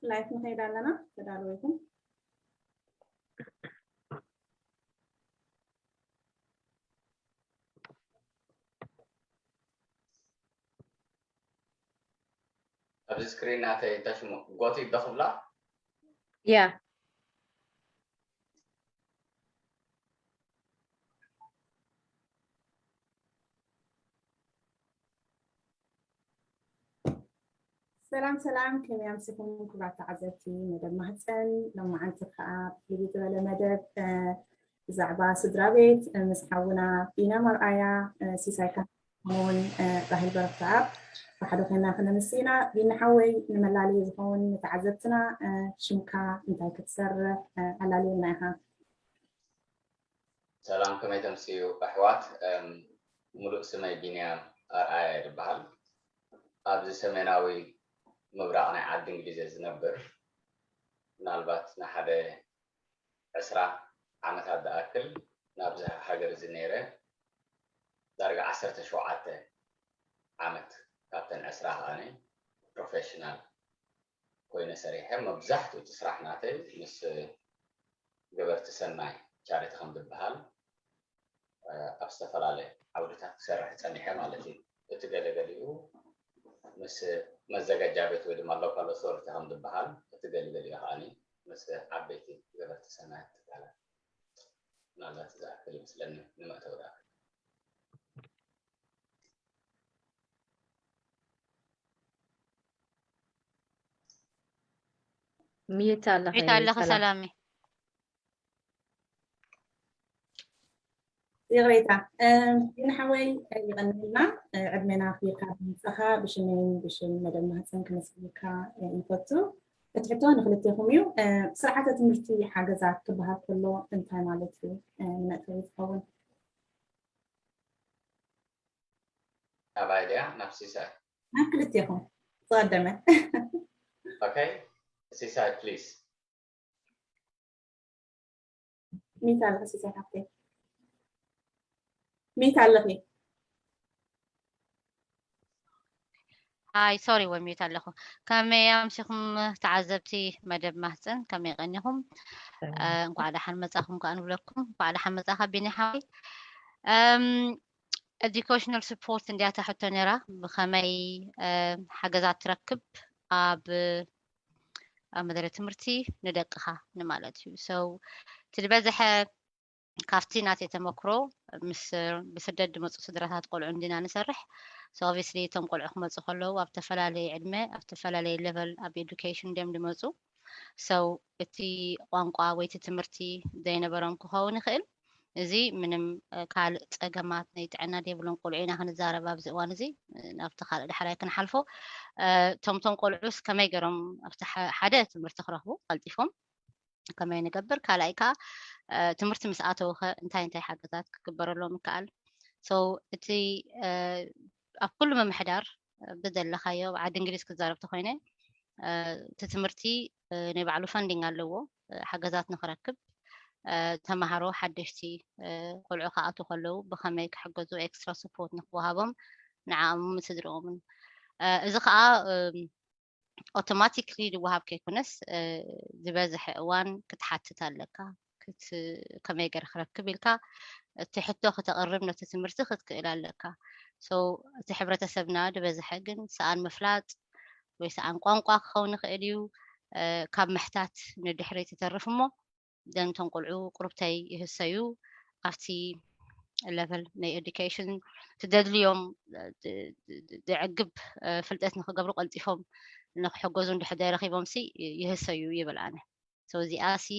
ላይፍ ንኸይድ ኣለና። ተዳለወይኩም? ኣብዚ ስክሪን ናተይ እንታይ ሽሙ? ጎቲ ዶ ክብላ? ያ ሰላም ሰላም፣ ከመይ ኣምሲኹም ክቡራት ተዓዘብቲ መደብ ማህፀን? ሎማዓንቲ ከዓ ፍልይ ዝበለ መደብ ብዛዕባ ስድራ ቤት ምስ ሓውና ቢንያም ኣርኣያ፣ ሲሳይ ካሕሙን ራሄል በረክተኣብ ብሓደ ኮይና ክነምስና። ቢኒ ሓወይ፣ ንመላለዪ ዝኸውን ንተዓዘብትና ሽምካ እንታይ ክትሰርሕ ኣላልየና ኢኻ? ሰላም፣ ከመይ ተምስዩ ኣሕዋት? ሙሉእ ስመይ ቢንያም ኣርኣያ ይበሃል። ኣብዚ ሰሜናዊ ምብራቕ ናይ ዓዲ እንግሊዝ እየ ዝነብር። ምናልባት ንሓደ ዕስራ ዓመታት ዝኣክል ናብዚ ሃገር እዚ ነይረ። ዳርጋ ዓሰርተ ሸውዓተ ዓመት ካብተን ዕስራ ከኣነ ፕሮፌሽናል ኮይነ ሰሪሐ። መብዛሕትኡ እቲ ስራሕ ናተይ ምስ ገበርቲ ሰናይ ቻሪቲ ከም ዝበሃል ኣብ ዝተፈላለየ ዓውድታት ክሰርሕ ፀኒሐ ማለት እዩ። እቲ ገለገሊኡ ምስ መዘጋጃ ቤት ወይ ድማ ሎካል ኦቶሪቲ ከም ዝበሃል፣ እቲ ገለገሊኡ ከዓ ምስ ዓበይቲ ገበርቲ ሰናይ ትካላት። ምናልባት ዝኣክል ይመስለኒ ንመእተዊ ዝኣክል። ሚዩት ኣለኺ ሚዩት ኣለኺ ሰላም። ሰላሚ። ይቕሬታ ቢኒ ሓወይ፣ ይቐንልና። ዕድሜና ኣኽቢርካ ብምምፃእኻ ብሽመይን ብሽም መደብ ማህፀን ከመስግነካ ይፈቱ። እቲ ሕቶ ንክልቴኹም እዩ። ስርዓተ ትምህርቲ ሓገዛት ክበሃል ከሎ እንታይ ማለት እዩ? ንመእተዊ ዝኸውን ናባይ ድያ ናብ ሲሳይ? ናብ ክልቴኹም ዝቐደመ። ኦኬ፣ ሲሳይ ፕሊዝ። ሚት ኣለኺ ሲሳይ ሓፍተይ፣ ሚት ኣለኺ። ኣይ ሶሪ፣ ወሚት ኣለኹ። ከመይ ኣምሲኹም ተዓዘብቲ መደብ ማህፀን፣ ከመይ ቀኒኹም? እንኳዕ ደሓን መፃኹም ከዓ ንብለኩም። እንኳዕ ደሓን መፃኻ ቢኒ ሓወይ። ኤዱኬሽናል ስፖርት እንድያ እታ ሕቶ ነይራ፣ ብኸመይ ሓገዛት ትረክብ ኣብ ኣብ መደረ ትምህርቲ ንደቅኻ ንማለት እዩ። So እቲ ዝበዝሐ ካብቲ ናተይ ተመክሮ ምስ ብስደት ዝመፁ ስድራታት ቆልዑ እንዲና ንሰርሕ። So obviously እቶም ቆልዑ ክመፁ ከለዉ ኣብ ተፈላለየ ዕድመ ኣብ ተፈላለየ ሌቨል ኣብ ኤዱኬሽን እንዲዮም ዝመፁ። So እቲ ቋንቋ ወይ እቲ ትምህርቲ ዘይነበሮም ክኸውን ይኽእል። እዚ ምንም ካልእ ጸገማት ናይ ጥዕና ዘይብሎም ቆልዑ ኢና ክንዛረብ ኣብዚ እዋን እዚ። ናብቲ ካልእ ዳሕራይ ክንሓልፎ። እቶም እቶም ቆልዑስ ከመይ ገይሮም ኣብቲ ሓደ ትምህርቲ ክረኽቡ ቀልጢፎም ከመይ ንገብር? ካልኣይ ከኣ ትምህርቲ ምስ ኣተዉ ከ እንታይ እንታይ ሓገዛት ክግበረሎም ይከኣል? So እቲ ኣብ ኩሉ ምምሕዳር ብዘለኻዮ ኣብ ዓዲ እንግሊዝ ክዛረብ ተኾይነ እቲ ትምህርቲ ናይ ባዕሉ ፈንዲንግ ኣለዎ። ሓገዛት ንክረክብ ተምሃሮ ሓደሽቲ ቆልዑ ክኣትዉ ከለዉ ብኸመይ ክሕገዙ ኤክስትራ ስፖርት ንክወሃቦም ንዓኦምን ስድርኦምን። እዚ ከዓ ኦቶማቲክሊ ዝወሃብ ከይኮነስ ዝበዝሐ እዋን ክትሓትት ኣለካ። ከመይ ገይረ ክረክብ ኢልካ እቲ ሕቶ ክተቕርብ ነቲ ትምህርቲ ክትክእል ኣለካ። So እቲ ሕብረተሰብና ዝበዝሐ ግን ሰኣን ምፍላጥ ወይ ሰኣን ቋንቋ ክኸውን ይኽእል እዩ። ካብ ምሕታት ንድሕሪት ይተርፍ እሞ ደንቶም ቆልዑ ቁሩብተይ ይህሰዩ ኣብቲ ሌቨል ናይ ኤዱኬሽን ትደድልዮም ዘዕግብ ፍልጠት ንክገብሩ ቀልጢፎም ንክሕገዙ እንድሕደ ረኪቦም ሲ ይህሰዩ ይብል ኣነ። So እዚኣ ሲ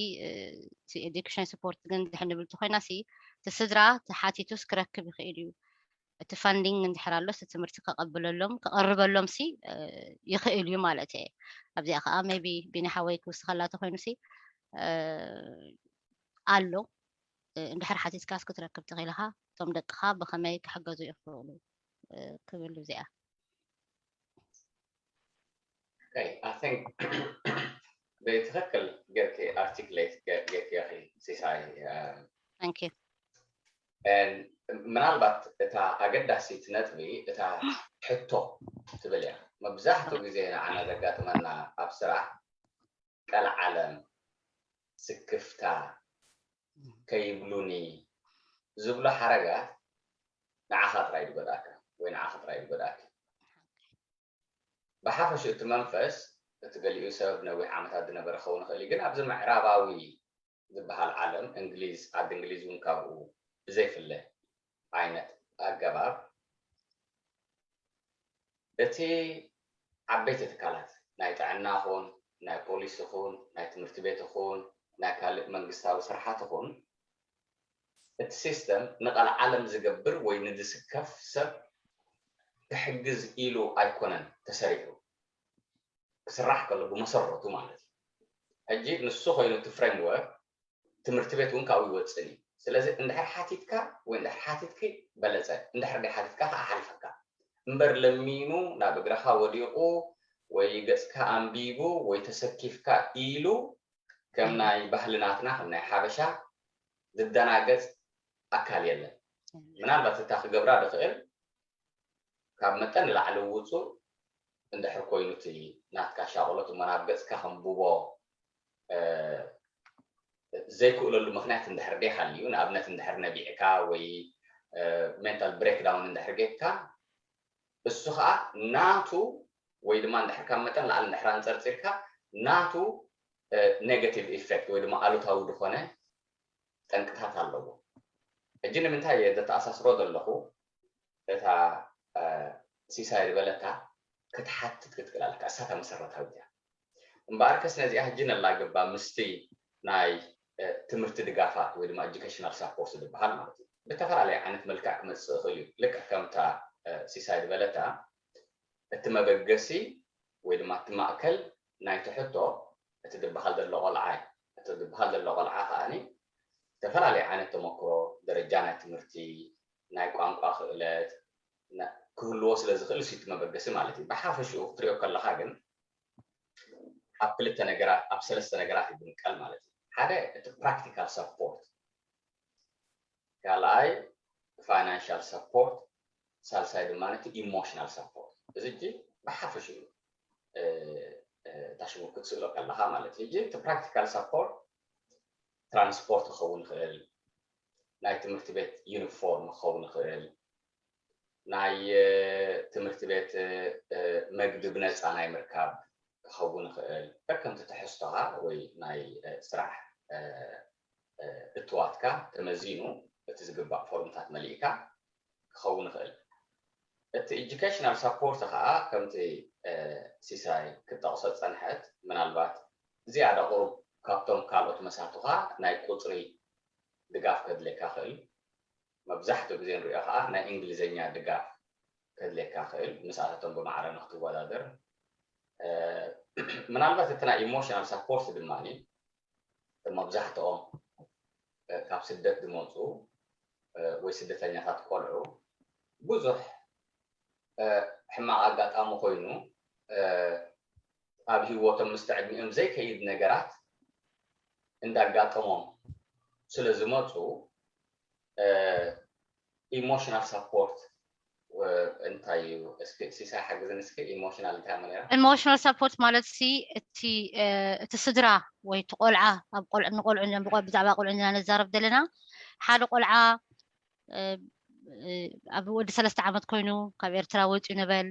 እቲ ኤዱኬሽን ስፖርት ግን ድሕን ንብል ተኮይና ሲ እቲ ስድራ ተሓቲቱስ ክረክብ ይኽእል እዩ። እቲ ፋንዲንግ እንድሕር ኣሎ እቲ ትምህርቲ ከቐብለሎም ከቐርበሎም ሲ ይኽእል እዩ ማለት እየ። ኣብዚኣ ከዓ ሜቢ ቢኒ ሓወይ ክውስኸላ ተኮይኑ ሲ ኣሎ እንድሕር ሓቲትካስ ክትረክብ ተኽኢልኻ እቶም ደቅኻ ብኸመይ ክሕገዙ ይኽእሉ ክብል እዚኣ ብትክክል ገርኪ ኣርቲክሌት ገርኪ ኢኺ ሲሳይ። Thank you። ምናልባት እታ ኣገዳሲት ነጥቢ እታ ሕቶ ትብል እያ። መብዛሕትኡ ግዜ ንዓና ዘጋጥመና ኣብ ስራሕ ቀልዓለም፣ ስክፍታ፣ ከይብሉኒ ዝብሉ ሓረጋት ንዓኻ ጥራይ ዝጎድኣካ ወይ ንዓኻ ጥራይ ዝጎድኣካ። ብሓፈሽኡ እቲ መንፈስ፣ እቲ ገሊኡ ሰብ ነዊሕ ዓመታት ዝነበረ ክኸውን ይኽእል እዩ፣ ግን ኣብዚ ምዕራባዊ ዝበሃል ዓለም፣ እንግሊዝ፣ ዓዲ እንግሊዝ እውን ካብኡ ብዘይፍለ ዓይነት ኣገባብ፣ እቲ ዓበይቲ ትካላት ናይ ጥዕና ኹን፣ ናይ ፖሊስ ኹን፣ ናይ ትምህርቲ ቤት ኹን፣ ናይ ካልእ መንግስታዊ ስርሓት ኹን፣ እቲ ሲስተም ንቐልዓለም ዝገብር ወይ ንዝስከፍ ሰብ ክሕግዝ ኢሉ ኣይኮነን ተሰሪሑ። ክስራሕ ከሎ ብመሰረቱ ማለት እዩ። ሕጂ ንሱ ኮይኑ እቲ ፍሬምወርክ ትምህርቲ ቤት እውን ካብኡ ይወፅን እዩ። ስለዚ እንድሕር ሓቲትካ ወይ እንድሕር ሓቲትኪ በለፀ፣ እንድሕር ደይ ሓቲትካ ከዓ ሓሊፈካ እምበር ለሚኑ ናብ እግረኻ ወዲቑ ወይ ገፅካ ኣንቢቡ ወይ ተሰኪፍካ ኢሉ ከም ናይ ባህሊ ናትና ከም ናይ ሓበሻ ዝደናገፅ ኣካል የለን። ምናልባት እታ ክገብራ ድኽእል ካብ መጠን ንላዕሊ ውፁእ እንድሕር ኮይኑ እቲ ናትካ ሻቕሎት እሞ ናብ ገፅካ ከንብቦ ዘይክእለሉ ምኽንያት እንድሕር ደይ ሃልዩ፣ ንኣብነት እንድሕር ነቢዕካ ወይ ሜንታል ብሬክዳውን እንድሕር ጌትካ፣ እሱ ከዓ ናቱ ወይ ድማ እንድሕር ካብ መጠን ላዕሊ እንድሕር ኣንፀርፂርካ ናቱ ኔጋቲቭ ኢፌክት ወይ ድማ ኣሉታዊ ዝኾነ ጠንቅታት ኣለዎ። ሕጂ ንምንታይ እየ ዘተኣሳስሮ ዘለኹ? እታ ሲሳይ ዝበለታ ክትሓትት ክትክእል ኣለካ። እሳታ መሰረታዊት እያ። እምበኣርከስ ነዚኣ ሕጂ ነላግባ ምስቲ ናይ ትምህርቲ ድጋፋት ወይ ድማ ኤጁኬሽናል ሳፖርት ዝበሃል ማለት እዩ። ብተፈላለየ ዓይነት መልክዕ ክመፅእ ይኽእል እዩ። ልክዕ ከምታ ሲሳይ ዝበለታ እቲ መበገሲ ወይ ድማ እቲ ማእከል ናይቲ ሕቶ እቲ ዝበሃል ዘሎ ቆልዓ እዩ። እቲ ዝበሃል ዘሎ ቆልዓ ከዓኒ ዝተፈላለየ ዓይነት ተመክሮ፣ ደረጃ ናይ ትምህርቲ፣ ናይ ቋንቋ ክእለት ክህልዎ ስለ ዝኽእል እሱ እቲ መበገሲ ማለት እዩ። ብሓፈሽኡ ክትሪኦ ከለኻ ግን ኣብ ክልተ ነገራት፣ ኣብ ሰለስተ ነገራት ይብንቀል ማለት እዩ። ሓደ እቲ ፕራክቲካል ሰፖርት፣ ካልኣይ ፋይናንሻል ሰፖርት፣ ሳልሳይ ድማ እቲ ኢሞሽናል ሰፖርት። እዚ እጂ ብሓፈሽኡ እታ ሽሙ ክትስእሎ ከለኻ ማለት እዩ። እቲ ፕራክቲካል ሰፖርት ትራንስፖርት ክኸውን ይኽእል፣ ናይ ትምህርቲ ቤት ዩኒፎርም ክኸውን ይኽእል፣ ናይ ትምህርቲ ቤት መግቢ ብነፃ ናይ ምርካብ ክኸውን ይኽእል። ከከምቲ ትሕዝቶኻ ወይ ናይ ስራሕ እትዋትካ ተመዚኑ እቲ ዝግባእ ፎርምታት መሊእካ ክኸውን ይኽእል። እቲ ኤጁኬሽናል ሳፖርት ከዓ ከምቲ ሲሳይ ክጠቕሶ ዝፀንሐት፣ ምናልባት ዝያዳ ቁሩብ ካብቶም ካልኦት መሳቱኻ ናይ ቁፅሪ ድጋፍ ከድልየካ ይኽእል። መብዛሕትኡ ግዜ ንሪኦ ከዓ ናይ እንግሊዝኛ ድጋፍ ከድልየካ ይኽእል፣ ምስኣታቶም ብማዕረ ንክትወዳደር። ምናልባት እቲ ናይ ኢሞሽናል ሳፖርት ድማ መብዛሕትኦም ካብ ስደት ዝመፁ ወይ ስደተኛታት ቆልዑ ብዙሕ ሕማቕ ኣጋጣሚ ኮይኑ ኣብ ህይወቶም ምስቲ ዕድሚኦም ዘይከይድ ነገራት እንዳጋጠሞም ስለ ዝመፁ ኢሞሽናል ሳፖርት እንታይ እዩ? እስኪ ሲሳይ ሓግዝን እስኪ ኢሞሽናል እንታይ ማለት እዩ? ኢሞሽናል ሳፖርት ማለት ሲ እቲ እቲ ስድራ ወይ እቲ ቆልዓ ኣብ ቆልዕ ንቆልዑ ኢና ብቆ- ብዛዕባ ቆልዑ ኢና ነዛረብ ዘለና። ሓደ ቆልዓ ኣብ ወዲ ሰለስተ ዓመት ኮይኑ ካብ ኤርትራ ወፂኡ ንበል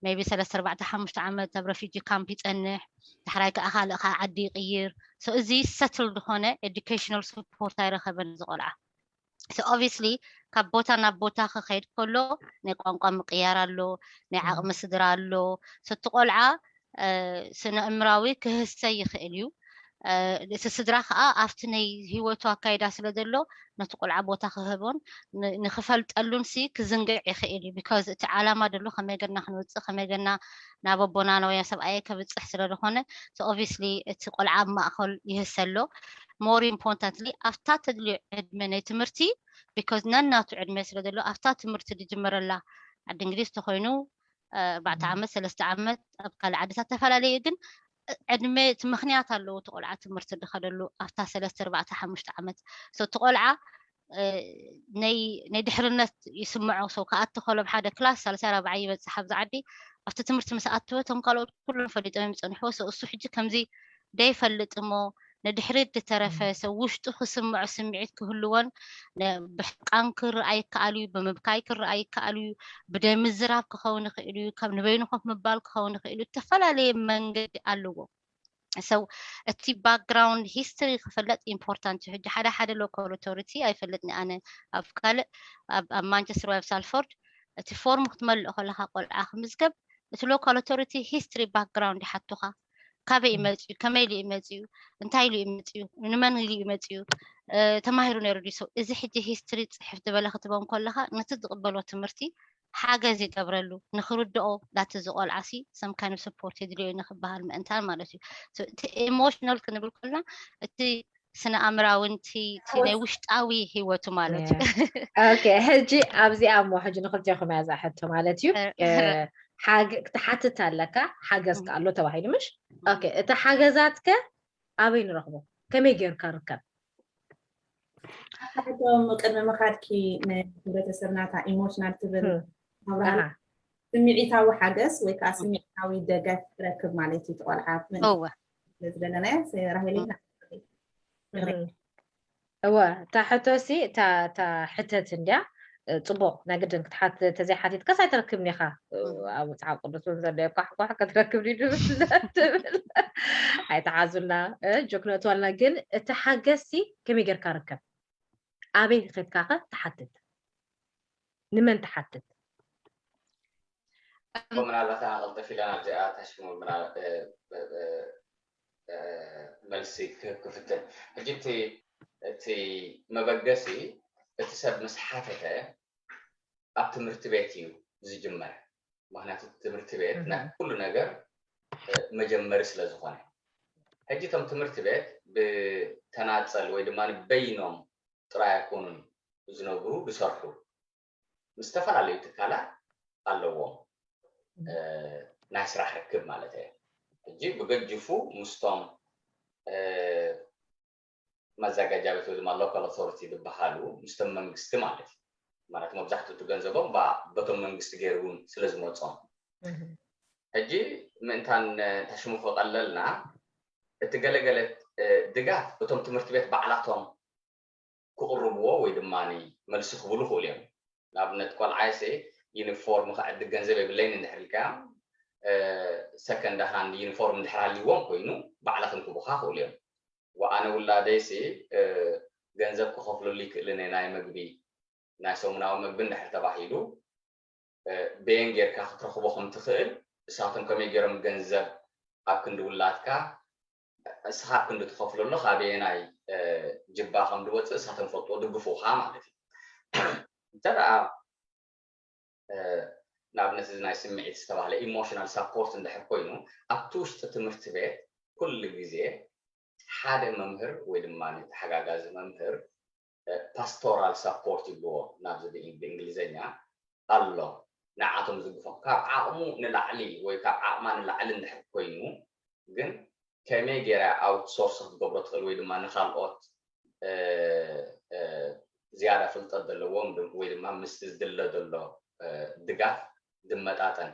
maybe ሰለስተ ኣርባዕተ ሓሙሽተ ዓመት ኣብ ረፊጂ ካምፕ ይፀንሕ፣ ዳሕራይ ከዓ ካልእ ከዓ ዓዲ ይቅይር። So እዚ ሰትል ዝኾነ ኤዱኬሽናል ስፖርት ኣይረኸበን እዚ ቆልዓ። So obviously ካብ ቦታ ናብ ቦታ ክኸይድ ከሎ ናይ ቋንቋ ምቅያር ኣሎ፣ ናይ ዓቕሚ ስድራ ኣሎ። So እቲ ቆልዓ ስነ እምራዊ ክህሰ ይኽእል እዩ። እቲ ስድራ ከዓ ኣብቲ ናይ ህይወቱ ኣካይዳ ስለ ዘሎ ነቲ ቆልዓ ቦታ ክህቦን ንክፈልጠሉን ሲ ክዝንግዕ ይኽእል እዩ። Because እቲ ዓላማ ደሎ ከመይ ገና ክንወፅእ ከመይ ገና ናብ ኣቦና ናብ ሰብኣየ ከብፅሕ ስለ ዝኾነ obviously እቲ ቆልዓ ኣብ ማእኸል ይህሰ ኣሎ። More importantly ኣብታ ተድልዮ ዕድመ ናይ ትምህርቲ because ነናቱ ዕድመ ስለ ዘሎ ኣብታ ትምህርቲ ዝጅመረላ ዓዲ እንግሊዝ ተኮይኑ ኣርባዕተ ዓመት ሰለስተ ዓመት ኣብ ካልእ ዓድታት ተፈላለየ ግን ዕድመ እቲ ምኽንያት ኣለዎ እቲ ቆልዓ ትምህርቲ ዝኸደሉ ኣብታ ሰለስተ ኣርባዕተ ሓሙሽተ ዓመት እቲ ቆልዓ ናይ ድሕርነት ይስምዖ ሰው ክኣቲ ከሎ ኣብ ሓደ ክላስ ሳልሳይ ራብዓይ ይበፅሕ ኣብዚ ዓዲ ኣብቲ ትምህርቲ ምስ ኣተወ እቶም ካልኦት ኩሎም ፈሊጦም ይፀንሕዎ ሰው እሱ ሕጂ ከምዚ ደይፈልጥ እሞ ንድሕሪት ዝተረፈ ሰብ ውሽጡ ክስምዖ ስምዒት ክህልዎን ብሕቃን ክረኣ ይከኣል እዩ፣ ብምብካይ ክረኣ ይከኣል እዩ፣ ብደይ ምዝራብ ክኸውን ይኽእል እዩ፣ ከም ንበይኑ ኮፍ ምባል ክኸውን ይኽእል እዩ። ዝተፈላለየ መንገዲ ኣለዎ። So እቲ background history ክፍለጥ important እዩ። ሕጂ ሓደ ሓደ local authority ኣይፈልጥን ኣነ ኣብ ካልእ ኣብ ማንቸስተር ወይ ኣብ ሳልፎርድ እቲ ፎርም ክትመልእ ከለካ ቆልዓ ክምዝገብ እቲ local authority history background ይሓቱካ። ካበይ ይመጽዩ፣ ከመይ ኢሉ ይመጽዩ፣ እንታይ ኢሉ ይመጽዩ፣ ንመን ኢሉ ይመጽዩ፣ ተማሂሩ ነይሩ ድዩ ሰብ። እዚ ሕጂ history ጽሕፍ ዝበለ ክትቦም ከለካ ነቲ ዝቕበሎ ትምህርቲ ሓገዝ ይገብረሉ ንክርድኦ ዳቲ ዝቆልዓሲ some kind of support የድልዮ ንክበሃል ምእንታን ማለት እዩ። እቲ emotional ክንብል ከልና እቲ ስነ ኣእምራዊ እቲ ናይ ውሽጣዊ ህይወቱ ማለት እዩ። ኦኬ ሕጂ ኣብዚኣ እሞ ሕጂ ንክልቴኹም እያ ዝኣሐቶ ማለት እዩ። ሓገ ክትሓትት ኣለካ ሓገዝ ከኣሎ ተባሂሉ ምሽ? ኦኬ እቲ ሓገዛትከ ኣበይ ንረኽቦ? ከመይ ጌርካ ርከብ? ሕቶም ቅድሚ ምኻድኪ ንህብረተሰብና እታ ኢሞሽናል ትብል ኣብራሃ ስምዒታዊ ሓገዝ ወይ ከዓ ስምዒታዊ ደገፍ ትረክብ ማለት እዩ። ትቆልዓ እወ ስለዝደለናዮ ራሄልና እወ እታ ሕቶ ሲ እታ እታ ሕተት እንድያ ጽቡቕ ናይ ግድን ክትሓት ተዘይሓቲትካስ ኣይትረክብን ኢኻ። ኣብ መጽሓፍ ቅዱስ እውን ዘሎ ኳሕኳሕ ክትረክብ ድዩ ትብል ኣይተሓዙልና ጆክነትዋልና ግን እቲ ሓገዝሲ ከመይ ጌርካ ርከብ ኣበይ ከድካኸ ትሓትት ንመን ትሓትት ምናልባት ኣቐልጠፍ ኢለና ኣብዚኣ ታሽሙ መልሲ ክህብ ክፍትን ሕጂ እቲ መበገሲ እቲ ሰብ ምስ ሓተተ ኣብ ትምህርቲ ቤት እዩ ዝጅመር ምክንያቱ ትምህርቲ ቤት ናይ ኩሉ ነገር መጀመሪ ስለ ዝኾነ ሕጂ እቶም ትምህርቲ ቤት ብተናፀል ወይ ድማ በይኖም ጥራይ ኣይኮኑን ዝነብሩ ዝሰርሑ ምስ ዝተፈላለዩ ትካላት ኣለዎም ናይ ስራሕ ርክብ ማለት እየ ሕጂ ብገጅፉ ምስቶም መዘጋጃ ቤት ወይ ድማ local authority ዝበሃሉ ምስቶም መንግስቲ ማለት እዩ ማለት መብዛሕትኡ እቲ ገንዘቦም በቶም መንግስቲ ገይሩ እውን ስለ ዝመፆም ሕጂ ምእንታን ታሽሙ ክቐለልና እቲ ገለገለ ድጋፍ እቶም ትምህርቲ ቤት ባዕላቶም ክቕርብዎ ወይ ድማ መልሲ ክብሉ ክእሉ እዮም ንኣብነት ቆልዓይሲ ዩኒፎርም ክዕድግ ገንዘብ የብለይን እንድሕር ኢልካ second hand ዩኒፎርም እንድሕር ሃልይዎም ኮይኑ ባዕላቶም ክቡካ ክእሉ እዮም ወኣነ ውላደይሲ ገንዘብ ክኸፍለሉ ይክእልን ናይ መግቢ ናይ ሰሙናዊ መግቢ እንድሕር ተባሂሉ በየን ጌርካ ክትረኽቦ ከም ትኽእል እሳቶም ከመይ ገይሮም ገንዘብ ኣብ ክንዲ ውላድካ እስኻ ክንዲ ትኸፍለሉ ካበየናይ ጅባ ከም ዝወፅእ እሳቶም ፈልጥዎ ድግፉኻ ማለት እዩ እንተ ደኣ ንኣብነት እዚ ናይ ስምዒት ዝተባህለ ኢሞሽናል ሳፖርት እንድሕር ኮይኑ ኣብቲ ውሽጢ ትምህርቲ ቤት ኩሉ ግዜ ሓደ መምህር ወይ ድማ ተሓጋጋዚ መምህር ፓስቶራል ሳፖርት ይብልዎ ናብዚ ብእንግሊዝኛ ኣሎ ንዓቶም ዝግፎም ካብ ዓቕሙ ንላዕሊ ወይ ካብ ዓቕማ ንላዕሊ እንድሕር ኮይኑ ግን ከመይ ገይራ ኣውትሶርስ ክትገብሮ ትኽእል ወይ ድማ ንካልኦት ዝያዳ ፍልጠት ዘለዎም ወይ ድማ ምስ ዝድለ ዘሎ ድጋፍ ዝመጣጠን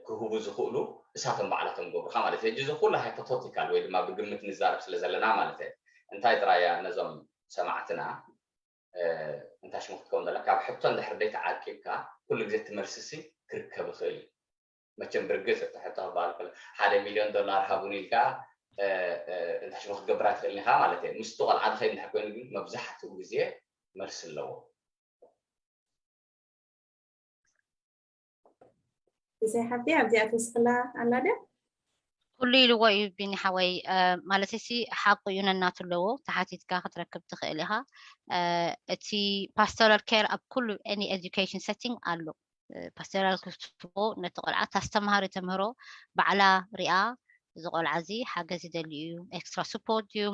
ክህቡ ዝኽእሉ እሳቶም ባዕላቶም ገብሩካ ማለት እዩ። እዚ ኩሉ ሃይፖቶቲካል ወይ ድማ ብግምት ንዛረብ ስለ ዘለና ማለት እዩ። እንታይ ጥራያ ነዞም ሰማዕትና እንታይ ሽሙ ክትከውን ዘላ ካብ ሕቶ እንድሕር ደይ ተዓቂብካ ኩሉ ግዜ ትመልስሲ ክርከብ ይኽእል እዩ። መቸም ብርግፅ እቲ ሕቶ ክበሃል ከሎ ሓደ ሚሊዮን ዶላር ሃቡን ኢልካ እንታይ ሽሙ ክትገብር ኣይትኽእልን ኢኻ ማለት እዩ። ምስቲ ቆልዓ ዝኸይድ እንድሕር ኮይኑ ግን መብዛሕትኡ ግዜ መልሲ ኣለዎ። እሰይ ሓፍተይ ኣብዚኣ ትውስኽላ ኣላ ድያ? ኩሉ ኢልዎ እዩ ቢኒ ሓወይ ማለት ሲ ሓቁ እዩ ነናቱ ኣለዎ ተሓቲትካ ክትረክብ ትኽእል ኢኻ እቲ pastoral care ኣብ ኩሉ any education setting ኣሎ pastoral ክትቦ ነቲ ቆልዓ ታስተምሃሪ ተምህሮ ባዕላ ሪኣ እዚ ቆልዓ እዚ ሓገዝ ይደሊ እዩ extra support ድዩ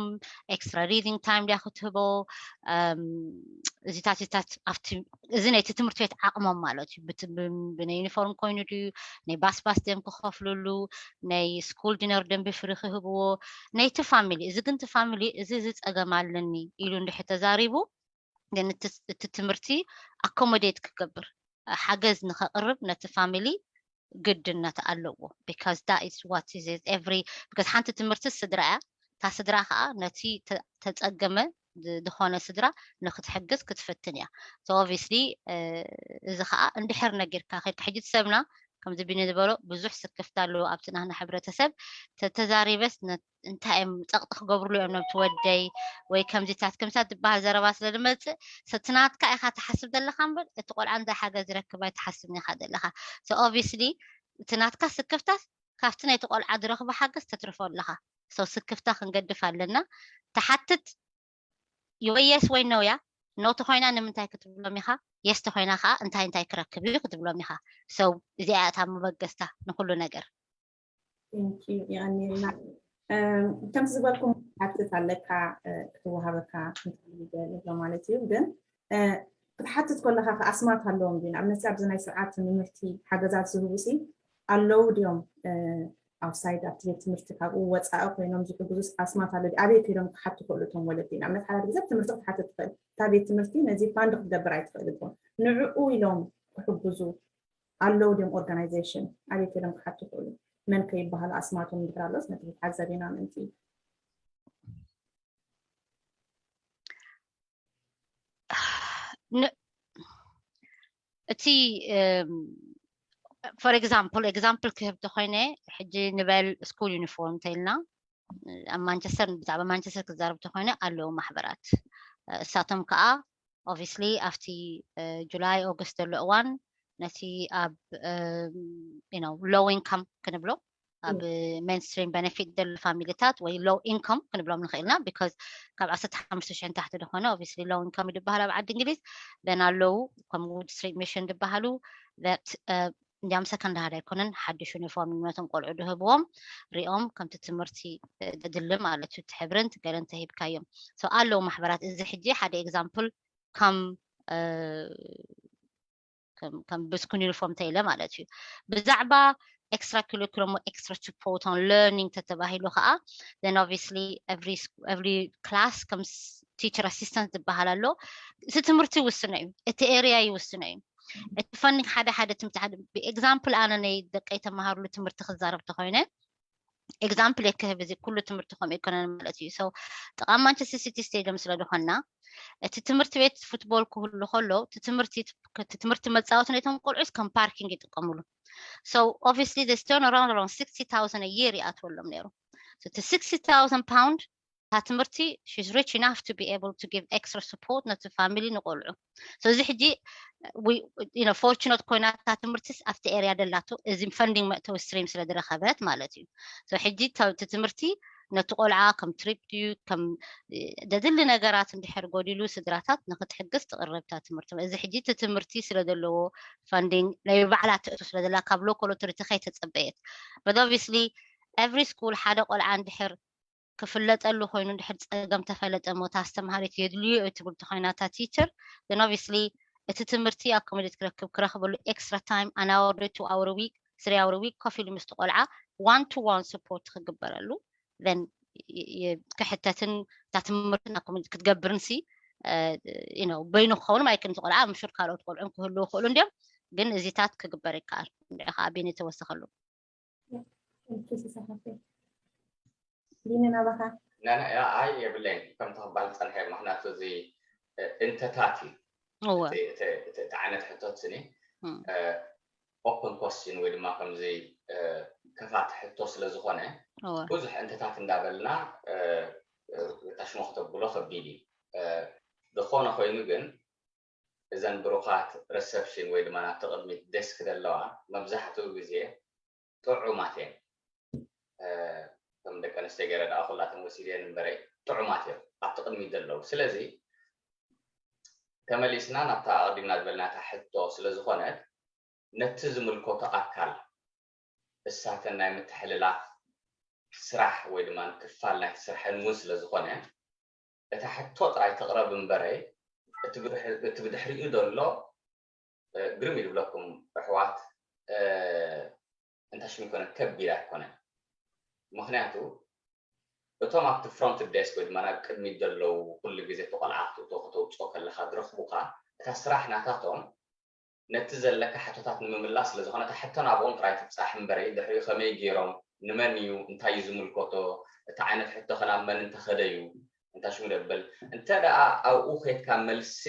extra reading time ድያ ክትህቦ እዚታት እዚታት ኣብቲ እዚ ናይቲ ትምህርቲ ቤት ዓቕሞም ማለት እዩ ብዩኒፎርም ኮይኑ ድዩ ናይ ባስባስ ደም ክኸፍልሉ ናይ ስኩል ዲነር ደንቢ ፍሪ ክህብዎ ናይቲ ፋሚሊ እዚ ግን እቲ ፋሚሊ እዚ እዚ ፀገም ኣለኒ ኢሉ እንድሕር ተዛሪቡ እቲ ትምህርቲ ኣኮሞዴት ክገብር ሓገዝ ንኸቕርብ ነቲ ፋሚሊ ግድነት ኣለዎ። Because that is what is every because ሓንቲ ትምህርቲ ስድራ እያ። እታ ስድራ ከዓ ነቲ ተፀገመ ዝኾነ ስድራ ንክትሕግዝ ክትፍትን እያ። So obviously እዚ ከዓ እንድሕር ነጊርካ ከድካ ሕጂ ሰብና ከምዚ ቢኒ ዝበሎ ብዙሕ ስክፍታ ኣለዎ ኣብቲ ናህና ሕብረተሰብ። ተተዛሪበስ እንታይ እዮም ፀቕጢ ክገብርሉ እዮም ነብቲ ወደይ ወይ ከምዚታት ከምታት ዝበሃል ዘረባ ስለ ዝመፅእ ሰትናትካ ኢኻ ትሓስብ ዘለካ እምበር እቲ ቆልዓ እንታይ ሓገዝ ይረክብ ኣይትሓስብን ኢኻ ዘለካ። So obviously እቲ ናትካ ስክፍታስ ካብቲ ናይቲ ቆልዓ ዝረኽቦ ሓገዝ ተትርፎ ኣለኻ። So ስክፍታ ክንገድፍ ኣለና። ትሓትት ወይ yes ወይ no እያ። No ተኾይና ንምንታይ ክትብሎም ኢኻ? Yes ተኾይና ከዓ እንታይ እንታይ ክረክብ እዩ ክትብሎም ኢኻ። So እዚኣ እያ እታ መበገስታ ንኩሉ ነገር። የቐኒልና። ከምቲ ዝበልኩም ትሓትት ኣለካ ክትወሃበካ ንብሎ ማለት እዩ። ግን ክትሓትት ከለካ ከ ኣስማት ኣለዎም ድዩ? ንኣብነት ኣብዚ ናይ ስርዓት ትምህርቲ ሓገዛት ዝህቡ ሲ ኣለዉ ድዮም? ኣውሳይድ ኣብቲ ቤት ትምህርቲ ካብኡ ወፃኢ ኮይኖም ዝሕግዙ ኣስማት ኣሎ ድዩ? ኣበይ ከይዶም ክሓቱ ክእሉ እቶም ወለዲ? ንኣብነት ሓደ ግዜ ትምህርቲ ክትሓትት ትኽእል። እታ ቤት ትምህርቲ ነዚ ፋንድ ክትገብር ኣይትኽእል እኮ። ንዕኡ ኢሎም ክሕግዙ ኣለዉ ድዮም? ኦርጋናይዜሽን ኣበይ ከይዶም ክሓቱ ይኽእሉ? መን ከ ይበሃሉ ኣስማቶም እንድሕር ኣሎስ ነቲ ክትሓዘብ ኢና ምእንቲ። እቲ for example example ክህብ ተኮይነ ሕጂ ንበል ስኩል ዩኒፎርም ተይልና ኣብ ማንቸስተር ብዛዕባ ማንቸስተር ክዛረብ ተኮይነ ኣለዉ ማሕበራት እሳቶም ከዓ obviously ኣብቲ ጁላይ ኦገስት ዘሎ እዋን ነቲ ኣብ low income ክንብሎ ኣብ mainstream benefit ዘሎ ፋሚሊታት ወይ low income ክንብሎም ንኽእል ኢና። Because ካብ ዓሰርተ ሓሙሽተ ሽሕ ንታሕቲ ዝኾነ obviously low income ይበሃል ኣብ ዓዲ እንግሊዝ። Then ኣለዉ ከም Wood Street Mission ዝበሃሉ that እንዲያም ሰከንድ ሃድ ኣይኮነን ሓድሽ ዩኒፎርም ነቶም ቆልዑ ድህብዎም ሪኦም ከምቲ ትምህርቲ ድድሊ ማለት እዩ። ትሕብርን ትገለን ተሂብካዮም። So ኣለዉ ማሕበራት እዚ ሕጂ ሓደ example ከም ከም ብስኩል ዩኒፎርም ተኢለ ማለት እዩ። ብዛዕባ extra curriculum extra support on learning ተተባሂሉ ከዓ then obviously every class ከም teacher assistant ዝበሃል ኣሎ። እቲ ትምህርቲ ይውስኖ እዩ፣ እቲ area ይውስኖ እዩ። እቲ funding ሓደ ሓደ ትምህርቲ ሓደ example ኣነ ናይ ደቀይ ተመሃርሉ ትምህርቲ ክዛረብ ተኮይነ example የክህብ እዚ ኩሉ ትምህርቲ ከምኡ ኣይኮነን ማለት እዩ። So ጥቓ ማንቸስተር ሲቲ ስቴዲየም ስለ ዝኾንና እቲ ትምህርቲ ቤት ፉትቦል ክህሉ ከሎ እቲ ትምህርቲ መፃወቲ ነቶም ቆልዑስ ከም ፓርኪንግ ይጥቀምሉ። So obviously this turn around around sixty thousand a year ይኣትወሎም ነይሩ። እቲ sixty thousand pound እታ ትምህርቲ she's rich enough to be able to give extra support ነቲ ፋሚሊ ንቆልዑ። So እዚ ሕጂ fortunate ኮይና እታ ትምህርቲስ ኣብቲ ኤርያ ደላቶ እዚ ፈንዲንግ መእተዊ ስትሪም ስለ ዝረኸበት ማለት እዩ። So ሕጂ እቲ ትምህርቲ ነቲ ቆልዓ ከም ትሪፕ ድዩ ከም ደድሊ ነገራት እንድሕር ጎዲሉ ስድራታት ንክትሕግዝ ትቕርብ እታ ትምህርቲ። እዚ ሕጂ እቲ ትምህርቲ ስለ ዘለዎ ፈንዲንግ ናይ ባዕላ ትእቱ ስለ ዘላ ካብ ሎካል ኦቶሪቲ ከይተፀበየት። But obviously every school ሓደ ቆልዓ እንድሕር ክፍለጠሉ ኮይኑ እንድሕር ፀገም ተፈለጠ ሞ እታ ኣስተምሃሪት የድልዮ እዩ ትብል ተኮይና እታ teacher then obviously እቲ ትምህርቲ ኣኮሞዴት ክረክብ ክረክበሉ extra time an hour two hour a week three hour a week ኮፍ ኢሉ ምስቲ ቆልዓ one to one support ክግበረሉ then ክሕተትን እታ ትምህርትን ኣኮሞዴት ክትገብርን ሲ በይኑ ክኸውን ማይክል እቲ ቆልዓ ምሹር ካልኦት ቆልዑን ክህልዉ ይኽእሉ እንዲዮም። ግን እዚታት ክግበር ይከኣል። እንድዒ ከዓ ቤን የተወሰኸሉ ሊነ ናባኻ ኣይ የብለይን ከምቲ ክባል ዝፀንሐ ምክንያቱ እዚ እንተታት እዩ እቲ ዓይነት ሕቶት ስኒ ኦፕን ኮስችን ወይ ድማ ከምዚ ከፋት ሕቶ ስለ ዝኾነ ብዙሕ እንተታት እንዳበልና ታሽሞ ክተብሎ ከቢድ እዩ። ዝኾነ ኮይኑ ግን እዘን ብሩኻት ሪሰፕሽን ወይ ድማ ናብቲ ቅድሚት ዴስክ ዘለዋ መብዛሕትኡ ግዜ ጥዑማት እየን። ከም ደቂ ኣንስትዮ ገይረ ደኣ ኩላተን ወሲደየን እምበረይ ጥዑማት እዮም ኣብቲ ቅድሚት ዘለዉ። ስለዚ ተመሊስና ናብታ ኣቕዲምና ዝበልናታ ሕቶ ስለ ዝኾነት ነቲ ዝምልከቶ ኣካል እሳተን ናይ ምትሕልላፍ ስራሕ ወይ ድማ ክፋል ናይቲ ስርሐን እውን ስለ ዝኾነ እታ ሕቶ ጥራይ ትቕረብ እምበረ እቲ ብድሕሪኡ ዘሎ ግርም እዩ ዝብለኩም ኣሕዋት እንታሽም ይኮነ ከቢድ ኣይኮነን። ምክንያቱ እቶም ኣብቲ ፍሮንት ዴስክ ወይ ድማ ናብ ቅድሚት ዘለዉ ኩሉ ግዜ እቲ ቆልዓ ክትእቶ ከተውፅኦ ከለካ ዝረኽቡካ እታ ስራሕ ናታቶም ነቲ ዘለካ ሕቶታት ንምምላስ ስለ ዝኾነ እታ ሕቶ ናብኦም ጥራይ ትብጻሕ እምበረይ ድሕሪኡ ከመይ ገይሮም ንመን እዩ እንታይ እዩ ዝምልከቶ እቲ ዓይነት ሕቶ ከ ናብ መን እንተኸደ እዩ እንታይ ሽሙ ደብል እንተ ደኣ ኣብኡ ከይድካ መልሲ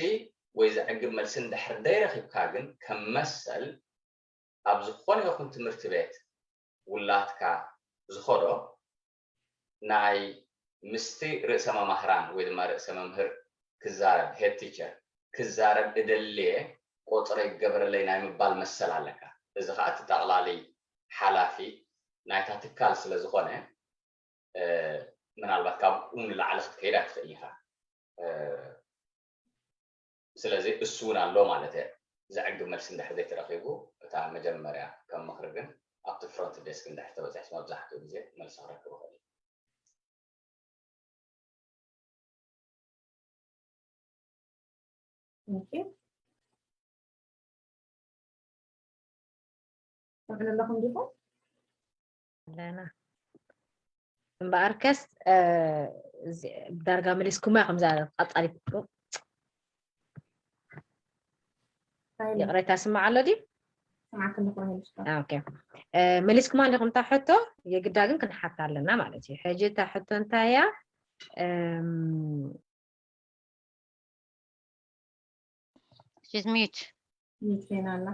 ወይ ዘዕግብ መልሲ እንድሕር ደይረኺብካ ግን ከም መሰል ኣብ ዝኾነ ይኹን ትምህርቲ ቤት ውላድካ ዝኸዶ ናይ ምስቲ ርእሰ መማህራን ወይ ድማ ርእሰ መምህር ክዛረብ head teacher ክዛረብ እደልየ ቆፅረ ይገበረለይ ናይ ምባል መሰል ኣለካ። እዚ ከዓ እቲ ጠቕላሊ ሓላፊ ናይታ ትካል ስለ ዝኾነ ምናልባት ካብኡ ንላዕሊ ክትከይድ ኣይትኽእል ኢኻ። ስለዚ እሱ እውን ኣሎ ማለት እየ። ዘዕግብ መልሲ እንድሕር ዘይተረኺቡ እታ መጀመርያ ከም ምኽሪ ግን ኣብቲ front desk እንድሕር ተበፂሕስ መብዛሕትኡ ግዜ መልሲ ክረክብ ይኽእል እዩ። Thank you. ሰምዕኒ ኣለኹም ዲኹም? ኣለና እምበኣርከስ ዳርጋ መሊስኩማ ከምዛ ቀፃሊትኩም ይቕሬታ ስማዕ ኣሎ ድዩ ስማዕክ ኣለኹ ሄልሽታ መሊስኩማ እንዲኹም እታ ሕቶ የግዳ ግን ክንሓታ ኣለና ማለት እዩ ሕጂ እታ ሕቶ እንታይ እያ She's mute. ሚት ኮይና ኣላ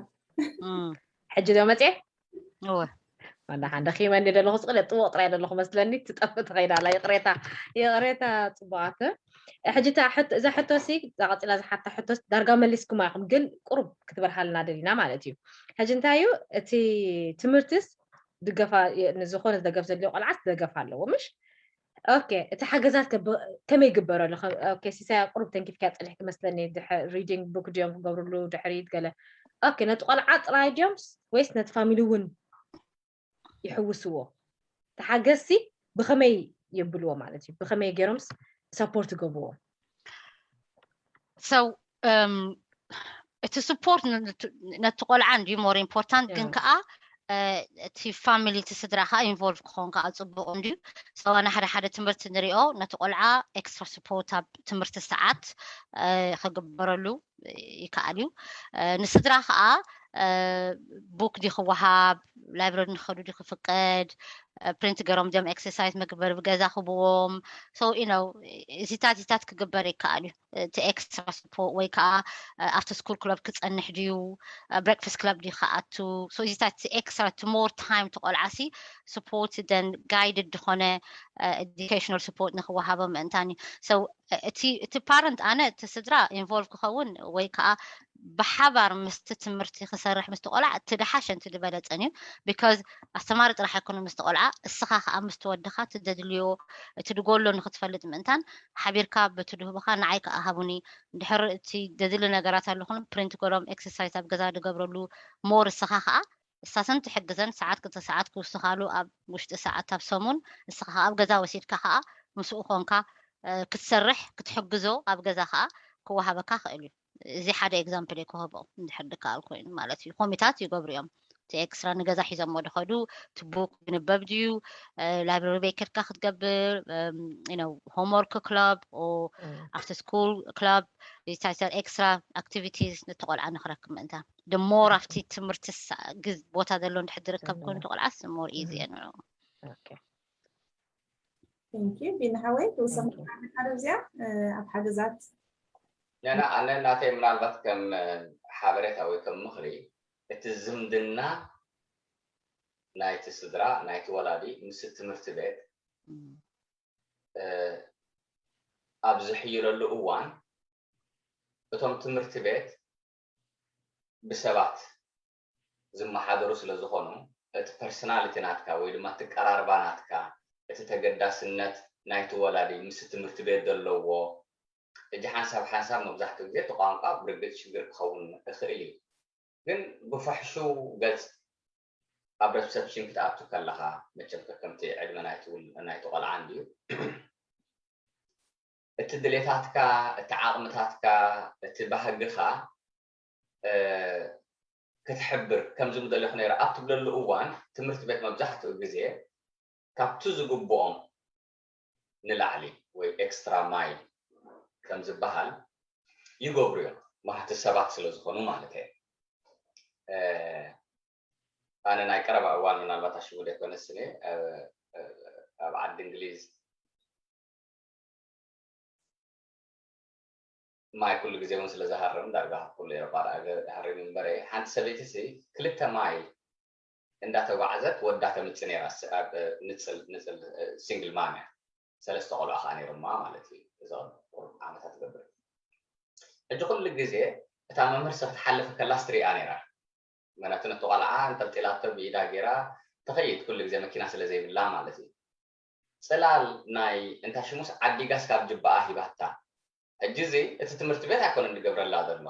Mm. ሕጂ ዶ መፅየ እወ ወላ ሓን ደኺመኒ ዘለኹ ስቕለ ጥቡቕ ጥራይ ዘለኹ መስለኒ ትጠፍ ትኸይዳ ኣላ ይቕሬታ ይቕሬታ ፅቡቓት ሕጂ እታ ሕቶ- እዛ ሕቶ ሲ እዛ ቀፂላ ዝሓታ ሕቶስ ዳርጋ መሊስኩማ ኢኹም ግን ቁሩብ ክትበርሃልና ደሊና ማለት እዩ ሕጂ እንታይ እዩ እቲ ትምህርትስ ድገፋ ንዝኾነ ደገፍ ዘድልዮ ቆልዓት ደገፍ ኣለዎ ምሽ ኦኬ እቲ ሓገዛት ከ ብ- ከመይ ይግበረሉ ከ- ኦኬ ሲሳያ ቁሩብ ተንኪፍካ ፀኒሕኪ መስለኒ ድሐ- reading book ድዮም ክገብርሉ ድሕሪት ገለ ኦኬ ነቲ ቆልዓ ጥራይ ድዮም ወይስ ነቲ ፋሚሊ እውን ይሕውስዎ ተሓገዝቲ ብኸመይ የብልዎ ማለት እዩ ብኸመይ ገይሮምስ ሰፖርት ይገብርዎ So um, እቲ support ነቲ ቆልዓ እንድዩ more important ግን Yeah. ከዓ እቲ family እቲ ስድራ ከዓ involve ክኸውን ከዓ ፅቡቅ እንድዩ ሰዋና ሓደ ሓደ ትምህርቲ ንሪኦ ነቲ ቆልዓ extra support ኣብ ትምህርቲ ሰዓት እ፣ ክግበረሉ ይከኣል እዩ እ፣ ንስድራ ከዓ book ድዩ ክወሃብ library ንክኸዱ ድዩ ክፍቀድ print ገሮም ድዮም exercise መግበሪ ብገዛ ክብዎም so you know እዚታት እዚታት ክግበር ይከኣል እዩ እቲ extra support ወይ ከዓ after school club ክፀንሕ ድዩ breakfast club ድዩ ክኣቱ so እዚታት extra እቲ more time ትቆልዓሲ support then guided ዝኾነ educational support ንክወሃቦ ምእንታን እዩ so እቲ እቲ parent ኣነ እቲ ስድራ involve ክኸውን ወይ ከዓ ብሓባር ምስቲ ትምህርቲ ክሰርሕ ምስቲ ቆልዓ እቲ ደሓሸ ንቲ ዝበለፀን እዩ because ኣስተማሪ ጥራሕ ኣይኮነ ምስቲ ቆልዓ እስኻ ከዓ ምስቲ ወድኻ እቲ ዘድልዮ እቲ ድጎሎ ንክትፈልጥ ምእንታን ሓቢርካ በቲ ድህብኻ ንዓይ ከዓ ሃቡኒ ድሕር እቲ ዘድሊ ነገራት ኣለኹን print ገሮም exercise ኣብ ገዛ ድገብረሉ more እስኻ ከዓ እሳሰን ትሕግዘን ሰዓት ክልተ ሰዓት ክውስኻሉ ኣብ ውሽጢ ሰዓት ኣብ ሰሙን እስኻ ከዓ ኣብ ገዛ ወሲድካ ከዓ ምስኡ ኮንካ ክትሰርሕ ክትሕግዞ ኣብ ገዛ ከዓ ክወሃበካ ክእል እዩ እዚ ሓደ example እየ ክህቦ እንድሕር ድከኣል ኮይኑ ማለት እዩ ኮሚታት ይገብሩ እዮም እቲ extra ንገዛ ሒዞሞ ድኸዱ እቲ book ክንበብ ድዩ library ቤት ከድካ ክትገብር homework club after school club extra activities ነቲ ቆልዓ ንክረክብ ምእንታ the more ኣብቲ ትምህርቲ ቦታ ዘሎ እንድሕር ዝርከብ ኮይኑ ቆልዓስ more easy Thank you ቢና ሓወይ ተወሰነ ሓረብ እዚኣ ኣብ ሓገዛት ነና ኣነ ናተይ ምናልባት ከም ሓበሬታ ወይ ከም ምኽሪ እቲ ዝምድና ናይቲ ስድራ ናይቲ ወላዲ ምስ ትምህርቲ ቤት ኣብ ዝሕይለሉ እዋን እቶም ትምህርቲ ቤት ብሰባት ዝመሓደሩ ስለ ዝኾኑ እቲ personality ናትካ ወይ ድማ እቲ ቀራርባ ናትካ እቲ ተገዳስነት ናይቲ ወላዲ ምስ ትምህርቲ ቤት ዘለዎ ሕጂ ሓንሳብ ሓንሳብ መብዛሕትኡ ግዜ እቲ ቋንቋ ብርግፅ ሽግር ክኸውን ይኽእል እዩ ግን ብፍሕሹው ገፅ ኣብ reception ክትኣቱ ከለኻ መቸም ከምቲ ዕድመ ናይቲ ቆልዓ እንድዩ እቲ ድሌታትካ እቲ ዓቕምታትካ እቲ ባህግኻ ክትሕብር ከምዚ ምደለኹ ነይረ ኣብ ትብለሉ እዋን ትምህርቲ ቤት መብዛሕትኡ ግዜ ካብቲ ዝግብኦም ንላዕሊ ወይ extra mile ከም ዝበሃል ይገብሩ እዮም ማህቲ ሰባት ስለ ዝኾኑ ማለት እየ ኣነ ናይ ቀረባ እዋን ምናልባት ኣሽሙ ዘይኮነ ስኒ ኣብ ዓዲ እንግሊዝ ማይ ኩሉ ግዜ እውን ስለ ዝሃርም ዳርጋ ኩሉ ኤሮፓ ዳኣ ሃርም እምበረ ሓንቲ ሰበይቲ ሲ ክልተ ማይል እንዳተጓዓዘት ወዳ ተምጽእ ነይራ። ንጽል ንጽል ሲንግል ማም እያ። ሰለስተ ቆልዑ ከዓ ነይሮማ ማለት እዩ። እዛ ቁሩብ ዓመታት ትገብር። ሕጂ ኩሉ ግዜ እታ መምህር ሰ ክትሓልፍ ከላ ስትሪኣ ነይራ። ምክንያቱ ነቲ ቆልዓ እንጠልጢላቶ ብኢዳ ገይራ ተኸይድ ኩሉ ግዜ መኪና ስለ ዘይብላ ማለት እዩ። ጽላል ናይ እንታ ሽሙስ ዓዲጋስ ካብ ጅባኣ ሂባታ። ሕጂ እዚ እቲ ትምህርቲ ቤት ኣይኮነን ዝገብረላ ዘሎ፣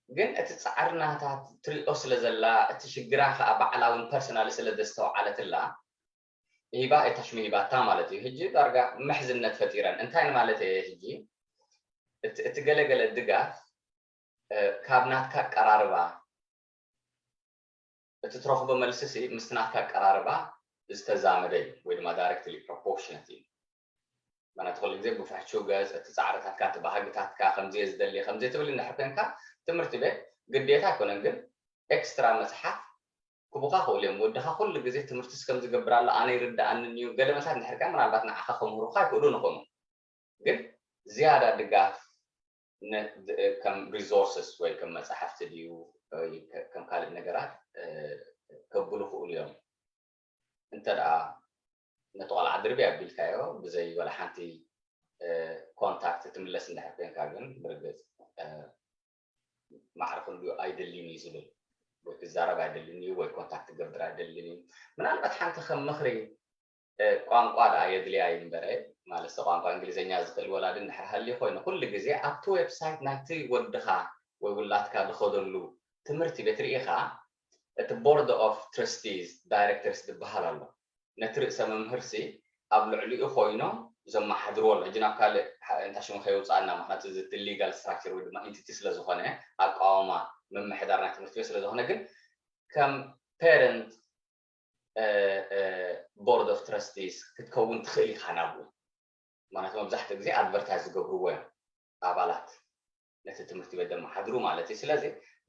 ግን እቲ ጻዕርናታት ትሪኦ ስለ ዘላ እቲ ሽግራ ከዓ ባዕላ እውን ፐርሰናሊ ስለ ዘስተውዓለትላ ሂባ እታ ሽሙ ሂባታ ማለት እዩ። ሕጂ ዳርጋ ምሕዝነት ፈጢረን እንታይ ማለት እየ ሕጂ እቲ ገለገለ ድጋፍ ካብ ናትካ ኣቀራርባ እቲ ትረኽቦ መልሲ ሲ ምስቲ ናትካ ኣቀራርባ ዝተዛመደ እዩ ወይ ድማ directly proportionate እዩ። ማለት ኩሉ ግዜ ብፍሕቹ ገጽ እቲ ጻዕርታትካ እቲ ባህግታትካ ከምዚ እየ ዝደሊ ከምዚ ትብል እንድሕር ኮንካ ትምህርቲ ቤት ግዴታ ኣይኮነን፣ ግን ኤክስትራ መጽሓፍ ክቡካ ክእሉ እዮም። ወድኻ ኩሉ ግዜ ትምህርትስ ከም ዝገብር ኣሎ ኣነ ይርድኣንን እዩ ገለ መሳት እንድሕር ምናልባት ንዓኻ ከምህሩካ ይክእሉ ንኾኑ፣ ግን ዝያዳ ድጋፍ ከም resources ወይ ከም መጻሕፍቲ ድዩ ከም ካልእ ነገራት ከብሉ ክእሉ እዮም። እንተ ደኣ ነቲ ቆልዓ ድርቢ ኣቢልካዮ ብዘይ ወላ ሓንቲ ኮንታክት ትምለስ እንድሕር ኮንካ ግን ብርግጽ ማዕረ ክንድኡ ኣይደልን እዩ ዝብል ወይ ክዛረብ ኣይደልን እዩ ወይ ኮንታክት ክገብር ኣይደልን እዩ። ምናልባት ሓንቲ ከም ምኽሪ ቋንቋ ደኣ የድልያ እዩ እምበረ ማለት ቋንቋ እንግሊዝኛ ዝኽእል ወላዲ እንድሕር ሃልዩ ኮይኑ ኩሉ ግዜ ኣብቲ ዌብሳይት ናይቲ ወድኻ ወይ ውላድካ ዝኸደሉ ትምህርቲ ቤት ርኢኻ እቲ board of trustees directors ዝበሃል ኣሎ ነቲ ርእሰ መምህርሲ ኣብ ልዕሊኡ ኮይኖም ዘመሓድርዎ ኣሎ። ሕጂ ናብ ካልእ እንታይ ሽሙ ከየውፅኣና፣ ምክንያቱ እዚ እቲ legal structure ወይ ድማ entity ስለ ዝኾነ ኣቃውማ ምምሕዳር ናይ ትምህርቲ ቤት ስለ ዝኾነ፣ ግን ከም parent board of trustees ክትከውን ትኽእል ኢኻ ናብኡ። ምክንያቱ መብዛሕትኡ ግዜ ኣድቨርታይዝ ዝገብርዎ እዮም ኣባላት ነቲ ትምህርቲ ቤት ዘመሓድሩ ማለት እዩ። ስለዚ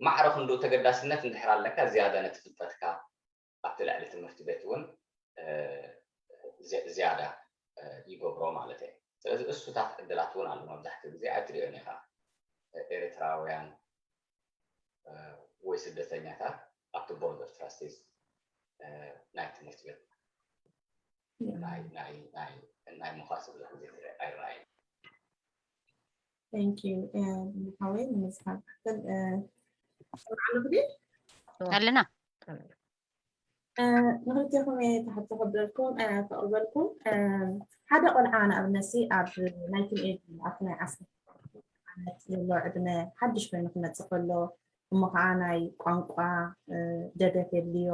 ማዕረ ክንዱ ተገዳስነት እንድሕር ኣለካ ዝያዳ ነቲ ፍልጠትካ ኣብቲ ልዕሊ ትምህርቲ ቤት እውን ዝያዳ ይገብሮ ማለት እየ። ስለዚ እሱታት ዕድላት እውን ኣሎ መብዛሕትኡ ግዜ ኣይትሪኦን ኢኻ ኤርትራውያን ወይ ስደተኛታት ኣብቲ board of trustees ናይ ትምህርቲ ቤት ናይ ናይ ናይ ናይ ምዃስ ብዙሕ ግዜ ኣይረኣይን። Thank you ሓወይ ንምዝካር ክፍል ሰምዓሉ ግዲ ኣለና ንክልቴኹም እየ ተሓቶ ከብለልኩም ከቕርበልኩም ሓደ ቆልዓ ንኣብነሲ ኣብ ናይትን ኤጅ ኣብቲ ናይ ዓሰርተ ዓመት ዘሎ ዕድመ ሓድሽ ኮይኑ ክመፅእ ከሎ እሞ ከዓ ናይ ቋንቋ ደገፍ የድልዮ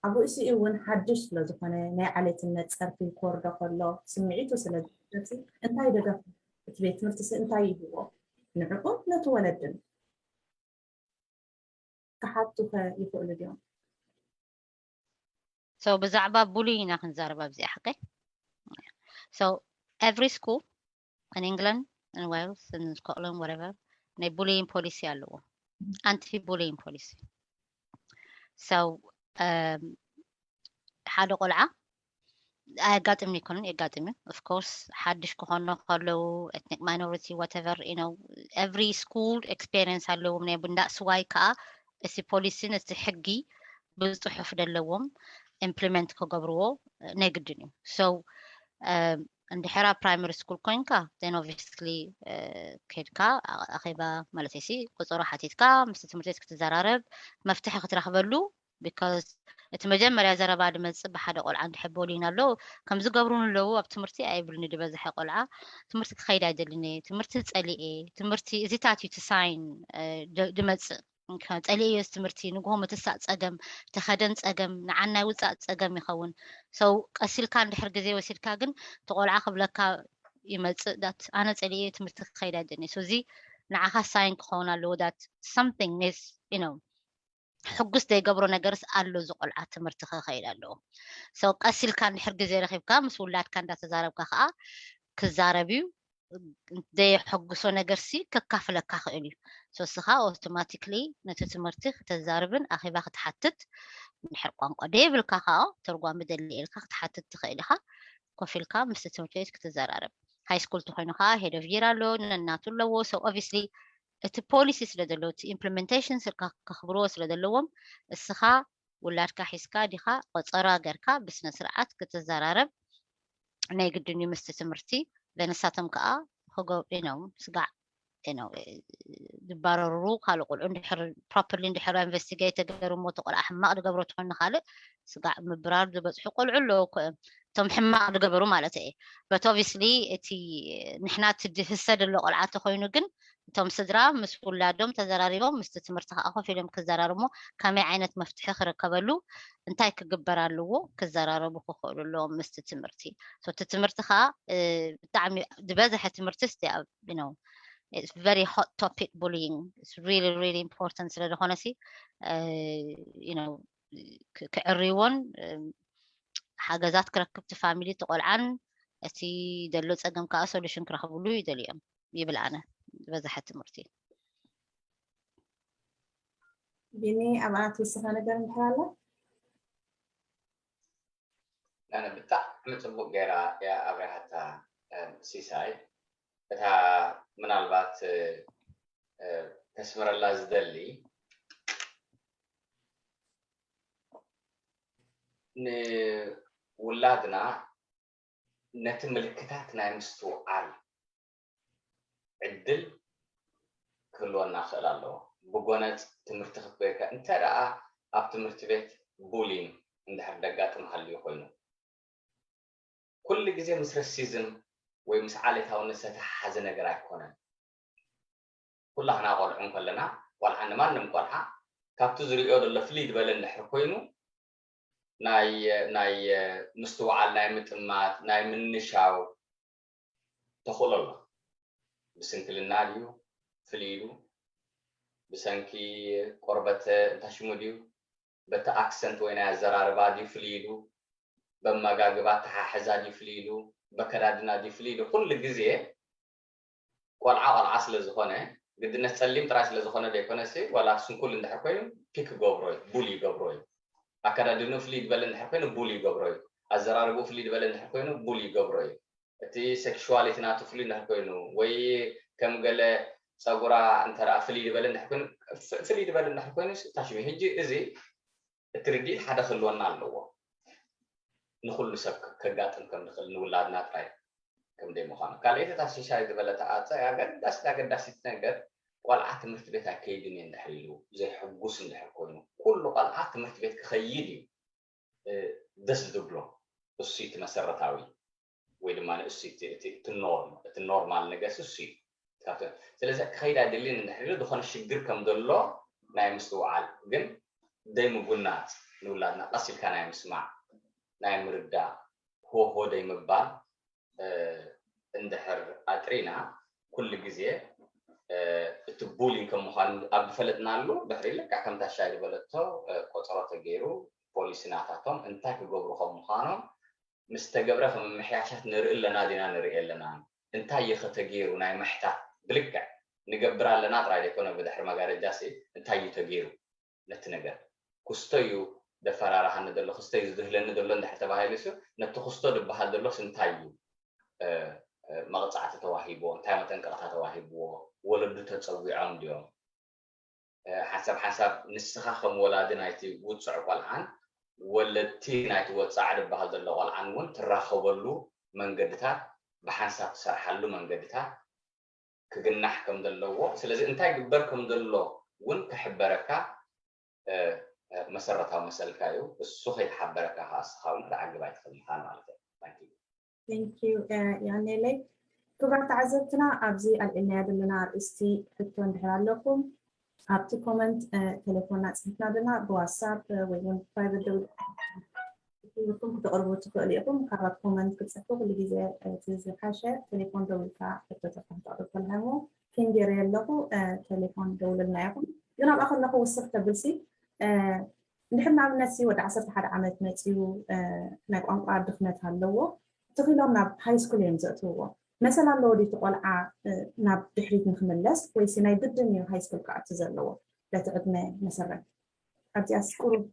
ኣብ ርእሲኡ እውን ሓድሽ ስለዝኾነ ናይ ዓሌትነት ፀርፊ ክወርዶ ከሎ ስምዒቱ ስለዝገሲ እንታይ ደገፍ እቲ ቤት ትምህርቲ እንታይ ይህዎ ንዕኡን ነቲ ወለድን ክሓቱ ከ ይኽእሉ ድዮም so ብዛዕባ ቡሊ ኢና ክንዛረብ ኣብዚኣ ሓቀይ so every school in England and Wales and Scotland whatever ናይ bullying policy ኣለዎ anti bullying policy so ሓደ ቆልዓ ኣየጋጥምን ኣይኮነን የጋጥም እዩ of course ሓድሽ ክኾኖ ከለዉ ethnic minority whatever you know every school experience ኣለዎም ናይ that's why ከዓ እቲ ፖሊሲን እቲ ሕጊ ብፅሑፍ ዘለዎም implement ክገብርዎ ናይ ግድን እዩ so እንድሕር ኣብ primary school ኮይንካ then obviously ከድካ ኣኼባ ማለት ሲ ቆፀሮ ሓቲትካ ምስ ትምህርቲ ቤት ክትዘራረብ መፍትሒ ክትረኽበሉ because እቲ መጀመርያ ዘረባ ድመፅእ ብሓደ ቆልዓ እንድሕር bullying ኣሎ ከም ዝገብሩኒ ኣለዉ ኣብ ትምህርቲ ኣይብልኒ ዝበዝሐ ቆልዓ ትምህርቲ ክኸይድ ኣይደልን እየ ትምህርቲ ፀሊእ ትምህርቲ እዚታት እዩ እቲ ሳይን ድመፅእ ፀሊእዮ ትምህርቲ ንግሆ ምትሳእ ፀገም ተኸደን ፀገም ንዓናይ ውፃእ ፀገም ይኸውን so ቀሲልካ እንድሕር ግዜ ወሲድካ ግን እቲ ቆልዓ ክብለካ ይመፅእ that ኣነ ፀሊእዮ ትምህርቲ ክኸይድ ኣይደልን እየ እዚ ንዓኻ ሳይን ክኸውን ኣለዎ that something is you know ሕጉስ ዘይገብሮ ነገርስ ኣሎ እዚ ቆልዓ ትምህርቲ ክኸይድ ኣለዎ so ቀሲልካ እንድሕር ግዜ ረኺብካ ምስ ውላድካ እንዳተዛረብካ ከዓ ክዛረብ እዩ ዘየሐጉሶ ነገር ሲ ከካፍለካ ክእል እዩ። ንስኻ ኣውቶማቲክሊ ነቲ ትምህርቲ ክተዛርብን ኣኼባ ክትሓትት፣ እንድሕር ቋንቋ ደይብልካ ከዓ ተርጓሚ ደሊ ኢልካ ክትሓትት ትኽእል ኢኻ። ኮፍ ኢልካ ምስቲ ትምህርቲ ቤት ክትዘራረብ። ሃይ ስኩል ተኮይኑ ከዓ ሄድ ኦፍ ይር ኣሎ፣ ነናቱ ኣለዎ። So obviously እቲ ፖሊሲ ስለ ዘለዎ፣ እቲ ኢምፕሊመንቴሽን ስልካ ከኽብርዎ ስለ ዘለዎም፣ እስኻ ውላድካ ሒዝካ ዲኻ ቆጸራ ገርካ ብስነ ስርዓት ክትዘራረብ ናይ ግድን እዩ ምስቲ ትምህርቲ። ለንሳቶም ከዓ ክገብሩ ነው ስጋዕ ነው ዝባረሩ ካልእ ቆልዑ እንድሕር ፕሮፐርሊ እንድሕር ኢንቨስቲጌት ተገይሩ እሞ እቲ ቆልዓ ሕማቕ ዝገብሮ ትኾን ንኻልእ ስጋዕ ምብራር ዝበፅሑ ቆልዑ ኣለዉ እኮ እዮም። እቶም ሕማቕ ዝገበሩ ማለት እየ። በት ኦብቪስሊ እቲ ንሕና እቲ ድህሰ ዘሎ ቆልዓ ተኮይኑ ግን እቶም ስድራ ምስ ውላዶም ተዘራሪቦም ምስቲ ትምህርቲ ከዓ ኮፍ ኢሎም ክዘራርሞ ከመይ ዓይነት መፍትሒ ክርከበሉ እንታይ ክግበር ኣለዎ ክዘራረቡ ክኽእሉ ኣለዎም ምስቲ ትምህርቲ። So እቲ ትምህርቲ ከዓ ብጣዕሚ ዝበዝሐ ትምህርቲ ስ very hot topic bullying really really important ስለ ዝኾነ ሲ ክዕርይዎን ሓገዛት ክረክብ እቲ ፋሚሊ ተቆልዓን እቲ ዘሎ ፀገም ከዓ ሶሉሽን ክረክብሉ ይደልዮም ይብል ኣነ ዝበዝሐ ትምህርቲ። ቢኒ ኣብኣ ትውስኻ ነገር እንድሕር ኣሎ? ኣነ ብጣዕሚ ፅቡቅ ገይራ እያ ኣብሪሃታ። ሲሳይ እታ ምናልባት ከስምረላ ዝደሊ ንውላድና ነቲ ምልክታት ናይ ምስትውዓል ዕድል ክህልወና ክእል ኣለዎ። ብጎነፅ ትምህርቲ ክትበይካ እንተ ደኣ ኣብ ትምህርቲ ቤት ቡሊን እንድሕር ደጋጥም ሃልዩ ኮይኑ ኩሉ ግዜ ምስ ረሲዝም ወይ ምስ ዓሌታውነት ዝተተሓሓዘ ነገር ኣይኮነን። ኩላህና ቆልዑ እንከለና ቆልዓ ንማንም ቆልዓ ካብቲ ዝሪኦ ዘሎ ፍልይ ዝበለ እንድሕር ኮይኑ ናይ ናይ ምስትውዓል ናይ ምጥማት ናይ ምንሻው ተኽእሎ ኣሎ። ብስንክልና ድዩ ፍልይ ኢሉ ብሰንኪ ቆርበት እንታይ ሽሙ ድዩ በቲ ኣክሰንት ወይ ናይ ኣዘራርባ ድዩ ፍልይ ኢሉ በመጋግባ ኣተሓሕዛ ድዩ ፍልይ ኢሉ በከዳድና ድዩ ፍልይ ኢሉ ኩሉ ግዜ ቆልዓ ቆልዓ ስለ ዝኾነ ግድነት ፀሊም ጥራይ ስለ ዝኾነ ዘይኮነ ሲ ዋላ ስንኩል እንድሕር ኮይኑ ፒክ ይገብሮ እዩ ቡል ይገብሮ እዩ ኣከዳድንኡ ፍልይ ዝበለ እንድሕር ኮይኑ ቡል ይገብሮ እዩ ኣዘራርብኡ ፍልይ ዝበለ እንድሕር ኮይኑ ቡል ይገብሮ እዩ እቲ ሴክሹዋሊቲ ናቱ ፍልይ እንድሕር ኮይኑ ወይ ከም ገለ ፀጉራ እንተ ፍልይ ዝበለ እንድሕር ኮይኑ ፍልይ ዝበለ እንድሕር ኮይኑ ታሽሚ ሕጂ እዚ እቲ ርድኢት ሓደ ክህልወና ኣለዎ ንኩሉ ሰብ ከጋጥም ከም ንኽእል ንውላድና ጥራይ ከም ደይ ምዃኑ ካልኣይቲ እታ ሲሳይ ዝበለታ ኣፀ ኣገዳሲት ኣገዳሲት ነገር ቆልዓ ትምህርቲ ቤት ኣይከይድን እየ እንድሕር ኢሉ ዘይሕጉስ እንድሕር ኮይኑ ኩሉ ቆልዓ ትምህርቲ ቤት ክኸይድ እዩ ደስ ዝብሎ እሱ እቲ መሰረታዊ ወይ ድማ ንእሱ እቲ ኖርም እቲ ኖርማል ነገር እሱ እዩ ስለዚ ክኸይድ ኣይደልን እንድሕር ኢሉ ዝኾነ ሽግር ከም ዘሎ ናይ ምስትውዓል ግን ደይ ምጉናፅ ንውላድና ቀስ ኢልካ ናይ ምስማዕ ናይ ምርዳእ ሆሆ ደይ ምባል እንድሕር ኣጥሪና ኩሉ ግዜ እቲ ቡሊን ከም ምዃኑ ኣብ ዝፈለጥናሉ ድሕሪ ልክዕ ከምታ ሻይ ዝበለቶ ቆፀሮ ተገይሩ ፖሊሲ ናታቶም እንታይ ክገብሩ ከም ምዃኖም ምስ ተገብረ ከም ምምሕያሻት ንርኢ ኣለና ዲና ንርኢ ኣለና እንታይ ይኸ ተገይሩ ናይ ምሕታት ብልክዕ ንገብር ኣለና ጥራይ ዘይኮነ ብድሕሪ መጋረጃ ሲ እንታይ እዩ ተገይሩ ነቲ ነገር ክስቶ እዩ ደፈራርሃኒ ዘሎ ክስቶ እዩ ዝድህለኒ ዘሎ እንድሕር ተባሂሉ ሲ ነቲ ክስቶ ዝበሃል ዘሎስ እንታይ እዩ መቕፃዕቲ ተዋሂብዎ እንታይ መጠንቀቕታ ተዋሂብዎ ወለዱ ተፀዊዖም ድዮም ሓንሳብ ሓንሳብ ንስኻ ከም ወላዲ ናይቲ ውፅዕ ቆልዓን ወለድቲ ናይቲ ወፃዕ ዝበሃል ዘሎ ቆልዓን እውን ትራኸበሉ መንገድታት ብሓንሳብ ትሰርሓሉ መንገድታት ክግናሕ ከም ዘለዎ ስለዚ እንታይ ግበር ከም ዘሎ እውን ክሕበረካ መሰረታዊ መሰልካ እዩ እሱ ከይተሓበረካ ከዓ እስኻ እውን ክትዓግብ ኣይትኽእል ኢኻ ማለት እዩ ያኔለይ ክቡራት ተዓዘብትና ኣብዚ ኣልዒልናዮ ዘለና ኣርእስቲ ሕቶ እንድሕር ኣለኩም ኣብቲ ኮመንት ቴሌፎንና ፅሒፍና ዘለና ብዋትሳፕ ወይ እውን ፕራይቨት ደው ክትልኩም ክትቕርቡ ትኽእሉ ኢኹም። ካብ ኮመንት ክትፅሕፉ ኩሉ ግዜ እቲ ዝሓሸ ቴሌፎን ደዊልካ ሕቶታት ከተቕርብ ከለኻ እሞ ፒን ገይረ ኣለኹ ቴሌፎን ደውልልና ኢኹም። ግን ኣብኣ ከለኹ ውስኽ ተብልሲ እንድሕር ንኣብነት ሲ ወዲ ዓሰርተ ሓደ ዓመት መፅዩ ናይ ቋንቋ ድኽነት ኣለዎ ትኺሎም ናብ ሃይ ስኩል እዮም ዘእትውዎ መሰል ኣለዎ ድዩ እቲ ቆልዓ ናብ ድሕሪት ንክምለስ፣ ወይሲ ናይ ግድን እዩ ሃይስኩል ክኣቱ ዘለዎ በቲ ዕድመ መሰረት? ኣብዚኣስ ቁሩብ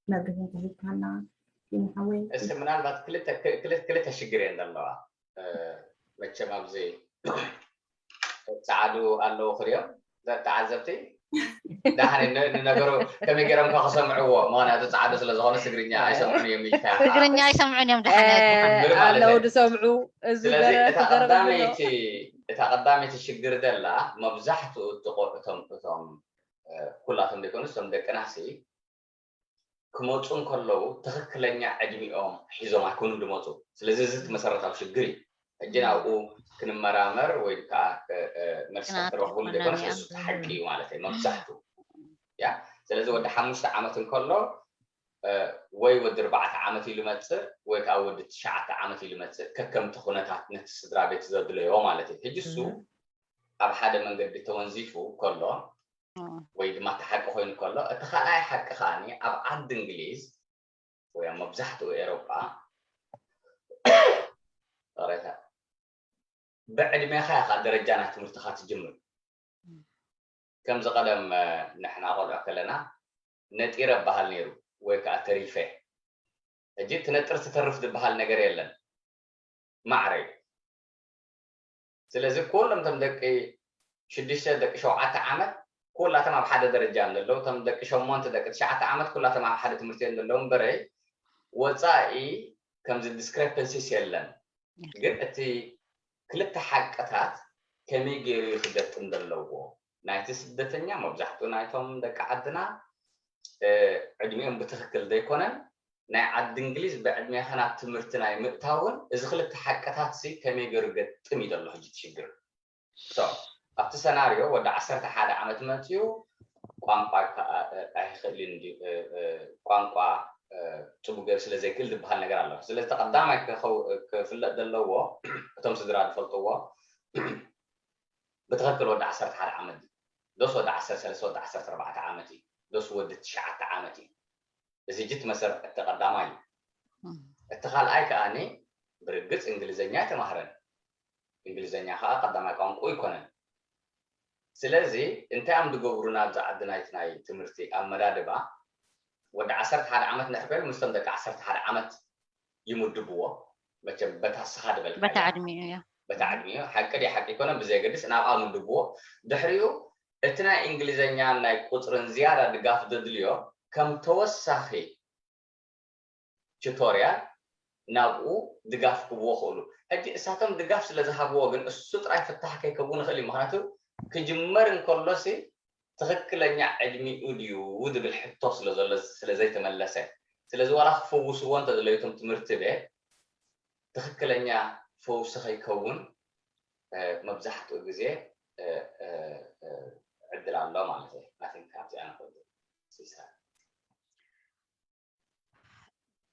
መብርሂ እንተሂብካና ይንሓወይ። እስቲ ምናልባት ክልተ ሽግር እየን ዘለዋ። መቸም ኣብዚ ፃዓዱ ኣለዉ ክሪኦም ተዓዘብቲ ዳሕኒ ንነገሩ ከመይ ገይሮም ከ ክሰምዕዎ? ምክንያቱ ፃዓዱ ስለ ዝኾነ ትግርኛ ኣይሰምዑን እዮም። ትግርኛ ኣይሰምዑን እዮም። ዳሕኒ ኣለዉ ዝሰምዑ። እዚ ስለዚ እታ ቀዳመይቲ እታ ቀዳመይቲ ሽግር ዘላ መብዛሕትኡ እቶም እቶም ኩላቶም ዘይኮኑ እቶም ደቅናሲ ክመፁ እንከለዉ ትኽክለኛ ዕድሚኦም ሒዞም ኣይኮኑን ዝመፁ። ስለዚ እዚ እቲ መሰረታዊ ሽግር እዩ። ሕጂ ናብኡ ክንመራመር ወይ ከዓ መልስታት ክንረኽብሉ ዘይኮነስ እሱ ሓቂ እዩ ማለት እዩ። መብዛሕቱ ያ ስለዚ ወዲ ሓሙሽተ ዓመት እንከሎ ወይ ወዲ ኣርባዕተ ዓመት እዩ ዝመፅእ ወይ ከዓ ወዲ ትሽዓተ ዓመት እዩ ዝመፅእ፣ ከከምቲ ኩነታት ነቲ ስድራ ቤት ዘድለዮ ማለት እዩ። ሕጂ እሱ ኣብ ሓደ መንገዲ ተወንዚፉ ከሎ ወይ ድማ እቲ ሓቂ ኮይኑ ከሎ፣ እቲ ካልኣይ ሓቂ ከዓኒ ኣብ ዓዲ እንግሊዝ ወይ ኣብ መብዛሕትኡ ኤሮጳ ይቕሬታ ብዕድሜኻ ኢኻ ደረጃ ናይ ትምህርትኻ ትጅምር። ከምዚ ቀደም ንሕና ቆልዑ ከለና ነጢረ እበሃል ነይሩ ወይ ከዓ ተሪፈ። ሕጂ ትነጥር ትተርፍ ዝበሃል ነገር የለን። ማዕረ እዩ። ስለዚ ኩሎም እቶም ደቂ ሽዱሽተ ደቂ ሸውዓተ ዓመት ኩላቶም ኣብ ሓደ ደረጃ እዮም ዘለዉ። እቶም ደቂ ሸሞንተ ደቂ ትሽዓተ ዓመት ኩላቶም ኣብ ሓደ ትምህርቲ እዮም ዘለዉ እምበረይ ወፃኢ ከምዚ discrepancies የለን። ግን እቲ ክልተ ሓቅታት ከመይ ገይሩ እዩ ክገጥም ዘለዎ ናይቲ ስደተኛ መብዛሕትኡ ናይቶም ደቂ ዓድና ዕድሚኦም ብትኽክል ዘይኮነን ናይ ዓዲ እንግሊዝ ብዕድሜኻ ናብ ትምህርቲ ናይ ምእታውን እዚ ክልተ ሓቅታት ሲ ከመይ ገይሩ ገጥም እዩ ዘሎ ሕጂ ትሽግር ኣብቲ ሰናርዮ ወዲ ዓሰርተ ሓደ ዓመት መፅኡ ቋንቋ ኣይክእልን ቋንቋ ፅቡቅ ገይሩ ስለ ዘይክእል ዝበሃል ነገር ኣሎ። ስለዚ ቀዳማይ ክፍለጥ ዘለዎ እቶም ስድራ ዝፈልጥዎ ብትኽክል ወዲ ዓሰርተ ሓደ ዓመት ዶስ ወዲ ዓሰርተ ሰለስተ ወዲ ዓሰርተ ኣርባዕተ ዓመት እዩ ዶስ ወዲ ትሽዓተ ዓመት እዩ። እዚ ጅት መሰረት እቲ ቀዳማይ እዩ። እቲ ካልኣይ ከዓኒ ብርግፅ እንግሊዝኛ ኣይተማህረን። እንግሊዝኛ ከዓ ቀዳማይ ቋንቋ ይኮነን። ስለዚ እንታይ እዮም ዝገብሩ ናብዚ ዓዲ ናይቲ ናይ ትምህርቲ ኣመዳድባ ወዲ ዓሰርተ ሓደ ዓመት ንሕበል ምስቶም ደቂ ዓሰርተ ሓደ ዓመት ይምድብዎ። መቸም በታ ስኻ ዝበልካ በታ ዕድሚኡ እያ በታ ዕድሚኡ ሓቂ ድዩ ሓቂ ይኮነ ብዘየገድስ ናብኣ ምድብዎ። ድሕሪኡ እቲ ናይ እንግሊዝኛን ናይ ቁፅርን ዝያዳ ድጋፍ ዘድልዮ ከም ተወሳኺ ቱቶርያል ናብኡ ድጋፍ ክብዎ ክእሉ። ሕጂ እሳቶም ድጋፍ ስለ ዝሃብዎ ግን እሱ ጥራይ ፍታሕ ከይከውን ይኽእል እዩ። ምክንያቱ ክጅመር እንከሎሲ ትኽክለኛ ዕድሚኡ ድዩ ዝብል ሕቶ ስለዘሎ ስለዘይተመለሰ። ስለዚ ዋላ ክፈውስዎ እንተዘለዩ እቶም ትምህርቲ ቤት ትኽክለኛ ፈውሲ ከይከውን መብዛሕትኡ ግዜ ዕድል ኣሎ ማለት እዩ። ናትን ካብዚኣ ንኽእል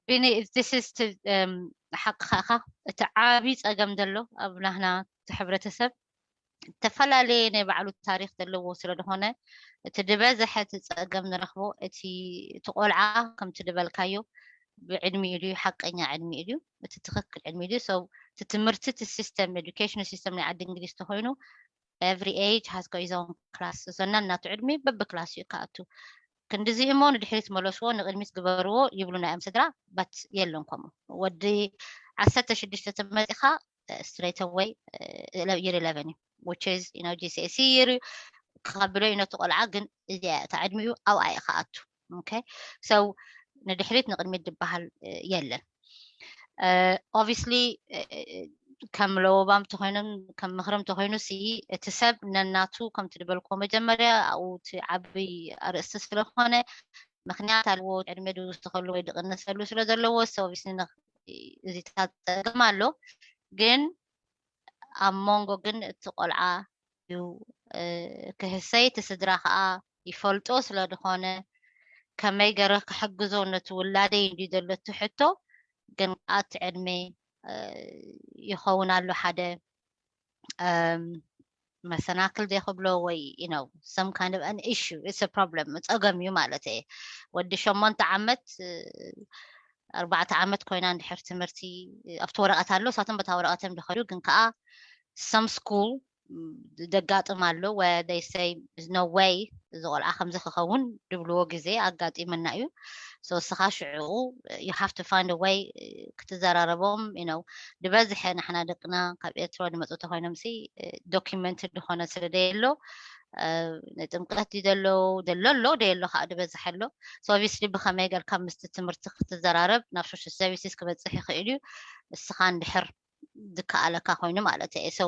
ቢኒ this is ሓቅኻ ኢኻ። እቲ ዓብዪ ፀገም ዘሎ ኣብ ናህና እቲ ሕብረተሰብ ዝተፈላለየ ናይ ባዕሉ ታሪክ ዘለዎ ስለ ዝኾነ እቲ ዝበዝሐ እቲ ፀገም ንረኽቦ እቲ እቲ ቆልዓ ከምቲ ዝበልካዮ ብዕድሚኡ ድዩ ሓቀኛ ዕድሚኡ ድዩ እቲ ትኽክል ዕድሚኡ ድዩ so እቲ ትምህርቲ እቲ system education system ናይ ዓዲ እንግሊዝ ተኮይኑ every age has got his own class so ነናቱ ዕድሚ በብክላስ እዩ ክኣቱ ክንድዚ እሞ ንድሕሪት መለስዎ ንቅድሚት ግበርዎ ይብሉና እዮም ስድራ but የለን ከምኡ ወዲ ዓሰርተ ሽዱሽተ ተመፂኻ straight away year eleven እዩ which is you know GCSE year እዩ ክኸብሎ እዩ ነቲ ቆልዓ ግን እዚኣ እታ ዕድሚኡ ኣብኣ እዩ ክኣቱ okay so ንድሕሪት ንቅድሚት ዝበሃል የለን obviously ከም ለወባም ተኮይኖም ከም ምክርም ተኮይኑ ሲ እቲ ሰብ ነናቱ ከምቲ ዝበልክዎ መጀመርያ ኣብኡ እቲ ዓብይ ኣርእስቲ ስለኮነ ምክንያት ኣለዎ ዕድመ ድውስተከሉ ወይ ድቅንሰሉ ስለ ዘለዎ obviously እዚታት ፀገም ኣሎ ግን ኣብ መንጎ ግን እቲ ቆልዓ እዩ ክህሰይ እቲ ስድራ ከዓ ይፈልጦ ስለ ዝኾነ ከመይ ገረ ክሕግዞ ነቲ ውላደይ እንዲ ዘሎ እቲ ሕቶ ግን ከዓ እቲ ዕድመ ይኸውን ኣሎ ሓደ መሰናክል ዘይክብሎ ወይ some kind of an issue it's problem ፀገም እዩ ማለት እየ ወዲ ሸሞንተ ዓመት ኣርባዕተ ዓመት ኮይና እንድሕር ትምህርቲ ኣብቲ ወረቐት ኣሎ፣ እሳቶም በታ ወረቐት እዮም ዝኸዱ። ግን ከዓ some school ደጋጥም ኣሎ፣ where they say no way፣ እዚ ቆልዓ ከምዚ ክኸውን ድብልዎ ግዜ ኣጋጢመና እዩ። So እስኻ ሽዕኡ you have to find a way ክትዘራረቦም። You know፣ ዝበዝሐ ንሕና ደቅና ካብ ኤርትራ ዝመፁ ተኮይኖም ሲ document ዝኾነ ስለ ደየሎ፣ ንጥምቀት ድዩ ዘሎ፣ ደሎ ኣሎ፣ ደየሎ ከዓ ዝበዝሐ ኣሎ። So obviously ብኸመይ ጌርካ ምስቲ ትምህርቲ ክትዘራረብ ናብ social services ክበፅሕ ይኽእል እዩ፣ እስኻ እንድሕር ዝከኣለካ ኮይኑ ማለት እየ። So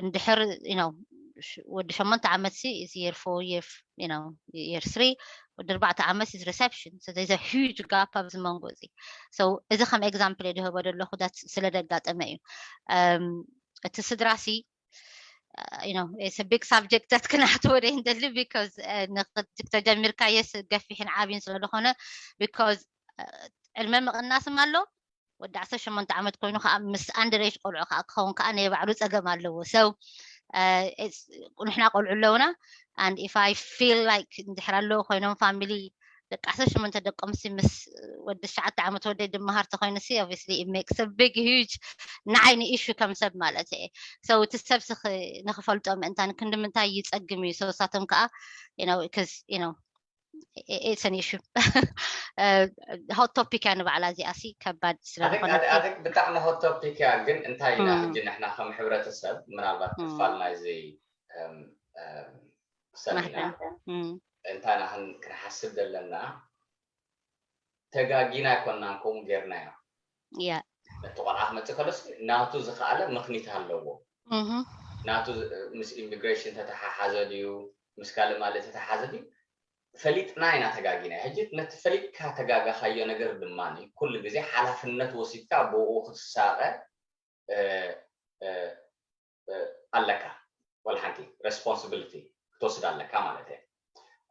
እንድሕር you know፣ ወዲ ሸሞንተ ዓመት ሲ is year four, year you know, year three፣ ወዲ ኣርባዕተ ዓመት is reception። So there's a huge gap ኣብዚ መንጎ እዚ። So እዚ ከም example እየ ዝህቦ ዘለኹ፣ that ስለ ዘጋጠመ እዩ። እቲ ስድራ ሲ you know, it's a big subject that ክናሕትዎ ደይ እንደሊ፣ because ንክትጅ ተጀሚርካየስ ገፊሕን ዓብይን ስለ ዝኾነ፣ because ዕልመ ምቕናስም ኣሎ። ወዲ ዓሰርተ ሸሞንተ ዓመት ኮይኑ ከዓ ምስ under age ቆልዑ ከዓ ክኸውን ከዓ ናይ ባዕሉ ፀገም ኣለዎ። So ንሕና ቆልዑ ኣለውና፣ and if I feel like እንድሕር ኣለዉ ኮይኖም family ደቂ ዓሰርተ ሸሞንተ ደቆም ሲ ምስ ወዲ ትሽዓተ ዓመት ወደይ ድመሃር ተኮይኑ ሲ obviously it makes a big huge ንዓይኒ issue ከም ሰብ ማለት እየ። So እቲ ሰብ ሲ ንክፈልጦ ምእንታን ክንዲ ምንታይ ይፀግም እዩ። So እሳቶም ከዓ you know፣ because you know it's an issue። Hot topic እያ ንባዕላ እዚኣ ሲ ከባድ ስለ ዝኾነ ብጣዕሚ hot topic እያ። ግን እንታይ ኢና ሕጂ ንሕና ከም ሕብረተሰብ ምናልባት ክፋል ናይዚ ሰሚና እንታይ ኢና ክንሓስብ ዘለና፣ ተጋጊና ኣይኮናን ከምኡ ጌርናዮ። ያ እቲ ቆልዓ ክመፅእ ከሎስ ናቱ ዝኸኣለ ምኽኒት ኣለዎ። ናቱ ምስ immigration ተተሓሓዘ ድዩ ምስ ካልእ ማለት ተተሓዘ ድዩ ፈሊጥና ኢና ተጋጊና። ሕጂ ነቲ ፈሊጥካ ተጋጋኻዮ ነገር ድማ ኩሉ ግዜ ሓላፍነት ወሲድካ ብኡ ክትሳቐ ኣለካ። ወላ ሓንቲ responsibility ክትወስድ ኣለካ ማለት እየ።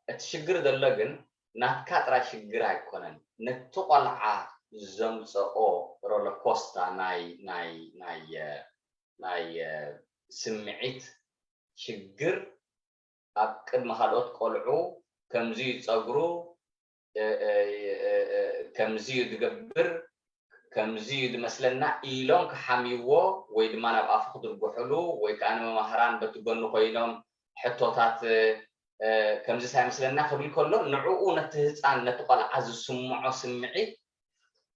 እቲ ሽግር ዘሎ ግን ናትካ ጥራይ ሽግር ኣይኮነን፣ ነቲ ቆልዓ ዘምፀኦ ሮለኮስታ ናይ ናይ ናይ ናይ ስምዒት ሽግር ኣብ ቅድሚ ካልኦት ቆልዑ ከምዚ እዩ ፀጉሩ፣ ከምዚ እዩ ዝገብር፣ ከምዚ እዩ ዝመስለና ኢሎም ክሓምይዎ ወይ ድማ ናብ ኣፉ ክድርግሕሉ ወይ ከዓ ንመማህራን በቲ ጎኒ ኮይኖም ሕቶታት ከምዚ ሳይ መስለና ክብል ከሎ ንዕኡ ነቲ ህፃን ነቲ ቆልዓ ዝስምዖ ስምዒት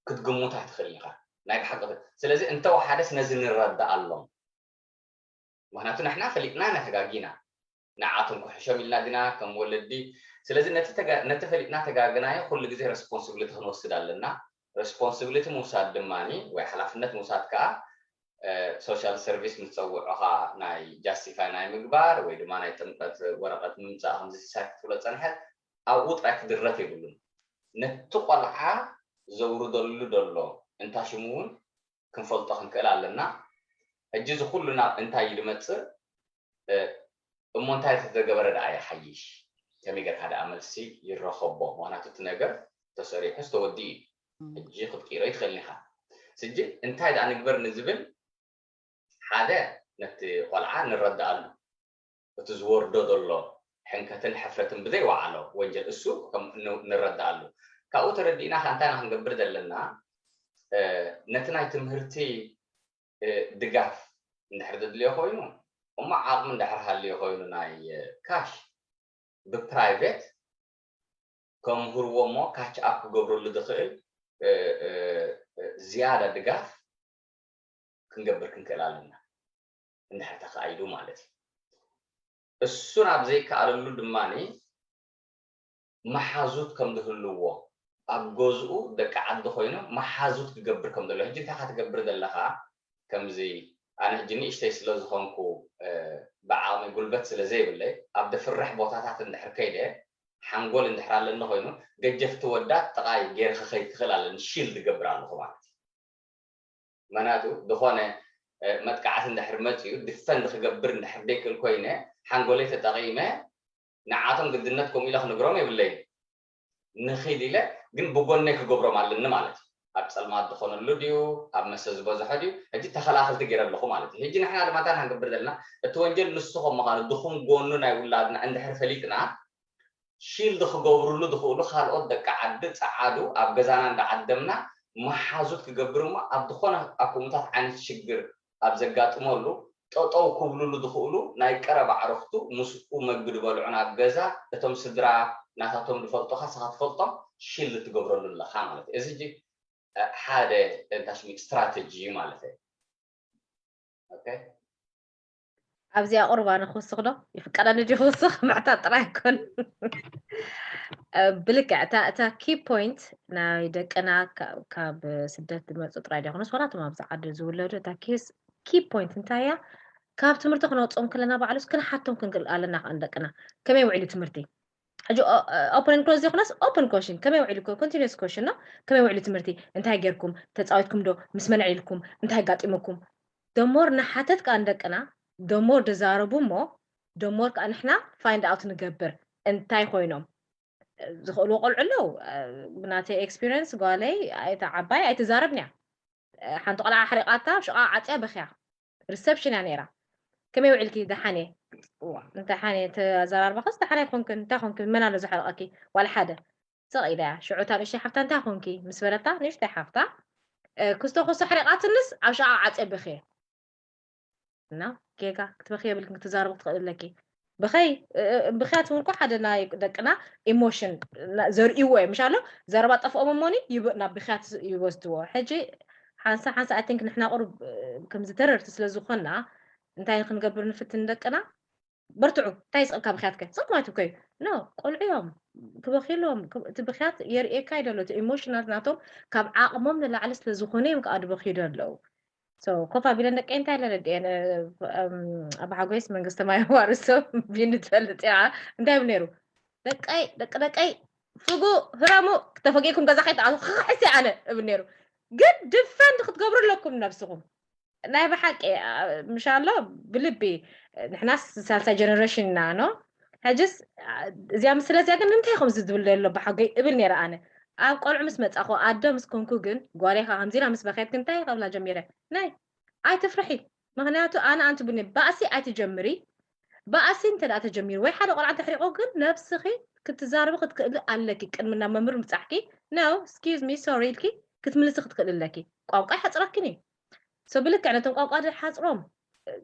ክትግምት ኣይትኽእል ኢኻ ናይ ብሓቂ። ስለዚ እንተወሓደስ ነዚ ንረዳኣሎም። ምክንያቱ ንሕና ፈሊጥና ኢና ተጋጊና፣ ንዓቶም ክሕሾም ኢልና ዲና ከም ወለዲ። ስለዚ ነቲ ፈሊጥና ተጋግናዮ ኩሉ ግዜ responsibility ክንወስድ ኣለና። Responsibility ምውሳድ ድማ ወይ ሓላፍነት ምውሳድ ከዓ social service ምስ ፀውዑኻ ናይ justify ናይ ምግባር ወይ ድማ ናይ ጥምቀት ወረቐት ምምፃእ ከምዚ ሲሳይ ክትብሎ ፀንሐት ኣብኡ ጥራይ ክድረት የብሉን። ነቲ ቆልዓ ዘውርደሉ ዘሎ እንታ ሽሙ እውን ክንፈልጦ ክንክእል ኣለና። ሕጂ እዚ ኩሉ ናብ እንታይ እዩ ዝመፅእ? እሞ እንታይ ተተገበረ ደኣ ይሓይሽ? ከመይ ጌርካ ደኣ መልሲ ይረኸቦ? ምክንያቱ እቲ ነገር ተሰሪሑ ዝተወዲ እዩ። ሕጂ ክትቅይሮ ይትኽእል ኢኻ። ስጂ እንታይ ደኣ ንግበር ንዝብል ሓደ ነቲ ቆልዓ ንረዳኣሉ፣ እቲ ዝወርዶ ዘሎ ሕንከትን ሕፍረትን ብዘይ ወዓሎ ወንጀል እሱ ንረዳኣሉ። ካብኡ ተረዲእና ከ እንታይ ኢና ክንገብር ዘለና? ነቲ ናይ ትምህርቲ ድጋፍ እንድሕር ዘድልዮ ኮይኑ እሞ ዓቕሚ እንድሕር ሃልዮ ኮይኑ ናይ ካሽ ብፕራይቬት ከምህርዎ እሞ ካች ኣፕ ክገብረሉ ዝኽእል ዝያዳ ድጋፍ ክንገብር ክንክእል ኣለና። እንድሕር ተኻኢሉ ማለት እዩ። እሱ ናብ ዘይከኣለሉ ድማ መሓዙት ከም ዝህልዎ ኣብ ገዝኡ ደቂ ዓዲ ኮይኖም መሓዙት ክገብር ከም ዘለዎ። ሕጂ እንታይ ትገብር ዘለኻ? ከምዚ ኣነ ሕጂ ንእሽተይ ስለ ዝኾንኩ ብዓቕሚ ጉልበት ስለ ዘይብለይ ኣብ ደፍርሕ ቦታታት እንድሕር ከይደ ሓንጎል እንድሕር ኣለኒ ኮይኑ ገጀፍቲ ወዳት ጥቓይ ገይረ ክኸይድ ክኽእል ኣለኒ፣ ሺልድ ዝገብር ኣለኹ ማለት እዩ። መናቱ ዝኾነ መጥቃዕቲ እንድሕር መፅኡ ዲፈንድ ክገብር እንድሕር ደይክእል ኮይነ ሓንጎለይ ተጠቒመ ንዓቶም ግድነት ከምኡ ኢለ ክንግሮም የብለይን። ንኺድ ኢለ ግን ብጎነይ ክገብሮም ኣለኒ ማለት እዩ። ኣብ ፀልማት ዝኾነሉ ድዩ ኣብ መሰ ዝበዝሖ ድዩ ሕጂ ተኸላኸልቲ ገይረ ኣለኹ ማለት እዩ። ሕጂ ንሕና ድማ እንታይ ክንገብር ዘለና እቲ ወንጀል ንሱ ከም ምዃኑ ድኹም ጎኑ ናይ ውላድና እንድሕር ፈሊጥና ሺልድ ክገብርሉ ዝኽእሉ ካልኦት ደቂ ዓዲ ጸዓዱ ኣብ ገዛና እንዳዓደምና መሓዙት ክገብር እሞ ኣብ ዝኾነ ኣኩምታት ዓይነት ሽግር ኣብ ዘጋጥመሉ ጠጠው ክብልሉ ዝኽእሉ ናይ ቀረባ ኣዕርኽቱ ምስኡ መግቢ ዝበልዑ ናብ ገዛ እቶም ስድራ ናታቶም ዝፈልጡኻ ንስኻ ትፈልጦም ሺልድ ትገብረሉ ኣለኻ ማለት እዩ። እዚ ሕጂ ሓደ እንታይ ሽሙ ስትራተጂ ማለት እዩ። ኦኬ ኣብዚኣ ቁርብ ኣነ ክውስኽ ዶ ይፍቀደኒ? ዲ ክውስኽ ምዕታት ጥራይ ኣይኮን ብልክዕ እታ እታ ኪ ፖይንት ናይ ደቅና ካብ ስደት ዝመፁ ጥራይ ዲኮነስ ዋላቶም ኣብዚ ዓዲ ዝውለዱ እታ ኪ ፖይንት እንታይ እያ? ካብ ትምህርቲ ክነውፅኦም ከለና ባዕሉስ ክንሓቶም ክንክእል ኣለና ከኣ ንደቅና ከመይ ውዒሉ ትምህርቲ ሕጂ ኦፕን ክሎዝ ዘይኮነስ ኦፕን ኮሽን ከመይ ውዒሉ ኮንቲኒስ ኮሽን ነው ከመይ ውዒሉ ትምህርቲ እንታይ ጌርኩም ተፃዊትኩም ዶ ምስ መን ዕሊልኩም እንታይ ኣጋጢሙኩም ደሞር ንሓተት ከኣ ንደቅና ደሞር ድዛረቡ እሞ ደሞር ከኣ ንሕና ፋይንድ ኣውት ንገብር እንታይ ኮይኖም ዝኽእልዎ ቆልዑ ኣለዉ ብናተይ ኤክስፒሪንስ ጓለይ ኣይተ ዓባይ ኣይትዛረብን እያ ሓንቲ ቆልዓ ሓሪቓታ ሽቓ ዓፅያ በኽያ ሪሰፕሽን እያ ነይራ ከመይ ውዒልኪ ደሓን እየ እንታይ ሓን ተዘራርባኸስ ደሓን ኣይኮንክን እንታይ ኮንክን መን ኣሎ ዝሓረቐኪ ዋላ ሓደ ስቕ ኢላ እያ ሽዑ እታ ንእሽተይ ሓፍታ እንታይ ኮንኪ ምስ በለታ ንእሽተይ ሓፍታ ክስቶ ክስቶ ሓሪቓትንስ ኣብ ሽቓ ዓፅየ በኽየ እና ጌጋ ክትበኺ የብልክን ክትዛረቡ ክትኽእል ኣለኪ ብኸይ ብኽያት እውን እኮ ሓደ ናይ ደቅና ኢሞሽን ዘርእይዎ እዮም ምሻሎ ዘረባ ጠፍኦም እሞኒ ናብ ብኽያት ይወስድዎ ሕጂ ሓንሳ ሓንሳ ኣይ ቲንክ ንሕና ቁሩብ ከምዚ ተረርቲ ስለ ዝኾንና እንታይ ክንገብር ንፍትን ደቅና በርትዑ እንታይ ይስቕካ ብኽያትከ ስቕ ማለት እኮ እዩ ኖ ቆልዑ እዮም ክበኽዩ ኣለዎም እቲ ብኽያት የርእየካ ይደሎ እቲ ኢሞሽናል ናቶም ካብ ዓቕሞም ንላዕሊ ስለ ዝኾነ እዮም ከዓ ዝበኽዩ ኣለዉ ኮፍ ኣቢለን ደቀይ እንታይ ኣለረድኤን ኣባሓጎይስ መንግስቲ ማይ ዋርሶም ቢኒ ትፈልጥ እያ እንታይ ይብል ነይሩ ደቀይ ደቂ ደቀይ ፍጉ ህረሙ ተፈጊእኩም ገዛ ከይትኣቱ ክሕሲ ኣነ እብል ነይሩ ግን ድፈንድ ክትገብሩ ኣለኩም ነብስኹም ናይ ብሓቂ ምሻሎ ብልቢ ንሕናስ ሳልሳይ ጀነሬሽን ኢና ኖ ሕጅስ እዚኣ ምስለ እዚኣ ግን ንምንታይ ከም ዝብል ዘሎ ብሓገይ እብል ነይረ ኣነ ኣብ ቆልዑ ምስ መፃኹ ኣደ ምስ ኮንኩ ግን ጓሌኻ ከምዚና ምስ በኸየት ግን እንታይ ከብላ ጀሚረ ናይ ኣይትፍርሒ ምክንያቱ ኣነ ኣንቲ ቡኒ ባእሲ ኣይትጀምሪ ባእሲ እንተ ተጀሚሩ ወይ ሓደ ቆልዓ ተሕሪቆ ግን ነብስኺ ክትዛረቢ ክትክእሊ ኣለኪ ቅድሚ ናብ መምህር ምብፃሕኪ no excuse me sorry ኢልኪ ክትምልሲ ክትክእሊ ኣለኪ ቋንቋ ይሓፅረክን እዩ so ብልክዕ ነቶም ቋንቋ ዝሓፅሮም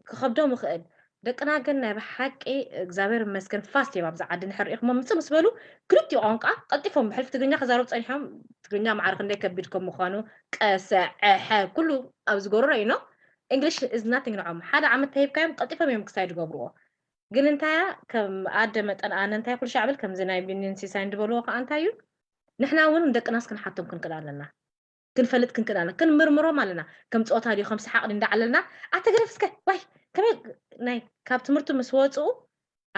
ክኸብዶም ይኽእል ደቅና ግን ናይ ብሓቂ እግዚኣብሔር መስገን ፋስት እዮም ኣብዚ ዓዲ ንሕር ኢኹሞ ምፅእ ምስ በሉ ክልቲኡ ቋንቋ ቀልጢፎም ብሕልፊ ትግርኛ ክዛረቡ ፀኒሖም ትግርኛ ማዕረ ክንደይ ከቢድ ከም ምዃኑ ቀሰ ዕሐ ኩሉ ኣብ ዝገብሩ ረኢኖ English is nothing ንዖም ሓደ ዓመት ተሂብካዮም ቀልጢፎም እዮም ክሳይ ዝገብርዎ ግን እንታያ ከም ኣደ መጠን ኣነ እንታይ ኩሉ ሻዕብል ከምዚ ናይ ቢኒን ሲሳይን ዝበልዎ ከዓ እንታይ እዩ ንሕና እውን ደቅናስ ክንሓቶም ክንክእል ኣለና ክንፈልጥ ክንክእል ኣለና ክንምርምሮም ኣለና ከም ፀወታ ድዩ ከም ሰሓቅ እንዳዓለልና ኣተገደፍ እስከ ዋይ ከመይ ናይ ካብ ትምህርቲ ምስ ወፅኡ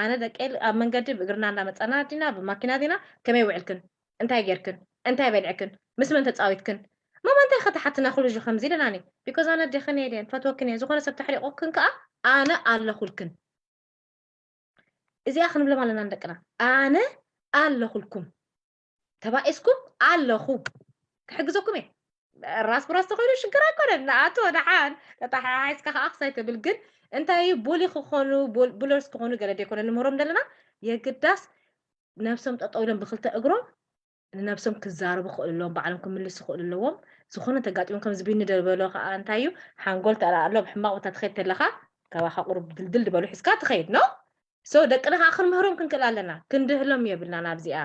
ኣነ ደቀይ ኣብ መንገዲ ብእግርና እንዳመፀና ዲና ብማኪና ዲና ከመይ ውዕልክን እንታይ ጌርክን እንታይ በልዕክን ምስ መን ተፃዊትክን ማማ እንታይ ከተሓትና ኩሉ ዚ ከምዚ ኢለናኒ because ኣነ ኣዴኽን እየ ድየን ፈትወክን እየ ዝኾነ ሰብ ተሕሪቑክን ከዓ ኣነ ኣለኹልክን እዚኣ ክንብሎም ኣለና ንደቅና ኣነ ኣለኹልኩም ተባኢስኩም ኣለኹ ክሕግዘኩም እየ ራስ ብራስ ተኮይኑ ሽግር ኣይኮነን ንኣቶ ደሓን ተተሓሓዝካ ከዓ ክሳይ ትብል ግን እንታይ እዩ ቡሊ ክኾኑ ቡለርስ ክኾኑ ገለ ደይኮነ ንምህሮም ዘለና የግዳስ ነብሶም ጠጠው ኢሎም ብክልተ እግሮም ንነብሶም ክዛረቡ ክኽእሉ ኣለዎም ባዕሎም ክምልሱ ክኽእሉ ኣለዎም ዝኾነ ተጋጢሞም ከም ዝቢኒ ደበሎ ከዓ እንታይ እዩ ሓንጎል ተላ ኣሎ ብሕማቅ ቦታ ትኸይድ ተለካ ካባካ ቁሩብ ድልድል ዝበሉ ሒዝካ ትኸይድ ነው so ደቅና ከዓ ክንምህሮም ክንክእል ኣለና ክንድህሎም የብልና ናብዚኣ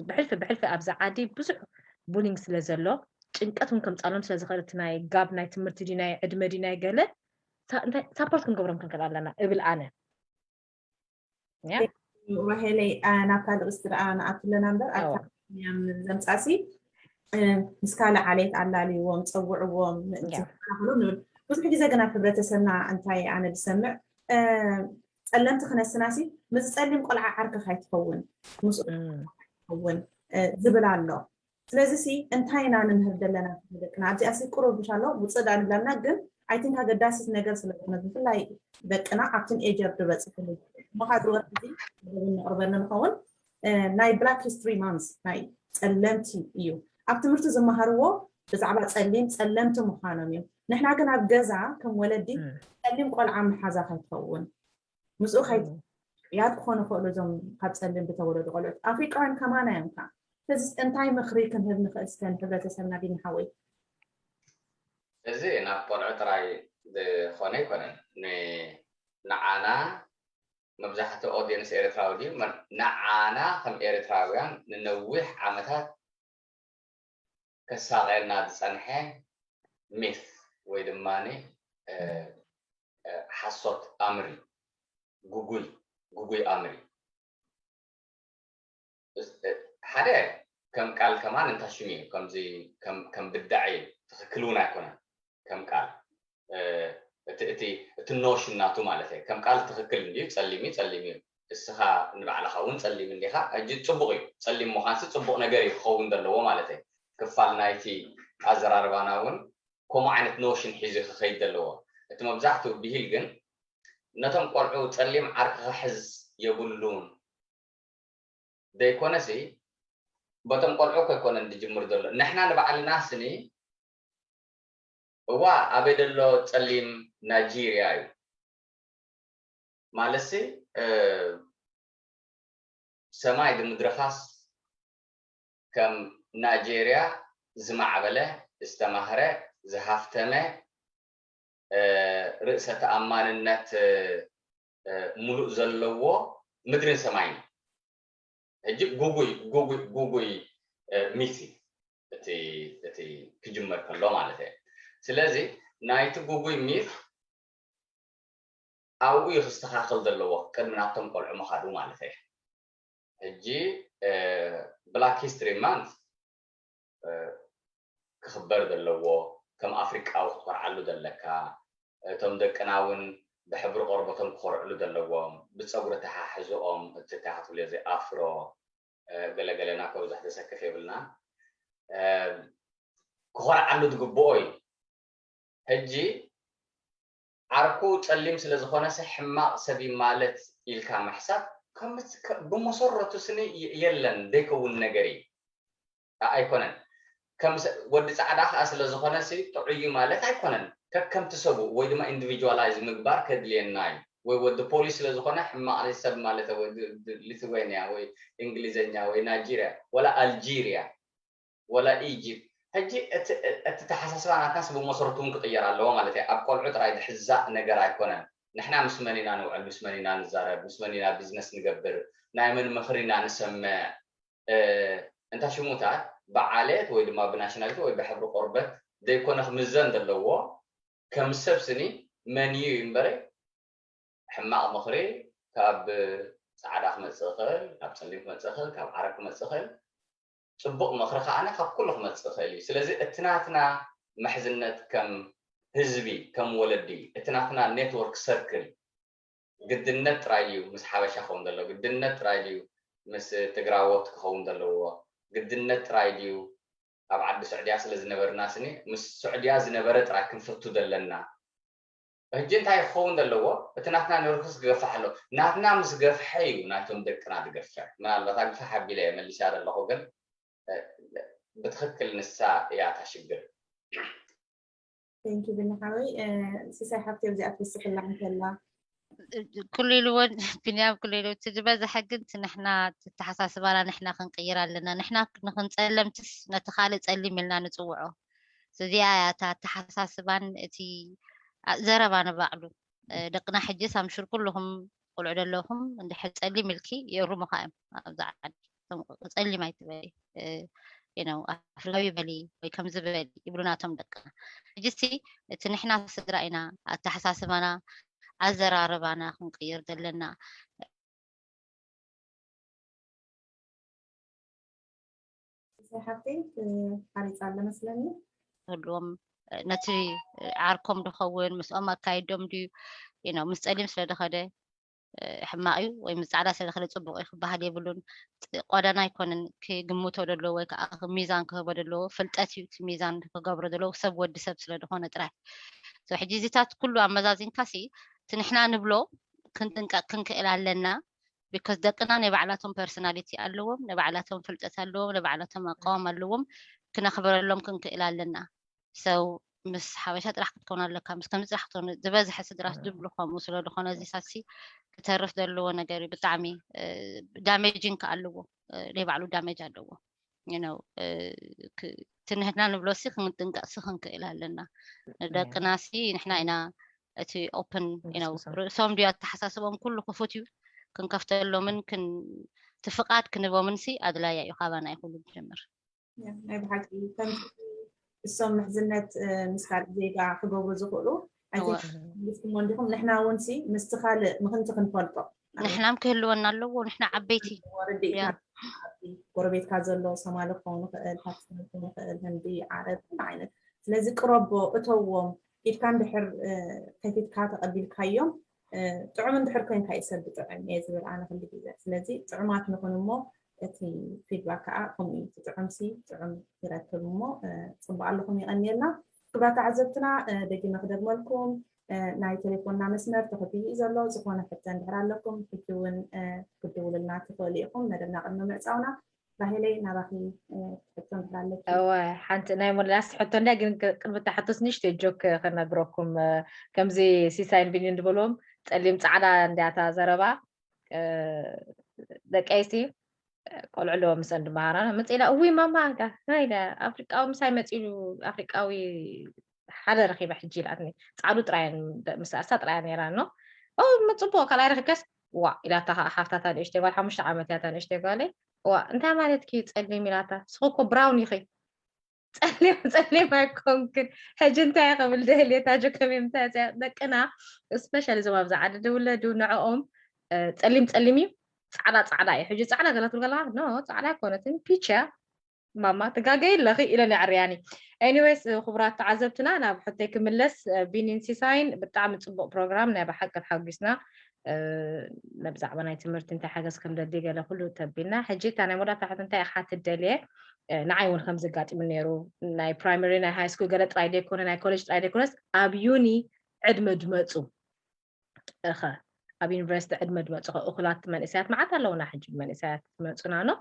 ብሕልፊ ብሕልፊ ኣብዚ ዓዲ ብዙሕ ቡሊንግ ስለ ዘሎ ጭንቀት እውን ከምፃሎም ስለ ዝኽእል እቲ ናይ ጋብ ናይ ትምህርቲ ዲ ናይ ዕድመ ዲ ናይ ገለ ሳፖርት ክንገብሮም ክንክእል ኣለና እብል ኣነ ራሄለይ ናብ ካልእ ርእስቲ ደኣ ንኣቱ ኣለና እምበር ኣብታ ዘምፃሲ ምስ ካልእ ዓሌት ኣላልይዎም ፀውዕዎም ምእንቲ ዝከላኸሉ ንብል ብዙሕ ግዜ ግን ኣብ ሕብረተሰብና እንታይ ኣነ ዝሰምዕ ፀለምቲ ክነስናሲ ምስ ፀሊም ቆልዓ ዓርክኻ ኣይትኸውን ምስኡ ኣይትኸውን ዝብል ኣሎ ስለዚ ሲ እንታይ ኢና ንምህር ዘለና ደቅና ኣብዚኣ ሲ ቁሩብ ምሻሎ ውፅእ ዳ ንብላና ግን ኣይቲንክ ኣገዳሲት ነገር ስለዝኾነ ብፍላይ ደቅና ኣብትን ኤጀር ዝበፅሕሉ መኻድሪ ወርሒ እዚ ነቕርበሉ ንኸውን ናይ ብላክ ሂስትሪ ማንስ ናይ ፀለምቲ እዩ ኣብ ትምህርቲ ዝመሃርዎ ብዛዕባ ፀሊም ፀለምቲ ምዃኖም እዩ ንሕና ግን ኣብ ገዛ ከም ወለዲ ፀሊም ቆልዓ መሓዛ ከይትኸውን ምስኡ ከይት ቅያት ክኾኑ ይኽእሉ እዞም ካብ ጸሊም ዝተወለዱ ቆልዑት ኣፍሪቃውያን ከማና እዮም ከ። ስለዚ እንታይ ምኽሪ ክንህብ ንኽእል እስከ ንሕብረተሰብና ቢኒ ሓወይ? እዚ ናብ ቆልዑ ጥራይ ዝኾነ ኣይኮነን። ንዓና መብዛሕትኡ ኦድየንስ ኤርትራዊ ድዩ ንዓና ከም ኤርትራውያን ንነዊሕ ዓመታት ከሳቐየና ዝጸንሐ ሚት ወይ ድማ ሓሶት ኣምሪ፣ ጉጉይ ጉጉይ ኣምሪ። ሓደ ከም ቃል ከማን እንታሽም እዩ። ከምዚ ከም ብዳዕ እዩ። ትኽክል እውን ኣይኮነን ከም ቃል እቲ እቲ እቲ ኖሽን ናቱ ማለት እዩ። ከም ቃል ትኽክል እንድዩ፣ ጸሊም እዩ፣ ጸሊም እዩ። እስኻ ንባዕልኻ እውን ጸሊም እንዲኻ። ሕጂ ጽቡቕ እዩ፣ ጸሊም ምዃንሲ ጽቡቕ ነገር እዩ ክኸውን ዘለዎ ማለት እዩ። ክፋል ናይቲ ኣዘራርባና እውን ከምኡ ዓይነት ኖሽን ሒዙ ክኸይድ ዘለዎ። እቲ መብዛሕትኡ ብሂል ግን ነቶም ቆልዑ ጸሊም ዓርኪ ክሕዝ የብሉን ዘይኮነሲ በቶም ቆልዑ ከይኮነን ዝጅምር ዘሎ ንሕና ንባዕልና ስኒ እዋ ኣበይ ደሎ ጸሊም ናይጄርያ እዩ ማለትሲ ሰማይ ብምድሪ ፋርስ ከም ናይጄርያ ዝማዕበለ ዝተማህረ ዝሃፍተመ ርእሰ ተኣማንነት ሙሉእ ዘለዎ ምድርን ሰማይን። ሕጂ ጉጉይ ጉጉይ ጉጉይ ሚት እዩ እቲ እቲ ክጅመር ከሎ ማለት እየ። ስለዚ ናይቲ ጉጉይ ሚት ኣብኡ እዩ ክስተኻኸል ዘለዎ ቅድሚ ናብቶም ቆልዑ ምኻዱ ማለት እየ። ሕጂ ብላክ ሂስትሪ ማንት ክኽበር ዘለዎ ከም ኣፍሪቃዊ ክትኮርዓሉ ዘለካ እቶም ደቅና እውን ብሕብሪ ቆርበቶም ክኾርዕሉ ዘለዎም ብፀጉሪ ተሓሕዝኦም እቲ እንታይ ክትብልዮ እዚ ኣፍሮ ገለገለና ከብዝሕ ዘሰክፍ የብልና ክኾርዓሉ ዝግብኦ እዩ። ሕጂ ዓርኩ ጸሊም ስለ ዝኾነሲ ሕማቕ ሰብ እዩ ማለት ኢልካ ምሕሳብ ብመሰረቱ ስኒ የለን ዘይከውን ነገር እዩ። ኣይኮነን። ወዲ ጻዕዳ ከዓ ስለ ዝኾነሲ ጥዑይ እዩ ማለት ኣይኮነን። ከከምቲ ሰቡ ወይ ድማ ኢንዲቪጁዋላይዝ ምግባር ከድልየና እዩ። ወይ ወዲ ፖሊስ ስለ ዝኾነ ሕማቕ ሰብ ማለት ሊትዌንያ ወይ እንግሊዘኛ ወይ ናይጄርያ ወላ ኣልጄርያ ወላ ኢጅፕት ሕጂ እቲ ተሓሳስባ ናትናስ ብመሰረቱ እውን ክቅየር ኣለዎ ማለት እዩ። ኣብ ቆልዑ ጥራይ ዝሕዛእ ነገር ኣይኮነን። ንሕና ምስ መን ኢና ንውዕል፣ ምስ መን ኢና ንዛረብ፣ ምስ መን ኢና ቢዝነስ ንገብር፣ ናይ መን ምኽሪ ኢና ንሰምዕ፣ እንታይ ሽሙታት ብዓሌት ወይ ድማ ብናሽናሊቲ ወይ ብሕብሪ ቆርበት ዘይኮነ ክምዘን ዘለዎ ከም ሰብ ስኒ መን እዩ እምበረ ሕማቕ ምኽሪ ካብ ጻዕዳ ክመጽእ ይኽእል፣ ካብ ጸሊም ክመጽእ ይኽእል፣ ካብ ዓረብ ክመጽእ ይኽእል። ጽቡቕ ምኽሪ ከኣ ካብ ኩሉ ክመጽእ ይኽእል እዩ። ስለዚ እቲ ናትና ምሕዝነት ከም ህዝቢ፣ ከም ወለዲ፣ እቲ ናትና ኔትወርክ ሰርክል ግድነት ጥራይ ድዩ ምስ ሓበሻ ክኸውን ዘለዎ? ግድነት ጥራይ ድዩ ምስ ትግራዎት ክኸውን ዘለዎ? ግድነት ጥራይ ድዩ ኣብ ዓዲ ስዑድያ ስለ ዝነበርና ስኒ ምስ ስዑድያ ዝነበረ ጥራይ ክንፈቱ ዘለና? ሕጂ እንታይ ክኸውን ዘለዎ? እቲ ናትና ኔትወርክስ ክገፍሕ ኣለዎ። ናትና ምስ ገፍሐ እዩ ናይቶም ደቅና ዝገፍሕ። ምናልባት ኣግፋሕ ኣቢለ እየ መሊሰያ ዘለኹ ግን ብትኽክል ንሳ እያ እታ ሽግር። Thank you ቢኒ ሓወይ። ሲሳይ ሓፍቲ ኣብዚኣ ትውስኽላ እንተላ ኩሉ ኢልዎ ቢንያም ኩሉ ኢልዎ እቲ ዝበዝሐ ግን እቲ ንሕና ኣተሓሳስባና ንሕና ክንቅይር ኣለና። ንሕና ንኽንጸለምትስ ነቲ ካልእ ጸሊም ኢልና ንጽውዖ። እዚኣ እያ እታ ኣተሓሳስባን እቲ ዘረባ ንባዕሉ። ደቅና ሕጅስ ኣምሹር ኩልኹም ቆልዑ ዘለኹም እንድሕር ጸሊም ኢልኪ የእርሙኻ እዮም ኣብዛ ዓዲ። ጸሊም ኣይትበሊ ኣፍሪቃዊ በሊ ወይ ከምዚ በሊ ይብሉና እቶም ደቅና። ሕጅሲ እቲ ንሕና ስድራ ኢና ኣተሓሳስባና ኣዘራርባና ክንቅይር ዘለና። ሓፍተይ ሓሪፃ ኣሎ መስለኒ። ክህልዎም ነቲ ዓርኮም ድኸውን ምስኦም ኣካይዶም ድዩ ምስ ፀሊም ስለ ድኸደ ሕማቕ እዩ ወይ ምስ ፃዕዳ ስለ ድኸደ ፅቡቕ እዩ ክበሃል የብሉን። ቆዳና ኣይኮነን ክግምቶ ደለዎ ወይ ከዓ ሚዛን ክህቦ ደለዎ፣ ፍልጠት እዩ እቲ ሚዛን ክገብሮ ደለዎ ሰብ ወዲ ሰብ ስለ ድኾነ ጥራይ። ሕጂ እዚታት ኩሉ ኣመዛዚንካሲ እቲ ንሕና ንብሎ ክንጥንቀቅ ክንክእል ኣለና። ቢኮዝ ደቅና ናይ ባዕላቶም ፐርሶናሊቲ ኣለዎም፣ ናይ ባዕላቶም ፍልጠት ኣለዎም፣ ናይ ባዕላቶም ኣቃውማ ኣለዎም። ክነኽብረሎም ክንክእል ኣለና። ሰው ምስ ሓበሻ ጥራሕ ክትከውን ኣለካ፣ ምስ ከምዚ ጥራሕ ክትከውን፣ ዝበዝሐ ስድራት ዝብሉ ከምኡ ስለ ዝኾነ፣ እዚ ሳሲ ክተርፍ ዘለዎ ነገር እዩ። ብጣዕሚ ዳሜጂንግ ከ ኣለዎ፣ ናይ ባዕሉ ዳሜጅ ኣለዎ። You know፣ እቲ ንሕና ንብሎ ሲ ክንጥንቀቕ ሲ ክንክእል ኣለና። ንደቅና ሲ ንሕና ኢና እቲ ኦፕን፣ you know፣ ርእሶም ድዩ ኣተሓሳስቦም ኩሉ ክፉት እዩ፣ ክንከፍተሎምን እቲ ፍቓድ ክንህቦምን ሲ ኣድላያ እዩ። ካባና እዩ ኩሉ ዝጀምር። ናይ ብሓቂ ከምዚ እሶም ምሕዝነት ምስ ካልእ ዜጋ ክገብሩ ዝኽእሉ፣ መንግስቲ ሞ እንዲኹም ንሕና እውን ሲ ምስቲ ካልእ ምኽንቲ ክንፈልጦ ንሕናም ክህልወና ኣለዎ። ንሕና ዓበይቲ ጎረቤትካ ዘሎ ሶማሊ ክኸውን ይኽእል፣ ፓኪስታን ክኸውን ይኽእል፣ ህንዲ፣ ዓረብ፣ ኩሉ ዓይነት። ስለዚ ቅረቦ፣ እተዎም። ኢድካ እንድሕር ከፊትካ ተቐቢልካዮም፣ ጥዑም እንድሕር ኮይንካ እዩ ሰብ ብጥዑም እየ ዝብል ኣነ ኩሉ ግዜ። ስለዚ ጥዑማት ንኹን እሞ እቲ ፊድባክ ከዓ ከምኡ እዩ። እቲ ጥዑም ሲ ጥዑም ይረክብ እሞ፣ ፅቡቅ ኣለኹም፣ ይቐንየልና። ክብራት ተዓዘብትና፣ ደጊመ ክደግመልኩም፣ ናይ ቴሌፎንና መስመር ተኸፊቱ እዩ ዘሎ። ዝኾነ ሕቶ እንድሕር ኣለኩም፣ ሕጂ እውን ክትድውሉልና ትኽእሉ ኢኹም። መደብና ቅድሚ ምዕፃውና፣ ራሄለይ፣ ናባኺ ሕቶ እንድሕር ኣለኪ። እወ፣ ሓንቲ ናይ ሞላስ ሕቶ እንዳ፣ ግን ቅድሚ እታ ሕቶስ ንእሽተይ ጆክ ክነግረኩም። ከምዚ ሲሳይን ቢኒን ዝበልዎም፣ ፀሊም ፃዕዳ እንዲያታ ዘረባ፣ ደቀይሲ ቆልዑ ኣለዎ ምስአን ድመሃራ መፅኢላ፣ እውይ ማማ፣ ኢለ፣ ኣፍሪቃዊ ምሳይ መፂሉ፣ ኣፍሪቃዊ ሓደ ረኺበ ሕጂ ኢላትኒ። ፃዕዱ ጥራይ እየን፣ ምስ ኣሳ ጥራይ እያ ነይራ። ኖ፣ ኦ፣ ጽቡቕ፣ ካልኣይ ረኺብካስ? ዋ፣ ኢላታ። ከ-፣ ሓፍታታ ንእሽተይ ጓል፣ ሓሙሽተ ዓመት እያ እታ ንእሽተይ ጓለይ። ዋ፣ እንታይ ማለት እዩ ጸሊም? ኢላታ። ንስኺ እኮ ብራውን ኢኺ። ጸሊም፣ ጸሊም ኣይኮንክን። ሕጂ እንታይ ክብል ደልየ፣ እታ ጆከም እንታይ እያ? ደቅና፣ ስፔሻሊ እዞም ኣብዚ ዓዲ ዝውለዱ፣ ንዕኦም፣ እ፣ ጸሊም ጸሊም እዩ፣ ጻዕዳ ጻዕዳ እዩ። ሕጂ ጻዕዳ ገለ ትብል ከለኻ፣ ኖ፣ ጻዕዳ ኣይኮነትን፣ ፒች እያ። ማማ፣ ትጋገይ ኣለኺ ኢለን የዕርያኒ። ኤኒዌይስ፣ ክቡራት ተዓዘብትና፣ ናብ ሕቶይ ክምለስ። ቢኒን ሲሳይን፣ ብጣዕሚ ጽቡቕ ፕሮግራም፣ ናይ ብሓቂ ተሓጒስና። እ፣ ብዛዕባ ናይ ትምህርቲ እንታይ ሓገዝ ከም ደሊ ገለ ኩሉ ተቢልና። ሕጂ እታ ናይ መወዳእታ ሕቶ እንታይ ኢኻ ክትደልየ? እ፣ ንዓይ እውን ከምዚ ኣጋጢሙ ነይሩ። ናይ ፕራይመሪ፣ ናይ ሃይ ስኩል ገለ ጥራይ ደይኮነ፣ ናይ ኮሌጅ ጥራይ ደይኮነስ፣ ኣብ ዩኒ ዕድመ ድመጹ እኸ፣ ኣብ ዩኒቨርሲቲ ዕድመ ድመጹ እኹላት መንእሰያት መዓት ኣለውና ሕጂ፣ መንእሰያት ዝመጹና ኖ።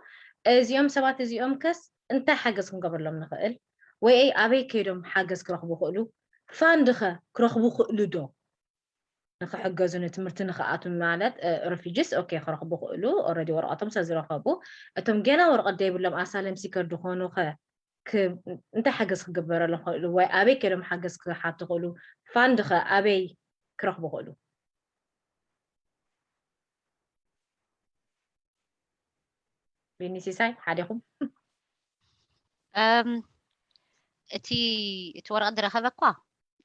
እዚኦም ሰባት እዚኦም ከስ እንታይ ሓገዝ ክንገብረሎም ንኽእል? ወይ ኣበይ ከይዶም ሓገዝ ክረኽቡ ክእሉ? ፋንድ ኸ ክረኽቡ ክእሉ ዶ? ንኽሕገዙ፣ ንትምህርቲ ንኽኣቱ ማለት፣ እ፣ ሪፊጂስ፣ ኦኬ፣ ክረኽቡ ክእሉ፣ ኦልሬዲ ወረቐቶም ስለ ዝረኸቡ። እቶም ገና ወረቐት ደይብሎም ኣሳይለም ሲከር ዝኾኑ ኸ ክ-፣ እንታይ ሓገዝ ክግበረሎም ክእሉ? ወይ ኣበይ ከይዶም ሓገዝ ክሓቱ ክእሉ? ፋንድ ኸ ኣበይ ክረኽቡ ክእሉ? ቢኒ ሲሳይ፣ ሓደኹም? እም፣ እቲ፣ እቲ ወረቐት ዝረኸበ እኳ፣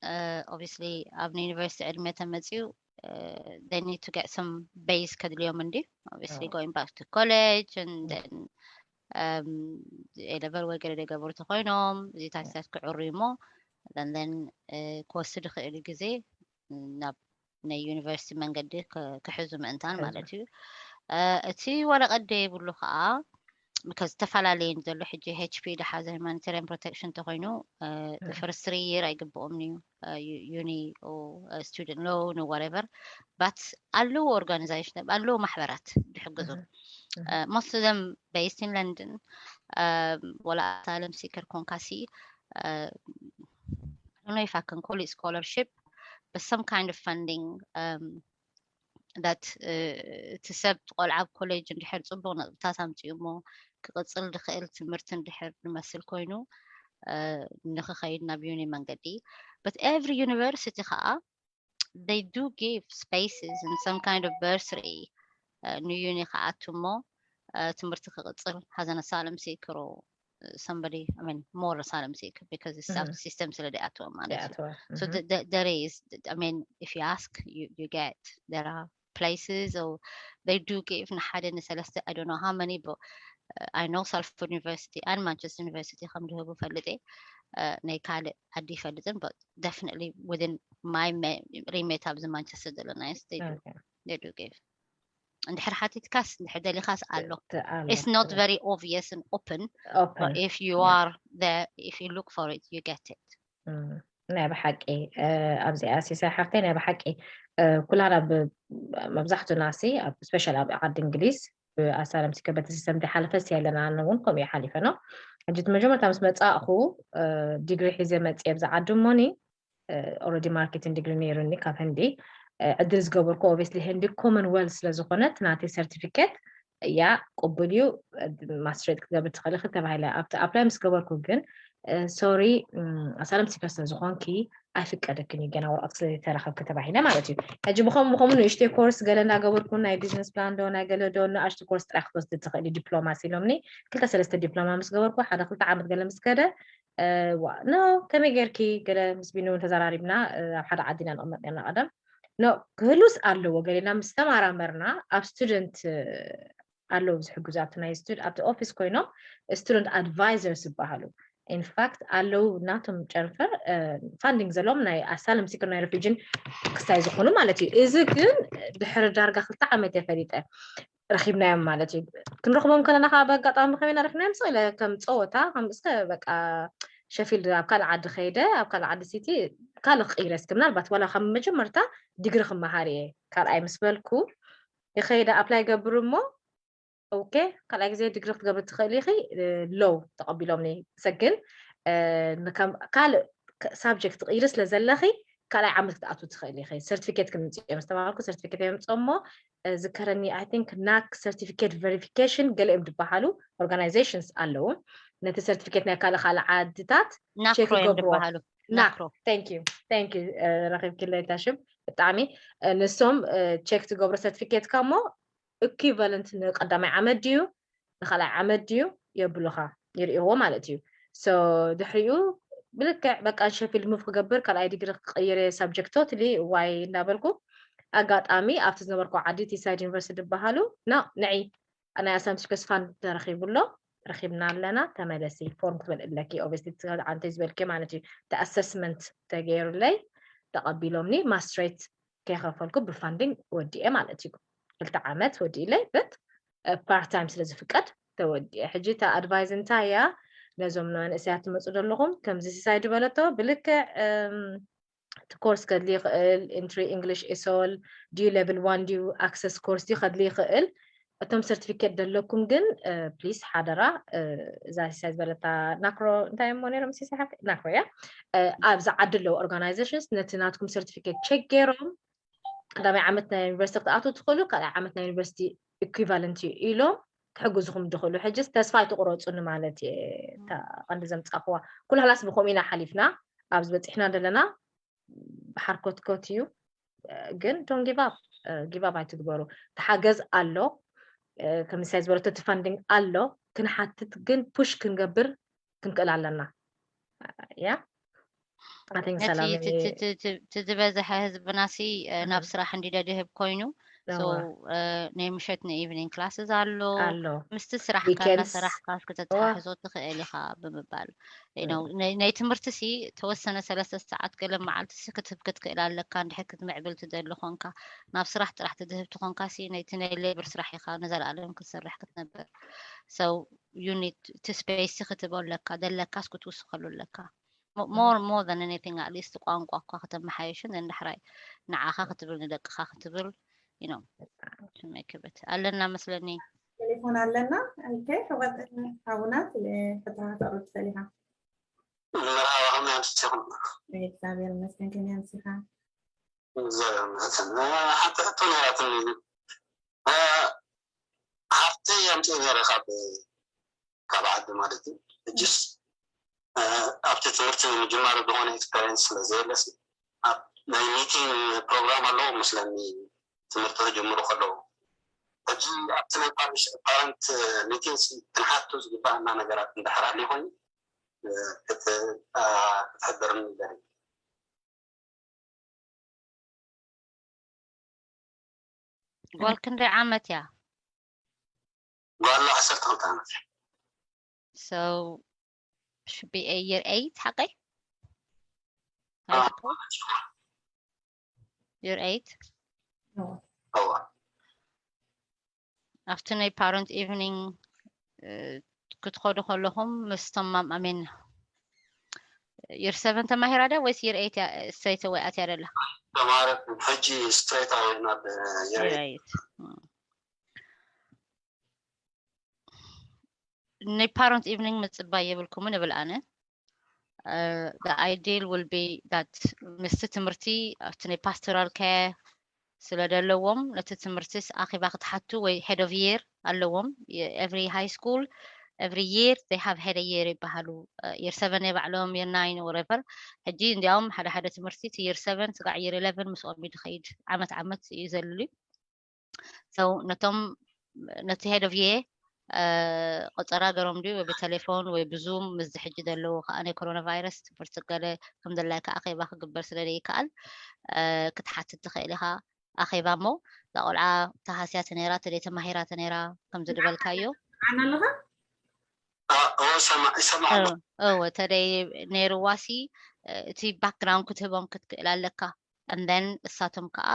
እ፣ ኦብቪስሊ ኣብ ዩኒቨርሲቲ ዕድመ ተመፅዩ፣ እ፣ they need to get some base ከድልዮም እንዲ። ኦብቪስሊ፣ going back to college and then፣ እም፣ ኤ ለቨል ወይ ገለ ደገበሩ ተኮይኖም፣ እዚ ታሕታት ክዕሩ እሞ፣ and then፣ እ፣ ክወስድ ይኽእል ግዜ ናብ ናይ ዩኒቨርሲቲ መንገዲ ክ-፣ ክሕዙ ምእንታን ማለት እዩ። እ፣ እቲ ወረቐት ደይብሉ ከዓ፣ because ዝተፈላለየን ዘሎ ሕጂ ኤች ፒ ድሓዘ ሁማኒታሪያን ፕሮቴክሽን ተኮይኑ፣ እ፣ ፈርስት ትሪ ይር ኣይግብኦም እዩ፣ እ፣ ዩ-፣ ዩኒ ኦ፣ እ፣ ስቱደንት ሎን ን ዋትኤቨር፣ ባት ኣለዉ ኦርጋናይዜሽን፣ ኣለዉ ማሕበራት ዝሕግዙ። እህ፣ እህ። እ፣ most of them based in London። እ፣ ወላ ኣሳይለም ሲከር ኮንካሲ፣ እ፣ I don't know if I can call it scholarship, but some kind of funding, um, that, uh, እቲ ሰብ ቆልዓ ኣብ ኮሌጅ እንድሕር ጽቡቕ ነጥብታት ኣምጺኡ እሞ ክቕጽል ዝኽእል ትምህርቲ እንድሕር ዝመስል ኮይኑ፣ uh፣ ንኽኸይድ ናብ ዩኒ መንገዲ። But every university ከዓ they do give spaces and some kind of bursary፣ uh፣ ንዩኒ ክኣቱ እሞ፣ uh፣ ትምህርቲ ክቕጽል ሃዘን ኣሳይለም ሲከር ኦ somebody, I mean, more asylum seeker because it's out system ስለ ደኣተወ ማለት እዩ። So the, the, there is, I mean, if you ask, you, you get, there are places or they do give ንሓደ ንሰለስተ፣ I don't know how many, but, uh, I know Salford University and Manchester University ከም ዝህቡ ፈልጥ እየ። Uh፣ ናይ ካልእ ዓዲ ይፈልጥን፣ but definitely within my me-፣ remit ኣብዚ ማንቸስተር ዘለና፣ yes, they do, they do give። እንድሕር ሓቲትካስ፣ እንድሕር ደሊኻስ ኣሎ። It's not very obvious and open, but if you are there, if you look for it, you get it. ናይ ብሓቂ፣ እ፣ ኣብዚኣ ሲሳይ ሓፍተይ፣ ናይ ብሓቂ፣ እ፣ ኩላና ብ-፣ መብዛሕቱና ሲ ኣብ፣ ስፔሻሊ ኣብ ዓዲ እንግሊዝ ብኣሳለም ሲከ በቲ ሲስተም ዝሓለፈ ሲ ኣለና፣ ኣነ እውን ከምኡ እየ ሓሊፈ ነው። ሕጂ እቲ መጀመርታ ምስ መጻእኹ ዲግሪ ሒዘ መጽየ ኣብዚ ዓዲ እሞኒ ኦረዲ ማርኬቲንግ ዲግሪ ነይሩኒ ካብ ህንዲ። ዕድል ዝገበርኩ ኦብስሊ ህንዲ ኮመንወልት ስለዝኾነት ናተይ ሰርቲፊኬት እያ ቅቡል እዩ ማስትሬት ክትገብር ትኽእል ኢኺ ተባሂለ። ኣብቲ ኣፕላይ ምስ ገበርኩ ግን ሶሪ ኣሳለም ሲከር ስለዝኾንኪ ኣይፍቀደክን እዩ ገና ወረቐት ስለዘይተረኸብኪ ተባሂለ ማለት እዩ። ሕጂ ብኸምኡ ብኸምኡ ንእሽተይ ኮርስ ገለ እንዳገበርኩ ናይ ቢዝነስ ፕላን ዶ ናይ ገለ ዶ ንኣሽቱ ኮርስ ጥራይ ክትወስዲ ትኽእሊ ዲፕሎማ ኢሎምኒ። ክልተ ሰለስተ ዲፕሎማ ምስ ገበርኩ ሓደ ክልተ ዓመት ገለ ምስ ከደ ዋ ኖ ከመይ ጌርኪ ገለ ምስ ቢኑ እውን ተዘራሪብና ኣብ ሓደ ዓዲ ኢና ንቕመጥ ነርና ቀደም ኖ ክህሉስ ኣለዎ ገሌና ምስ ተማራመርና ኣብ ስቱደንት ኣለዉ ዝሕግዙ ኣብቲ ናይ ስቱድ ኣብቲ ኦፊስ ኮይኖም ስቱደንት ኣድቫይዘርስ ይበሃሉ። ኢንፋክት ኣለዉ ናቶም ጨንፈር ፋንዲንግ ዘለዎም ናይ ኣሳለም ሲክር ናይ ሬፊጂን ክስታይ ዝኾኑ ማለት እዩ። እዚ ግን ድሕሪ ዳርጋ ክልተ ዓመት እየ ፈሊጠ ረኺብናዮም ማለት እዩ። ክንረኽቦም ከለና ከዓ በኣጋጣሚ ከመይ ኢና ረኺብናዮም ስቕ ኢለ ከም ፀወታ ከም እስከ በቃ ሸፊልድ ኣብ ካልእ ዓዲ ከይደ ኣብ ካልእ ዓዲ ሲቲ ካልእ ክቕይረ እስኪ ምናልባት ዋላ ካብ መጀመርታ ዲግሪ ክመሃር እየ ካልኣይ ምስ በልኩ ይኸይደ ኣፕላይ ገብር እሞ ኦኬ ካልኣይ ግዜ ዲግሪ ክትገብር ትኽእል ኢኺ ሎው ተቐቢሎምኒ ሰግን ካልእ ሳብጀክት ትቕይሪ ስለ ዘለኺ ካልኣይ ዓመት ክትኣትው ትኽእል ኢኺ ሰርቲፊኬት ክምፅእ እዮም ዝተባሃልኩ ሰርቲፊኬት የምፅኦ እሞ ዝከረኒ ኣይ ቲንክ ናክ ሰርቲፊኬት ቨሪፊኬሽን ገለ እዮም ዝበሃሉ ኦርጋናይዜሽንስ ኣለዉ ነቲ ሰርቲፊኬት ናይ ካልእ ካልእ ዓድታት ቼክ ናክሮ እዮም ይገብርዎ ዝበሃሉ ናክ ናክሮ thank you thank you ረኺብኪለይ ታሽም ብጣዕሚ ንሶም ቼክ ትገብሮ ሰርቲፊኬትካ እሞ ኢኩቫለንት ንቀዳማይ ዓመት ድዩ ንካልኣይ ዓመት ድዩ የብሉኻ ይርእይዎ ማለት እዩ so ድሕሪኡ ብልክዕ በቃ ሸፊልድ ሙቭ ክገብር ካልኣይ ዲግሪ ክቅይር ሳብጀክት ቶትሊ ዋይ እንዳበልኩ ኣጋጣሚ ኣብቲ ዝነበርኩ ዓዲ ቲሳይድ ዩኒቨርሲቲ ዝበሃሉ ና ንዒ ናይ ኣሳምስ ኮስፋን ተረኺቡ ኣሎ ረኺብና ኣለና ተመለሲ ፎርም ክትመልእለኪ ኦብስሊ ዓንተ ዝበልኪ ማለት እዩ እቲ ኣሰስመንት ተገይሩለይ ተቐቢሎምኒ ማስትሬት ከይኸፈልኩ ብፋንዲንግ ወዲኤ ማለት እዩ ክልተ ዓመት ወዲእለይ በት ፓርት ታይም ስለ ዝፍቀድ ተወዲኤ ሕጂ እታ ኣድቫይዝ እንታይ እያ ነዞም መንእሰያት ትመፁ ዘለኹም ከምዚ ሲሳይ ዝበለቶ ብልክዕ እቲ ኮርስ ከድሊ ይኽእል ኢንትሪ ኢንግሊሽ ኤሶል ድዩ ሌቭል ዋን ድዩ ኣክሰስ ኮርስ ድዩ ከድሊ ይኽእል እቶም ሰርቲፊኬት ደለኩም ግን ፕሊስ ሓደራ እዛ ሲሳይ ዝበለታ ናክሮ እንታይ እሞ ነይሮም ሲሳይ ሓቂ ናክሮ እያ ኣብዚ ዓዲ ኣለዉ ኦርጋናይዜሽንስ ነቲ ናትኩም ሰርቲፊኬት ቸክ ገይሮም ቀዳማይ ዓመት ናይ ዩኒቨርሲቲ ክትኣትዉ ትኽእሉ ካልኣይ ዓመት ናይ ዩኒቨርሲቲ ኢኩቫለንት እዩ ኢሎም ክሕግዝኹም ድኽእሉ ሕጅስ ተስፋ ኣይትቁረፁኒ ማለት እየ እታ ቀንዲ ዘምፃእኽዋ ኩሉ ሃላስ ብከምኡ ኢና ሓሊፍና ኣብዚ በፂሕና ዘለና ብሓርኮትኮት እዩ ግን don't give up give up ኣይትግበሩ ተሓገዝ ኣሎ ከምሳይ ዝበለቶ እቲ ፋንዲንግ ኣሎ ክንሓትት ግን ፑሽ ክንገብር ክንክእል ኣለና ያ I think ነቲ ሰላም እቲ- እቲ- እቲ- እቲ ዝበዝሐ ህዝብና ሲ እ፣ ናብ ስራሕ እንዲደ ድህብ ኮይኑ so እዋ፣ እ፣ ናይ ምሸት ን ኢቭኒንግ ክላስስ ኣሎ ኣሎ ምስቲ ስራሕካ weekends እናሰራሕካ እስኪ ተተሓሕዞ ትኽእል ኢኻ ብምባል you know፣ ናይ ናይ ትምህርቲ ሲ ተወሰነ ሰለስተ ሰዓት ገለ መዓልቲ ሲ ክትህብ ክትክእል ኣለካ እንድሕር ክትምዕብል ትደሊ ኮንካ ናብ ስራሕ ጥራሕ ትድህብ ትኾንካ ሲ ነይቲ ናይ ሌብር ስራሕ ኢኻ ንዘለኣለም ክትሰርሕ ክትነብር so you need to space ክትህቦ ኣለካ ደለካስ ክትውስኸሉ ኣለካ more more than anything at least ቋንቋ እኳ ከተመሓየሽን then ዳሕራይ ንዓኻ ክትብል ንደቅኻ ክትብል you know to make it ኣለና መስለኒ ቴሌፎን ኣለና። ኦኬ፣ ሕወት ሓውና፣ ስለ ሕቶኻ ተቕርብ ትኽእል ኢኻ። መርሓባ፣ ከመይ ኣምሲኹም? እግዚኣብሔር ይመስገን፣ ከመይ ኣምሲኻ? እግዚኣብሔር ይመስገን። ሓንቲ ሕቶ ነይራትኒ። ሃፍቲ ኣምፅኡ ነይረ ካብ ካብ ዓዲ ማለት እዩ። ሕጅስ ኣብቲ ትምህርቲ ንምጅማር ዝኾነ ኤክስፐሪንስ ስለ ዘየለስ ኣብ ናይ ሚቲንግ ፕሮግራም ኣለዎ መስለኒ ትምህርቲ ክጅምሩ ከለዉ። ሕጂ ኣብቲ ናይ ፓረንት ሚቲንግ ክንሓቱ ዝግባኣና ነገራት እንድሕር ኣልዩ ኮይኑ ክትሕብርኒ ይደሊ። ጓል ክንደይ ዓመት እያ? ጓል ዓሰርተ ክልተ ዓመት እያ። So should be a year eight ሓቀይ? High school? Year eight? እዋ ኣብቲ ናይ ፓረንት ኢቭኒንግ ክትኸዱ ከለኹም ምስቶም ማም ኣሜን ይር ሰቨን ተማሂራ ደ ወይስ ይር ኤይት ስትሬት ኣወይ ኣትያ ደላ? ተማሃረት ሕጂ ስትሬት ኣወይ ናብ የር ይር ኤይት ኤይት ናይ parent evening ምጽባይ የብልኩምን እብል ኣነ። The ideal will be that ምስቲ ትምህርቲ ኣብቲ ናይ pastoral care ስለ ዘለዎም ነቲ ትምህርትስ ኣኼባ ክትሓቱ ወይ head of year ኣለዎም። Every high school every year they have head of year ይበሃሉ። Year seven ባዕሎም year nine whatever። ሕጂ እንዲያውም ሓደ ሓደ ትምህርቲ እቲ year seven ስጋዕ year eleven ምስኦም እዩ ዝኸይድ። ዓመት ዓመት እዩ ዘልሉ። So ነቶም ነቲ head of year ቆጸራ ገሮም ድዩ ወይ ብቴሌፎን ወይ ብዙም ምስዚ ሕጂ ዘለዉ ከኣ ናይ ኮሮና ቫይረስ ትምህርቲ ገለ ከም ዘድላይካ ኣኼባ ክግበር ስለ ዘይከኣል ክትሓትት ትኽእል ኢኻ። ኣኼባ እሞ እዛ ቆልዓ ተሃስያት ነይራ፣ ተደይ ተማሂራት ነይራ ከም ዝድበልካዮ ኣና ኣለኻ እሰማዕ ይሰማዕ ኣሎ እወ ተደይ ነይርዋሲ እቲ background ክትህቦም ክትክእል ኣለካ። And then እሳቶም ከዓ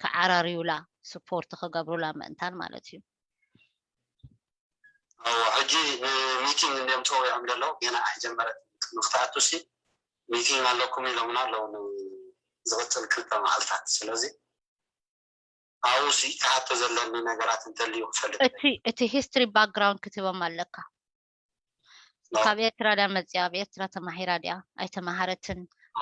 ከዓራርዩላ support ክገብሩላ ምእንታን ማለት እዩ። ሕጂ ን meeting እንዲም ፀዊዖም ዘለዉ ገና ኣይጀመረት። ንክትኣቱ ሲ meeting ኣለኩም ኢሎምና ኣለዉ ዝቕፅል ክልተ መዓልታት። ስለዚ ኣብኡ ሲ ክሓቶ ዘለኒ ነገራት እንተልዩ ክፈልጥ እቲ እቲ history background ክትህቦም ኣለካ። ካብ ኤርትራ ድያ መፅያ? ኣብ ኤርትራ ተማሂራ ድያ? ኣይተማሃረትን?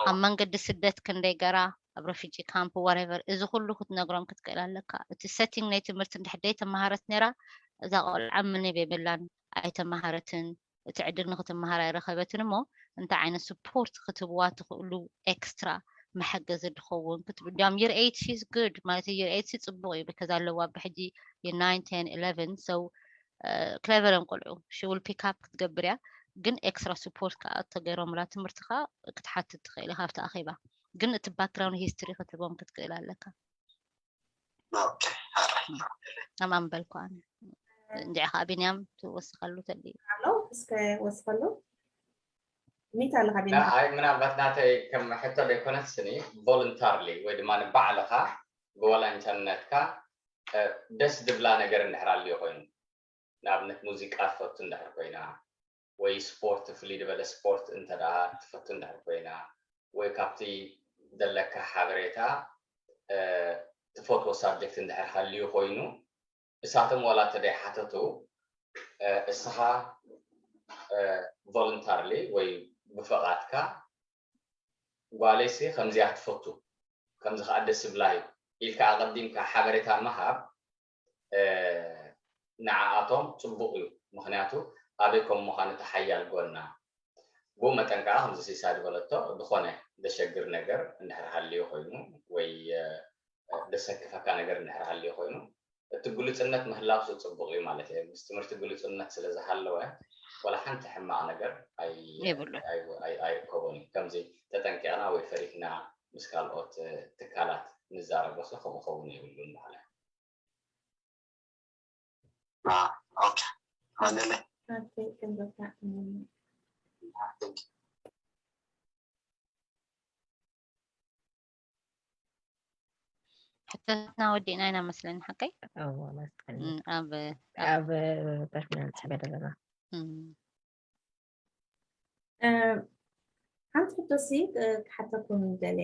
ኣብ መንገዲ ስደት ክንደይ ገራ ኣብ refugee camp whatever፣ እዚ ኩሉ ክትነግሮም ክትክእል ኣለካ። እቲ setting ናይ ትምህርቲ እንድሕር ደይ ተማሃረት ነይራ እዛ ቆልዓ ምንም የብላን፣ ኣይተማሃረትን፣ እቲ ዕድል ንክትመሃር ኣይረኸበትን እሞ እንታይ ዓይነት support ክትህብዋ ትኽእሉ extra መሐገዚ ድኸውን ክትብ እንዲያውም year eight she's good ማለት year eight ሲ ፅቡቅ እዩ because ኣለዋ ብሕጂ year nine ten eleven so clever እዮም ቆልዑ she will pick up ክትገብር እያ ግን extra support ከዓ ተገይሮምላ ትምህርትኻ ክትሓትት ትኽእል ኢኻ ኣብቲ ኣኼባ ግን እቲ background history ክትህቦም ክትክእል ኣለካ ኦኬ ሓራይ ኣማን በልኩ ኣነ እንዲዕኻ ቢንያም ትወስኸሉ ተልዩ ኣሎ እስከ ወስኸሉ ሚት ኣለኻ ቢንያም ንኣይ ምናልባት ናተይ ከም ሕቶ ዘይኮነትስኒ voluntarily ወይ ድማ ንባዕልኻ ብወላንተርነትካ ደስ ድብላ ነገር እንድሕር ኣልዮ ኮይኑ ንኣብነት ሙዚቃ ትፈቱ እንድሕር ኮይና ወይ ስፖርት ፍልይ ዝበለ ስፖርት እንተ ደኣ ትፈቱ እንድሕር ኮይና ወይ ካብቲ ዘለካ ሓበሬታ ትፈትዎ ሳብጀክት እንድሕር ሃልዩ ኮይኑ እሳቶም ዋላ ተደይ ሓተቱ እስኻ voluntarily ወይ ብፍቓድካ ጓለይሲ ከምዚያ ትፈቱ ከምዚ ከዓ ደስ ብላ እዩ ኢልካ ኣቐዲምካ ሓበሬታ ምሃብ ንዓኣቶም ፅቡቕ እዩ ምክንያቱ ኣበይ ከም ምዃኑ እቲ ሓያል ጎና ብኡ መጠን ከዓ ከምዚ ሲሳ ዝበለቶ ዝኾነ ዘሸግር ነገር እንድሕር ሃልዩ ኮይኑ ወይ ደሰክፈካ ነገር እንድሕር ሃልዩ ኮይኑ እቲ ግሉፅነት ምህላውሱ ፅቡቕ እዩ ማለት እየ ምስ ትምህርቲ ግሉፅነት ስለ ዝሃለወ ወላ ሓንቲ ሕማቕ ነገር ኣይርከቦን እዩ ከምዚ ተጠንቂቕና ወይ ፈሪሕና ምስ ካልኦት ትካላት ንዛረቦ ሲ ከምኡ ኸውን የብሉን በሃለ ኦኬ ሃለለ ሕቶታትና ወዲእና ኢና መስለኒ ሓቀይ እዎ መስቀል እም፣ ኣብ ኣብ ፐርሰናል ጽሕፈ ዘለና እም፣ ሓንቲ ሕቶሲ ክሓተኩም ደለ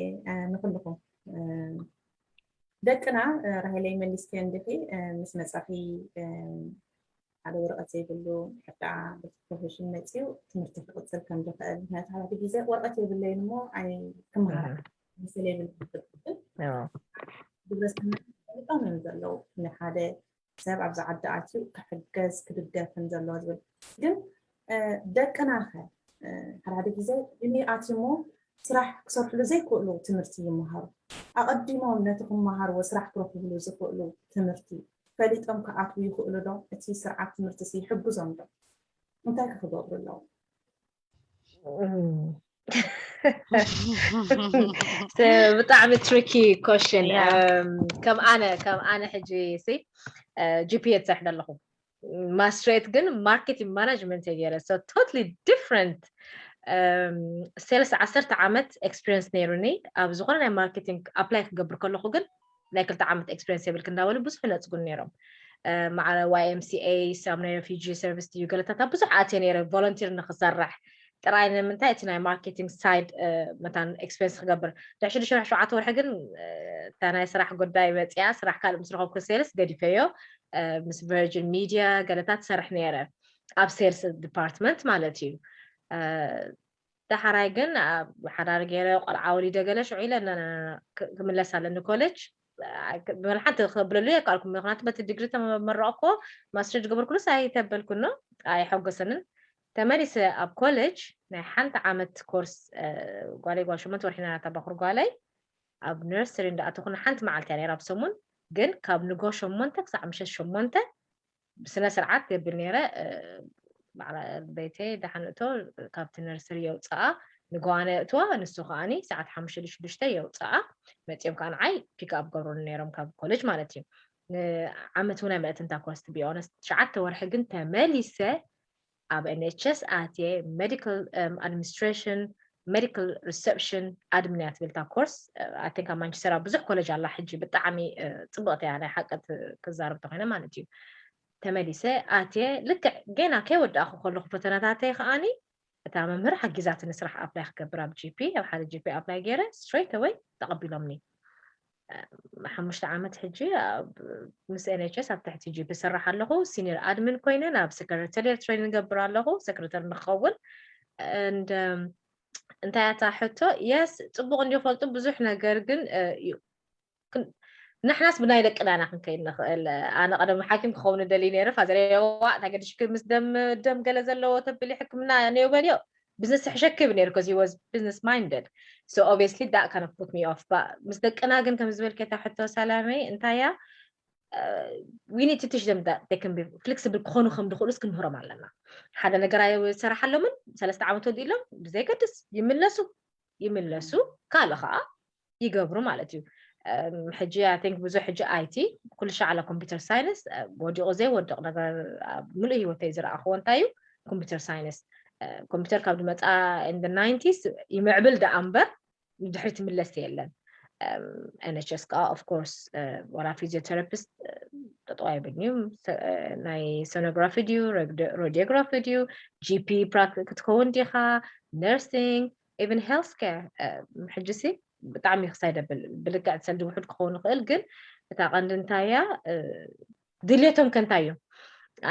ንክልኩም ደቅና ራሄለይ መሊስክዮ እንዲኺ ምስ መጻኺ ሓደ ወረቐት ዘይብሉ ሕዳ በቲ ፕሮፌሽን መፅዩ ትምህርቲ ክቕፅል ከም ዝኽእል ምክንያቱ ሓደ ግዜ ወረቐት የብለይን እሞ ኣይ ክመሃር መሰል የብል ግብረሰናይ ፈሊጦም እዮም ዘለዉ ንሓደ ሰብ ኣብዚ ዓዲ ኣትዩ ክሕገዝ ክድገፍን ዘለዎ ዝብል ግን ደቅና ኸ ሓደ ሓደ ግዜ ብሚ ኣትሞ ስራሕ ክሰርሕሉ ዘይክእሉ ትምህርቲ ይመሃሩ ኣቐዲሞም ነቲ ክመሃርዎ ስራሕ ክረኽብሉ ዝኽእሉ ትምህርቲ ፈሊጦም ክኣትዉ ይኽእሉ ዶ እቲ ስርዓት ትምህርቲ ይሕግዞም ዶ እንታይ ክክገብሩ ኣለዉ ብጣዕሚ tricky question ከም ኣነ ከም ኣነ ሕጂ ሲ ጂፒኤ ትሰርሕ ዘለኹ ማስትሬት ግን ማርኬቲንግ ማናጅመንት እየ ገይረ totally different sales ዓሰርተ ዓመት experience ነይሩኒ ኣብ ዝኾነ ናይ ማርኬቲንግ apply ክገብር ከለኹ ግን ናይ ክልተ ዓመት experience የብልክ እንዳበሉ ብዙሕ ነፅጉን ነይሮም ማዕረ ዋይኤምሲኤ ሳምናይ refugee service ድዩ ገለታት ኣብ ብዙሕ ኣትየ ነይረ volunteer ንክሰርሕ ጥራይ ንምንታይ እቲ ናይ ማርኬቲንግ side መታን experience ክገብር ድሕሪ ሽዱሽተ ሸውዓተ ወርሒ ግን እታ ናይ ስራሕ ጉዳይ መፅያ ስራሕ ካልእ ምስ ረኸብኩ sales ገዲፈዮ ምስ ቨርጅን ሚድያ ገለታት ትሰርሕ ነይረ ኣብ sales department ማለት እዩ። ዳሕራይ ግን ሓዳር ገይረ ቆልዓ ወሊደ ገለ ሽዑ ኢለ ክምለስ ኣለኒ ኮሌጅ። ብመልሓንቲ ክብለሉ የካልኩም፣ ምክንያቱ በቲ ዲግሪ ተመረቕኮ ማስትሬት ዝገበርኩሉስ ኣይተበልኩኖ ኣይሐጎሰንን። ተመሊሰ ኣብ ኮሌጅ ናይ ሓንቲ ዓመት ኮርስ ጓለይ ጓል ሸሞንተ ወርሒ ናታ ባኩር ጓለይ ኣብ ነርሰሪ እንዳኣተኹ ሓንቲ መዓልቲ እያ ነራ ኣብ ሰሙን። ግን ካብ ንጎ ሸሞንተ ክሳዕ ምሸት ሸሞንተ ብስነ ስርዓት የብል ነረ። በይተይ ደሓን እቶ ካብቲ ነርሰሪ የውፅኣ፣ ንጎዋነ እትዋ ንሱ ከዓኒ ሰዓት ሓሙሽተ ሽዱሽተ የውፅኣ። መፂኦም ከዓ ንዓይ ፒክ ኣፕ ገብሩኒ ነይሮም ካብ ኮሌጅ ማለት እዩ። ንዓመት እውን ኣይመለትን እታ ኮርስ፣ to be honest። ትሽዓተ ወርሒ ግን ተመሊሰ ኣብ NHS ኣትየ፣ medical administration፣ medical reception admin እያ ትብል እታ ኮርስ። I think ኣብ ማንቸስተር ኣብ ብዙሕ ኮሌጅ ኣላ ሕጂ፣ ብጣዕሚ ፅብቕቲ እያ ናይ ሓቂ ክዛረብ ተኮይነ ማለት እዩ። ተመሊሰ ኣትየ፣ ልክዕ ገና ከይወዳእኩ ከለኩ ፈተናታተይ ከዓኒ እታ መምህር ሓጊዛትኒ ስራሕ ኣፕላይ ክገብር ኣብ GP፣ ኣብ ሓደ GP ኣፕላይ ገይረ straight away ተቐቢሎምኒ። ሓሙሽተ ዓመት ሕጂ ምስ NHS ኣብ ትሕቲ GP ዝሰርሕ ኣለኹ። ሲኒየር ኣድሚን ኮይነ ናብ ሰክረተሪያት ትሬኒንግ ገብር ኣለኹ፣ ሰክረተሪ ንክኸውን። And እንታይ እታ ሕቶ? የስ፣ ፅቡቅ እንዲፈልጡ ብዙሕ ነገር ግን ንሕናስ ብናይ ደቅና ኢና ክንከይድ ንኽእል። ኣነ ቀደም ሓኪም ክኸውን ደሊ ነይረ። ፋዘር የዋ እንታይ ገድሽክ ምስ ደም ደም ገለ ዘለዎ ተብሊ ሕክምና ነዮ በልዮ። ቢዝነስ ሕሸክብ ነይሩ፣ because he was business minded, so obviously that kind of put me off. But ምስ ደቅና ግን ከም ዝበልከታ ሕቶ ሰላመይ እንታያ? We need to teach them that they can be flexible ክኾኑ ከም ዝኽእሉስ ክንምህሮም ኣለና። ሓደ ነገር ኣይሰራሓሎምን ሰለስተ ዓመት ወዲእሎም ብዘይገድስ ይምለሱ ይምለሱ ካልእ ከዓ ይገብሩ ማለት እዩ። ሕጂ I think ብዙሕ ሕጂ IT ኩሉ ሻዕላ ኮምፒውተር ሳይንስ ወዲቑ ዘይወድቕ ነገር ኣብ ምሉእ ህይወተይ ዝረኣኽዎ እንታይ እዩ? ኮምፒውተር ሳይንስ። ኮምፒውተር ካብ ዝመፃ in the nineties ይምዕብል ደኣ እምበር ንድሕሪት ይምለስ የለን። NHS ከዓ of course ወላ ፊዚዮቴራፒስት ጠጠው ኣይብልን እዩ። ናይ ሶኖግራፊ ድዩ፣ ሬዲዮግራፊ ድዩ፣ GP ፕራክቲስ ክትከውን ዲኻ፣ nursing, even health care። ሕጂ ሲ ብጣዕሚ ክሳይ ደብል ብልክዕ ሰልዲ ውሑድ ክኸውን ይኽእል፣ ግን እታ ቀንዲ እንታይ እያ? ድልየቶም ከ እንታይ እዩ?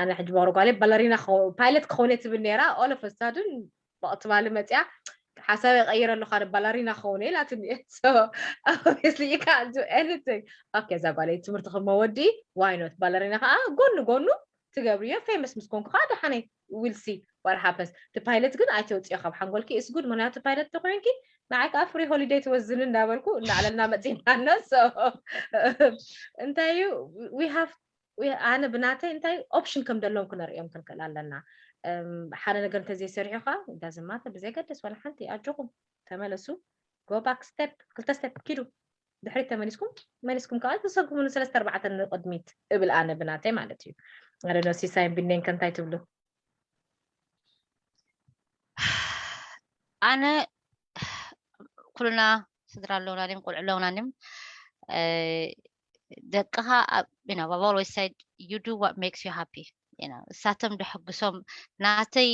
ኣነ ሕጂ በቕሪ ጓለይ ባለሪና ፓይለት ክኸውን እየ ትብል ነይራ። All of a sudden በቕቲ ባሊ መፅያ ሓሳብ የቀይረ ኣለኳ፣ ባለሪና ክኸውን እየ ኢላትኒ። So obviously you can't do anything. Okay፣ እዛ ጓለይ ትምህርቲ ክመወዲ why not? ባለሪና ከዓ ጎኑ ጎኑ ትገብርዮ፣ ፌመስ ምስ ኮንኩ ከዓ ደሓነይ we'll see what happens። እቲ ፓይለት ግን ኣይተውፅዮ ካብ ሓንጎልኪ፣ is good። ምክንያቱ ፓይለት ተኮይንኪ ንዓይ ከዓ ፍሪ ሆሊደይ ትወዝኒ እንዳበልኩ እናዕለልና መፂና ኣሎ። So እንታይ እዩ? We have ኣነ ብናተይ እንታይ ኦፕሽን ከም ዘለዎም ክነርእዮም ክንክእል ኣለና። ሓደ ነገር እንተዘይሰሪሑ ከዓ ዳዝማተ ብዘይገደስ ዋላ ሓንቲ ኣጆኹም ተመለሱ። Go back step፣ ክልተ ስቴፕ ኪዱ፣ ድሕሪት ተመሊስኩም መሊስኩም ከዓ ተሰጉሙ ንሰለስተ ኣርባዕተ ንቅድሚት እብል ኣነ ብናተይ ማለት እዩ። ኣደኖ ሲሳይን ቢኔን ከ እንታይ ትብሉ? ኣነ ኩልና ስድራ ኣለውና ድም ቆልዑ ኣለውና ድም ደቅኻ you know I've always said you do what makes you happy። እሳቶም ደሐግሶም ናተይ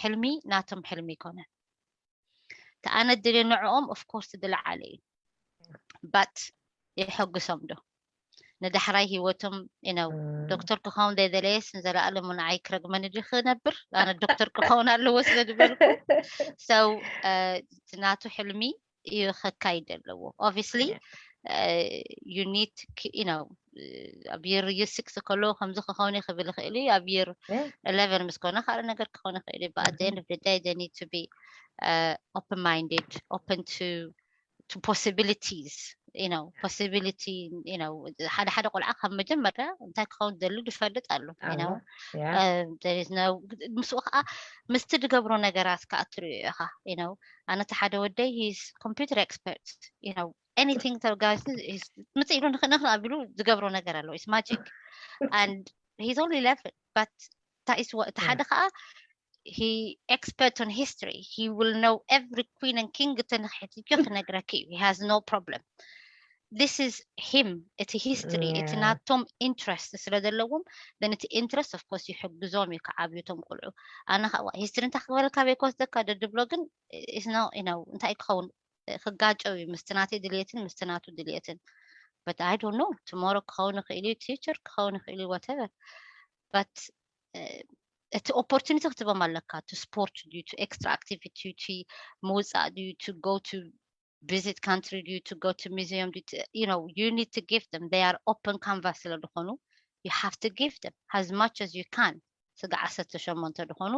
ሕልሚ ናቶም ሕልሚ ይኮነ። ተኣነ ድልየ ንዕኦም of course ዝለዓለ እዩ። But የሐግሶም ዶ ንዳሕራይ ህይወቶም you know ዶክተር ክኸውን ዘይደለየስ ንዘለኣለሙ ንዓይ ክረግመኒ ድዩ ክነብር? ኣነ ዶክተር ክኸውን ኣለዎ ስለ ዝበልኩ። So ናቱ ሕልሚ እዩ ከካይድ ኣለዎ። Obviously you need you know ኣብ year year six ከለዉ ከምዚ ክኸውን ክብል ይኽእል እዩ። ኣብ year eleven ምስ ኮነ ካልእ ነገር ክኸውን ይኽእል እዩ። But at the end of the day they need to be open minded, open to to possibilities you know possibility you know ሓደ ሓደ ቆልዓ ካብ መጀመርያ እንታይ ክኸውን ደሊ ዝፈልጥ ኣሎ። You know ምስኡ ከዓ ምስቲ ዝገብሮ ነገራት ከዓ ትሪኦ ኢኻ። You know ኣነ እቲ ሓደ ወደይ he's computer expert you know anything ተጋሲ ምጽእ ኢሉ ንኽንኽ ኣቢሉ ዝገብሮ ነገር ኣሎ። It's magic and he's only eleven but እቲ ሓደ ከዓ he expert on history, he will know every queen and king ተነሕትዮ ክነግረኪ እዩ። He has no problem. This is him። እቲ history እቲ ናቶም interest ስለ ዘለዎም then እቲ interest of course ይሕግዞም እዩ ክዓብዩ እቶም ቆልዑ። ኣነ ከዓ history እንታይ ክበለካ በይ ክወስደካ ደድብሎ ግን is no you know እንታይ ክኸውን ክጋጨው እዩ ምስቲ ናተይ ድልየትን ምስቲ ናቱ ድልየትን። But I don't know tomorrow ክኸውን ይኽእል እዩ teacher ክኸውን ይኽእል እዩ whatever but እቲ opportunity ክትቦም ኣለካ። To sport ድዩ፣ to extra activity፣ to ምውፃእ ድዩ፣ to go to visit country ድዩ፣ to go to museum ድዩ፣ you know, you need to give them. They are open canvas ስለ ዝኾኑ you have to give them as much as you can። ስጋ ዓሰርተ ሸሞንተ ዝኾኑ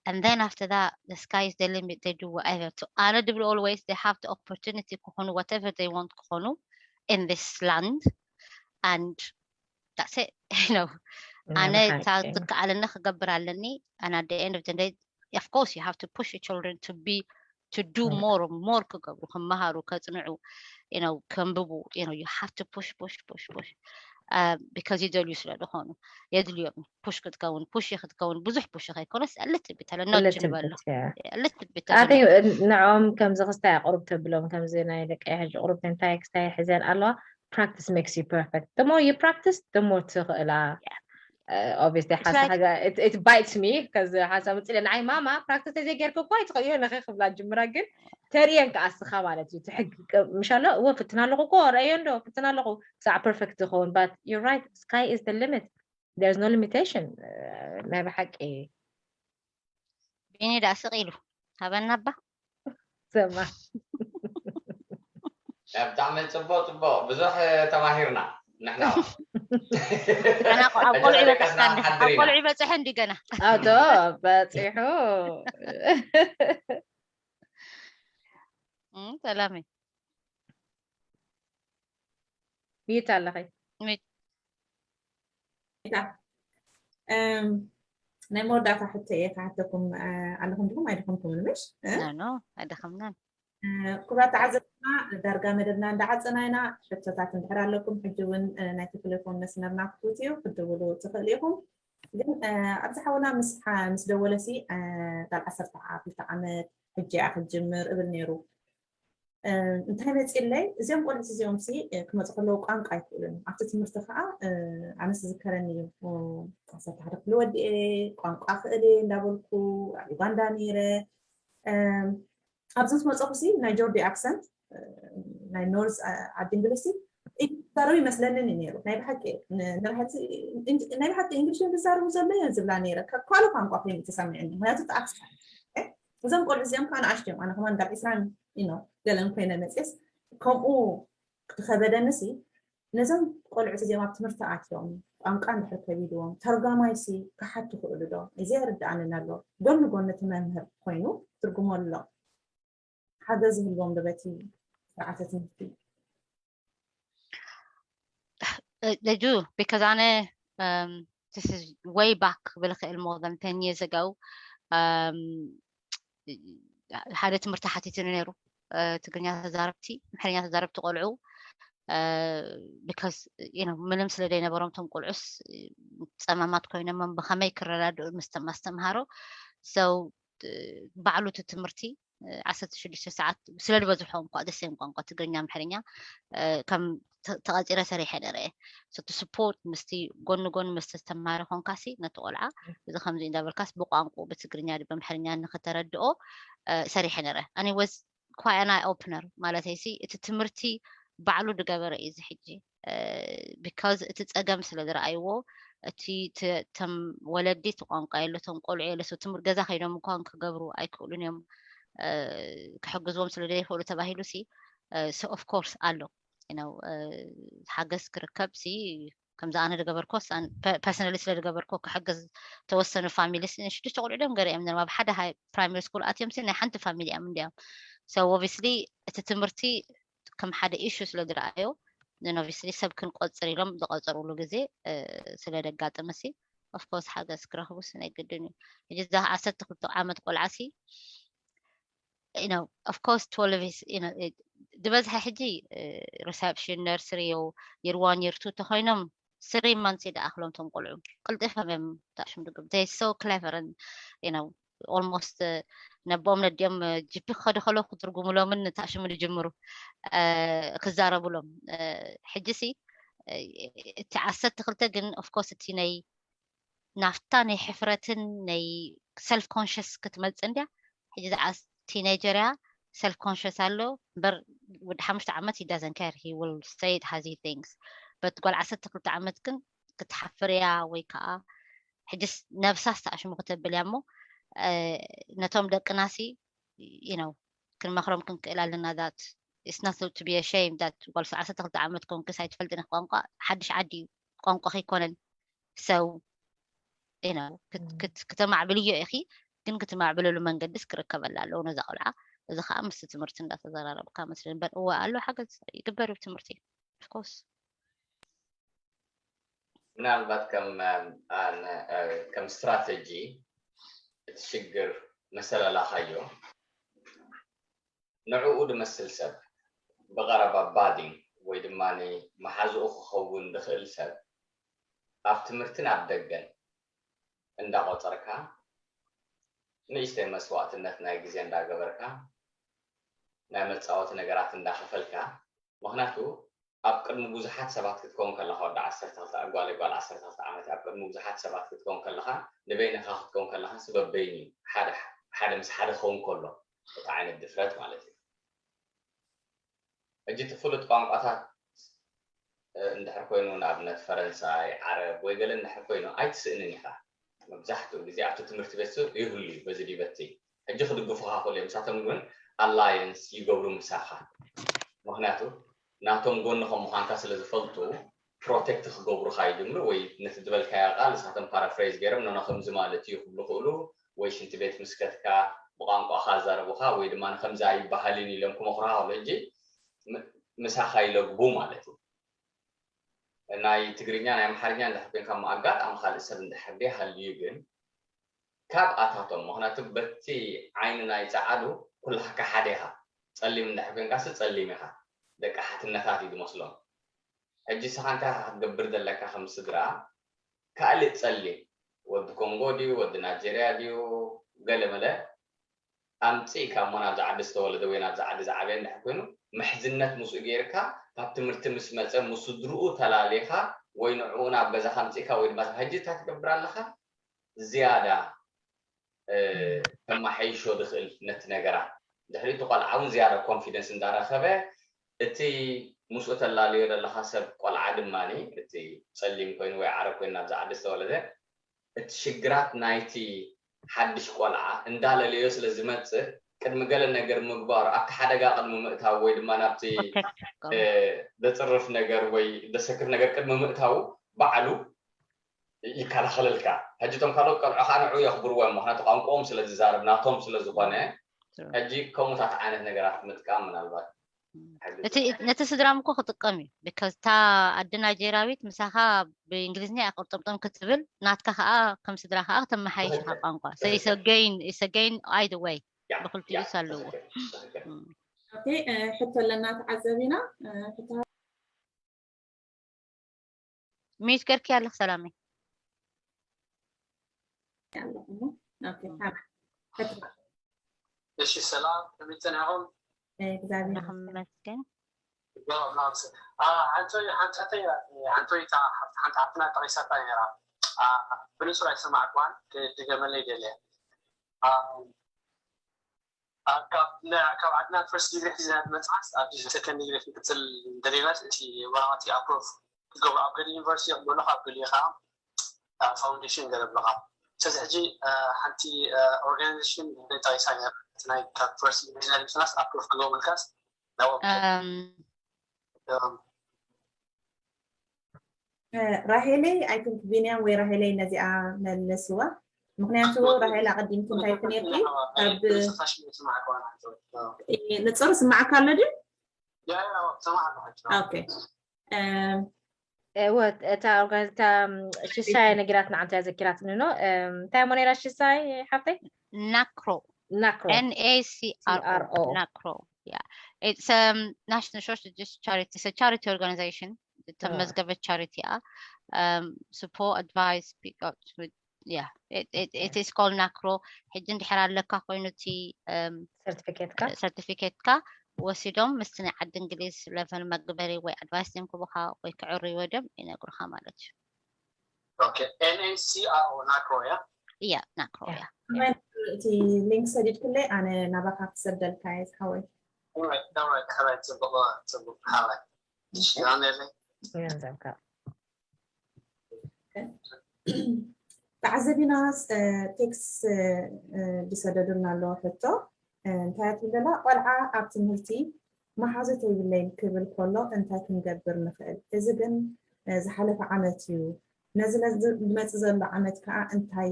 and then after that the sky is the limit, they do whatever. So ኣነ ድብል always they have the opportunity ክኾኑ whatever they want ክኾኑ in this land and that's it. You know, ኣነ እታ ዝከኣለኒ ክገብር ኣለኒ። And at the end of the day, of course, you have to push your children to be to do more more ክገብሩ፣ ክመሃሩ፣ ከፅንዑ፣ you know፣ ከንብቡ። You know, you have to push push push push because ይደልዩ ስለ ዝኾኑ የድልዮም። Push ክትከውን push ክትከውን ብዙሕ push ከይኮነስ ልትቢት ኣለ not ንበሎ ልትቢት ንዕኦም ከምዚ ክስታይ ቁሩብ ተብሎም፣ ከምዚ ናይ ደቂ ሕጂ ቁሩብ እንታይ ክስታይ ሕዘን ኣለዋ። Practice makes you perfect. The more you practice, the more ትኽእላ። Obviously ሓሳብ it bites me because ሓሳብ ውፅእ ንዓይ ማማ practice ተዘይጌርክ እኮ ኣይትኽእዮ ነኸ ክብላ ጅምራ። ግን ተርእየን ከኣስኻ ማለት እዩ ትሕግ ምሻሎ እወ ፍትና ኣለኹ እኮ ረእዮ እንዶ ፍትና ኣለኹ ክሳዕ perfect ዝኸውን። But you're right, sky is the limit, there's no limitation. ናይ ብሓቂ ቢኒ ዳ ስቕ ኢሉ ሃበና እባ ዘማ ብጣዕሚ ፅቡቅ ፅቡቅ ብዙሕ ተማሂርና ንሕና ኣብ ቆልዑ ይበፅሐ እንዲ ገና ኣብ ቆልዑ ይበፅሐ እንዲ ገና ኣቶ በፂሑ ሰላመይ ሚዩት ኣለኸይ ናይ መወዳእታ ሕቶ እየ ክሓተኩም ኣለኹም ዲኹም ኣይደኸምኩምን ምሽ ኖ ኣይደኸምናን ክቡራት ተዓዘብትና ዳርጋ መደብና እንዳዓፀና ኢና። ሕቶታት እንድሕር ኣለኩም ሕጂ እውን ናይቲ ቴሌፎን መስመርና ክፉት እዩ፣ ክትድውሉ ትኽእሉ ኢኹም። ግን ኣብዚ ሓውና ምስ ምስ ደወለ ሲ ቃል ዓሰርተ ክልተ ዓመት ሕጂ እያ ክትጅምር እብል ነይሩ። እንታይ መፂለይ እዚኦም ቆልዑት እዚኦም ሲ ክመፁ ከለዉ ቋንቋ ኣይክእሉን ኣብቲ ትምህርቲ ከዓ ኣነስ ዝከረኒ እዩ ዓሰርተ ሓደ ክፍሊ ወዲኤ ቋንቋ ክእል እየ እንዳበልኩ ኣብ ዩጋንዳ ነይረ ኣብዚ ምስ መፀኹ ሲ ናይ ጆርዲ ኣክሰንት ናይ ኖርዝ ዓዲ እንግሊዝ ሲ ይዛረቡ ይመስለንን እዩ ነይሩ ናይ ብሓቂ ንርሕቲ ናይ ብሓቂ እንግሊሽ እዮም ዝዛረቡ ዘሎ እዮም ዝብላ ነይረ ኳሉ ቋንቋ ኮይኑ ተሰሚዕኒ ምክንያቱ ተኣክስ እዞም ቆልዑ እዚኦም ከዓ ንኣሽቶም ኣነ ከማን ጋር ዒስራን ኢኖ ገለን ኮይነ መፅስ ከምኡ ክኸበደንሲ ነዞም ቆልዑት እዚኦም ኣብ ትምህርቲ ኣትዮም ቋንቋ እንድሕር ከቢድዎም ተርጓማይሲ ክሓቱ ክእሉ ዶ እዚ ኣይርድኣንን ኣሎ ጎኒ ጎኒ እቲ መምህር ኮይኑ ትርጉሞ ኣሎ ሓገዝ ይህልዎም ዶ በቲ ስርዓተ ትምህርቲ they do because ኣነ um, this is way back ክብል ክእል more than ten years ago um, ሓደ ትምህርቲ ሓቲትኒ ነይሩ ትግርኛ ተዛረብቲ ምሕርኛ ተዛረብቲ ቆልዑ because ምንም ስለ ዘይነበሮም ቶም ቆልዑስ ፀማማት ኮይኖም ብከመይ ክረዳድኡ ምስ ኣስተምሃሮ so ባዕሉ እቲ ትምህርቲ ዓሰርተ ሽዱሽተ ሰዓት ስለ ዝበዝሖም እኳ ደሴም ቋንቋ ትግርኛ ምሕርኛ ከም ተቐፂረ ሰሪሐ ነረ so to support ምስቲ ጎኒ ጎኒ ምስ ተስተማሪ ኮንካሲ ነቲ ቆልዓ እዚ ከምዚ እንዳበልካስ ብቋንቁ ብትግርኛ ብምሕርኛ ንክተረድኦ ሰሪሐ ነረ ኣነ ወዝ quite an eye opener ማለተይ ሲ እቲ ትምህርቲ ባዕሉ ዝገበረ እዩ እዚ ሕጂ because እቲ ፀገም ስለ ዝረኣይዎ እቲ ቶም ወለዲ እቲ ቋንቋ የለ ቶም ቆልዑ የለ ትምህርቲ ገዛ ከይዶም እንኳን ክገብሩ ኣይክእሉን እዮም ክሕግዝዎም ስለ ዘይክእሉ ተባሂሉ ሲ so of course ኣሎ ሓገዝ ክርከብ ሲ ከምዚ ኣነ ዝገበርኮስ personally ስለ ዝገበርኮ ክሕግዝ ተወሰኑ ፋሚሊ ሽዱሽተ ቆልዑ ዶም ገሪኦም ነርማ ኣብ ሓደ primary school ኣትዮም ናይ ሓንቲ ፋሚሊ እዮም እንዲኦም so obviously እቲ ትምህርቲ ከም ሓደ issue ስለ ዝረኣዮ then obviously ሰብ ክንቆፅር ኢሎም ዝቆፀርሉ ግዜ ስለ ዘጋጥም ሲ of course ሓገዝ ክረኽቡ ሲ ናይ ግድን እዩ ሕጂ እዛ ዓሰርተ ክልተ ዓመት ቆልዓ ሲ you know of course twelve is you know ዝበዝሐ ሕጂ reception nursery year one year two ተኮይኖም three months ይደኣክሎም ቶም ቆልዑ ቅልጥፎም እዮም ተሽም ድግብ they so clever and you know almost ነቦም ነዲኦም ጂፒ ክኸዱ ከለዉ ክትርጉምሎምን ታሽሙ ዝጅምሩ ክዛረቡሎም ሕጂ ሲ እቲ ዓሰርተ ክልተ ግን of course እቲ ናይ ናፍታ ናይ ሕፍረትን ናይ self conscious ክትመፅእ እንድያ ሕጂ ዝዓስ teenager እያ self conscious ኣሎ እምበር ወዲ ሓሙሽተ ዓመት he doesn't care he will say it as he thinks but ጓል ዓሰርተ ክልተ ዓመት ግን ክትሓፍር እያ ወይ ከዓ ሕጅስ ነብሳ ስተኣሽሙ ክተብል እያ እሞ ነቶም ደቅናሲ you know ክንመኽሮም ክንክእል ኣለና። That it's not to be ashamed that ጓል ዓሰርተ ክልተ ዓመት ኮንክስ ኣይትፈልጥን ቋንቋ ሓድሽ ዓዲ እዩ። ቋንቋ ከይኮነን ሰው you know ክተማዕብልዮ ኢኺ፣ ግን ክትማዕብለሉ መንገድስ ክርከበላ ኣለዎ ነዛ ቆልዓ። እዚ ከዓ ምስቲ ትምህርቲ እንዳተዘራረብካ መስለኒ። እወ ኣሎ ሓገዝ ይግበር እዩ ትምህርቲ of course። ምናልባት ከም ከም ስትራተጂ እቲ ሽግር መሰለላኻዮ ንዕኡ ድመስል ሰብ ብቐረባ ባዲንግ ወይ ድማ መሓዝኡ ክኸውን ዝኽእል ሰብ ኣብ ትምህርትን ኣብ ደገን እንዳቆፀርካ ንእሽተይ መስዋእትነት ናይ ግዜ እንዳገበርካ ናይ መፃወቲ ነገራት እንዳኸፈልካ ምክንያቱ ኣብ ቅድሚ ብዙሓት ሰባት ክትከውን ከለካ ወዲ ዓሰርተ ክልተ ጓል ጓል ዓሰርተ ክልተ ዓመት ኣብ ቅድሚ ብዙሓት ሰባት ክትከውን ከለካ ንበይንካ ክትከውን ከለካ ስበብ በይኒ ሓደ ሓደ ምስ ሓደ ክኸውን ከሎ እቲ ዓይነት ድፍረት ማለት እዩ። ሕጂ እቲ ፍሉጥ ቋንቋታት እንድሕር ኮይኑ ንኣብነት ፈረንሳይ፣ ዓረብ ወይ ገለ እንድሕር ኮይኑ ኣይትስእንን ኢኻ። መብዛሕትኡ ግዜ ኣብቲ ትምህርቲ ቤት ይህሉ እዩ በዚ ዲበቲ ሕጂ ክድግፉኻ ክእሉ እዮም። ንሳቶም ግን ኣላየንስ ይገብሩ ምሳኻ። ምክንያቱ ናቶም ጎኒ ከም ምዃንካ ስለ ዝፈልጡ ፕሮቴክት ክገብሩኻ ይጅምሩ ወይ ነቲ ዝበልካዮ ቃል ንሳቶም ፓራፍሬዝ ገይሮም ኖኖ ከምዚ ማለት እዩ ክብሉ ክእሉ ወይ ሽንቲ ቤት ምስ ከትካ ብቋንቋኻ ኣዛረቡኻ ወይ ድማ ንከምዚ ኣይበሃልን ኢሎም ክመኽሩኻ ከሎ ሕጂ ምሳኻ ይለግቡ ማለት እዩ። ናይ ትግርኛ ናይ ኣምሓርኛ እንድሕር ኮይንካ እሞ ኣጋጣሚ ካልእ ሰብ እንድሕር ደይ ሃልዩ ግን ካብ ኣታቶም ምክንያቱ በቲ ዓይኒ ናይ ፃዓዱ ኩላካ ሓደ ኢካ። ፀሊም እንድሕር ኮይንካሲ ፀሊም ኢካ። ደቂ ሓትነታት እዩ ዝመስሎም። ሕጂ ንስኻ እንታይ ኢኻ ክትገብር ዘለካ ከም ስድራ ካልእ ፀሊም ወዲ ኮንጎ ድዩ ወዲ ናይጀርያ ድዩ ገለ መለ ኣምፅእካ እሞ ናብዚ ዓዲ ዝተወለደ ወይ ናብዚ ዓዲ ዝዓበየ እንድሕር ኮይኑ ምሕዝነት ምስኡ ገይርካ ካብ ትምህርቲ ምስ መፀ ምስድርኡ ተላሊኻ ወይ ንዕኡ ናብ ገዛኻ ኣምፅእካ ወይ ድማ ሕጂ እንታይ ትገብር ኣለኻ ዝያዳ ከማሓይሾ ዝኽእል ነቲ ነገራት ድሕሪኡ እቲ ቆልዓ እውን ዝያዳ ኮንፊደንስ እንዳረኸበ እቲ ምስኡ ተላልዮ ዘለኻ ሰብ ቆልዓ ድማ እቲ ፀሊም ኮይኑ ወይ ዓረብ ኮይኑ ናብዚ ዓዲ ዝተወለደ እቲ ሽግራት ናይቲ ሓድሽ ቆልዓ እንዳለለዮ ስለ ዝመፅእ ቅድሚ ገለ ነገር ምግባሩ ኣብቲ ሓደጋ ቅድሚ ምእታው ወይ ድማ ናብቲ ዘፅርፍ ነገር ወይ ዘሰክፍ ነገር ቅድሚ ምእታው ባዕሉ ይከላኸለልካ። ሕጂ እቶም ካልኦት ቆልዑ ከዓ ንዑ የኽብርዎ እዮም፣ ምክንያቱ ቋንቋኦም ስለ ዝዛረብ ናቶም ስለ ዝኾነ ሕጂ ከምኡታት ዓይነት ነገራት ምጥቃም ምናልባት ነቲ ስድራም እኮ ክጥቀም እዩ። ቢካዝ እታ ኣደ ናይጀርያዊት ምሳኻ ብእንግሊዝኛ እያ ቅርጥምጥም ክትብል ናትካ ከዓ ከም ስድራ ከዓ ክተመሓይሽ ኢኻ ቋንቋ። So it's a gain, it's a gain either way። ብክልቲኡ ኣለዎ። ሕቶ ኣለና ተዓዘቢና። ሚዩት ገርኪ ኣለኽ ሰላመይ። ኣለኹ። ኦኬ፣ እሺ፣ ሰላም፣ ከመይ ጸኒሕኩም? እግዚኣብሔር ይመስገን። ሓንቶይ ሓንቶይ ሓንቶይ ሓንቲ ሓፍትና ጠቂሳታ ነራ ብንጹር ኣይሰማዕኳን። ድገመለይ ደልየ። ካብ ዓድና ፈርስት ዲግሪ ሒዝና መፅዓስ ኣብዚ ሰከንድ ዲግሪ ክንቅፅል እንደሌናስ እቲ ወረቐት ኣፕሮቭ ክትገብሩ ኣብ ገለ ዩኒቨርሲቲ ይቕበሉኻ ኣብ ገሊኡ ከዓ ፋውንዴሽን ገለ ብለኻ። ስለዚ ሕጂ ሓንቲ ኦርጋናይዜሽን ጠቂሳ ነር ናይ ካብ ፈርስት ዲግሪ ሒዝና ድምፅናስ ኣፕሮቭ ክገብሩልካስ ናብኦም ራሄለይ፣ I think ቢንያም ወይ ራሄለይ ነዚኣ መልስዋ። ምክንያቱ ራሄል ኣቐዲምኪ እንታይ ኢልኪ ነርኪ? ካብ ንጹር ስማዕካ ኣሎ ድዩ? ኦኬ። እወ፣ እታ ኦርጋናይዝ እታ ሽሳይ ነጊራትና ዓንታ ዘኪራትኒ ኖ። እንታይ ሞ ነይራ ሽሳይ ሓፍተይ? ናክሮ ናክሮ N A C R O ናክሮ yeah it's um national social just charity it's a charity organization ተመዝገበ ቻሪቲ እያ። Support advice yeah it is called ናክሮ። ሕጂ እንድሕር ኣለካ ኮይኑ እቲ ሰርቲፊኬትካ ሰርቲፊኬትካ ወሲዶም ምስቲ ናይ ዓዲ እንግሊዝ ለቨል መግበሪ ወይ ኣድቫይስ እዮም ክቡካ ወይ ክዕርይዎ ድዮም ይነግሩካ ማለት እዩ። N A C R O ናክሮ እያ። እያ ናክሮ እያ። እቲ ሊንክ ሰዲድክለይ ኣነ ናባካ ክሰደልካ እየ ዝሓወይ። ሕራይ ሕራይ ጽቡቅ ጽቡቅ ሓራይ። እሺ ኣሜን። ገንዘብካ ተዓዘቢና ቴክስት ዝሰደዱልና ኣለዎ ሕቶ። እንታይ ትብል ዘላ? ቆልዓ ኣብ ትምህርቲ መሓዙት የብለይን ክብል ከሎ እንታይ ክንገብር ንኽእል? እዚ ግን ዝሓለፈ ዓመት እዩ። ነዚ ዝመፅእ ዘሎ ዓመት ከዓ እንታይ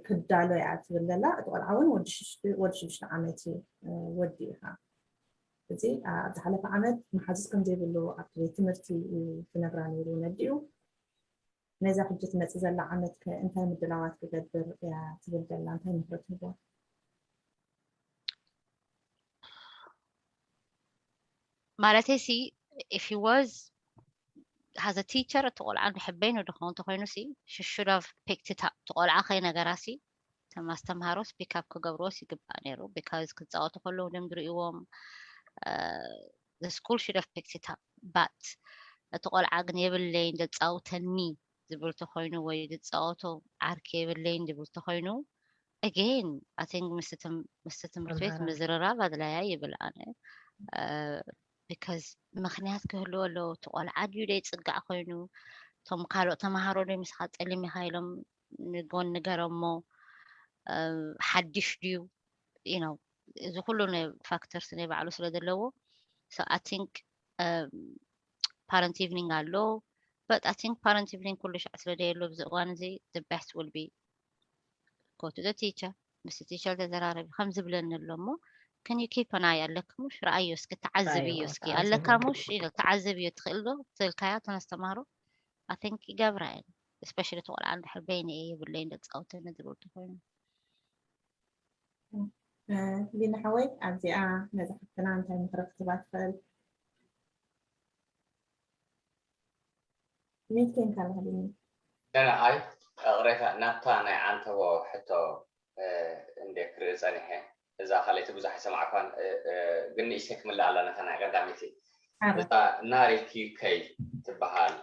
ክዳሎ እያ ትብል ዘላ። እቲ ቆልዓ እውን ወዲ ሽዱሽተ ዓመት እዩ ወዲ ኢኻ። እዚ ኣብ ዝሓለፈ ዓመት መሓዙት ከም ዘይብሉ ኣብቲ ቤት ትምህርቲ እዩ ዝነግራ ነይሩ ነዲኡ። ነዛ ሕጂ ትመፅእ ዘላ ዓመት ከ እንታይ ምድላዋት ክገብር እያ ትብል ዘላ? እንታይ ምኽሪ ትህቦ? ማለተይ ሲ if he was has a teacher እቲ ቆልዓ እንድሕር በይኑ ድኸውን ተኮይኑ ሲ she should have picked it up። እቲ ቆልዓ ከይነገራ ሲ እቶም ኣስተምሃሮ speak up ክገብርዎስ ይግባእ ነይሩ። Because ክፃወቱ ከለዉ ደም ዝርእዎም the school should have picked it up but እቲ ቆልዓ ግን የብለይን ዘፃውተኒ ዝብል ተኮይኑ ወይ ዝፃወቶ ዓርኪ የብለይን ዝብል ተኮይኑ again I think ምስቲ ትምህርቲ ቤት ምዝርራብ ኣድላያ ይብል ኣነ። Because ምክንያት ክህልዎ ኣለዎ። እቲ ቆልዓ ድዩ ደይፅጋዕ ኮይኑ፣ እቶም ካልኦት ተምሃሮ ዶ ምስኻ ፀሊም ኢኻ ኢሎም ንጎኒ ገረሞ ሓድሽ ድዩ? እዚ ኩሉ ፋክተርስ ናይ ባዕሉ ስለ ዘለዎ so I think parent evening ኣሎ። But I think parent evening ኩሉ ሻዕ ስለ ደየሎ ኣብዚ እዋን እዚ the best will be go to the teacher ምስቲ teacher ተዘራረቢ ከም ዝብለኒ ኣሎ እሞ can you keep an eye ኣለካ ሙሽ ረኣዮ እስኪ ተዓዘብዮ እስኪ ኣለካ ሙሽ ተዓዘብዮ ትኽእል ዶ ትልካያ ተነስተማሃሮ I think ይገብራ እየን። Especially እቲ ቆልዓ እንድሕር በይነ እየ የብለይን ደፃውተኒ ዝብል ተኮይኑ ሊና ሓወይ ኣብዚኣ ነዛ ሓፍትና እንታይ ምኽሪ ክትባ ትኽእል? ሚት ኮይንካ ኣለኻ ሊና። ንዓይ እቕሬታ ናብታ ናይ ዓንተቦ ሕቶ እንደ ክርኢ ፀኒሐ እዛ ካልኣይቲ ብዙሕ ኣይሰማዕኳን ግን ንእሽተይ ክምልእ ኣለና እታ ናይ ቀዳመይቲ እዛ ናሪክ ዩከይ ትበሃል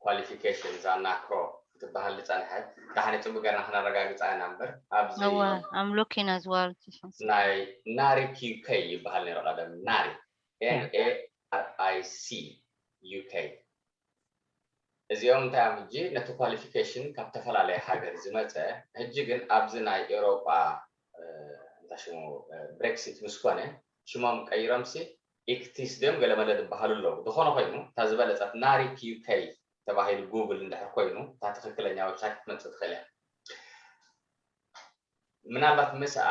qualification እዛ ናክሮ ክትበሃል ዝፀንሐት ዳሕኒ ፅቡቅ ገርና ክነረጋግፃ ኢና እምበር ኣብዚ I'm looking as well ናይ ናሪክ ዩከይ ይበሃል ነይሩ ቀደም ናሪክ N A R I C U K እዚኦም እንታይ እዮም ሕጂ ነቲ qualification ካብ ዝተፈላለየ ሃገር ዝመፀ ሕጂ ግን ኣብዚ ናይ ኤውሮጳ እንታይ ሽሙ ብሬክሲት ምስ ኮነ ሽሞም ቀይሮም ሲ ኢክቲስ ድዮም ገለመለ ዝበሃሉ ኣለዉ ዝኾነ ኮይኑ እታ ዝበለፀት ናሪክ ዩከይ ተባሂሉ ጉግል እንድሕር ኮይኑ እታ ትኽክለኛ ዌብሳይት ክትመፅእ ትኽእል እያ ምናልባት ምስኣ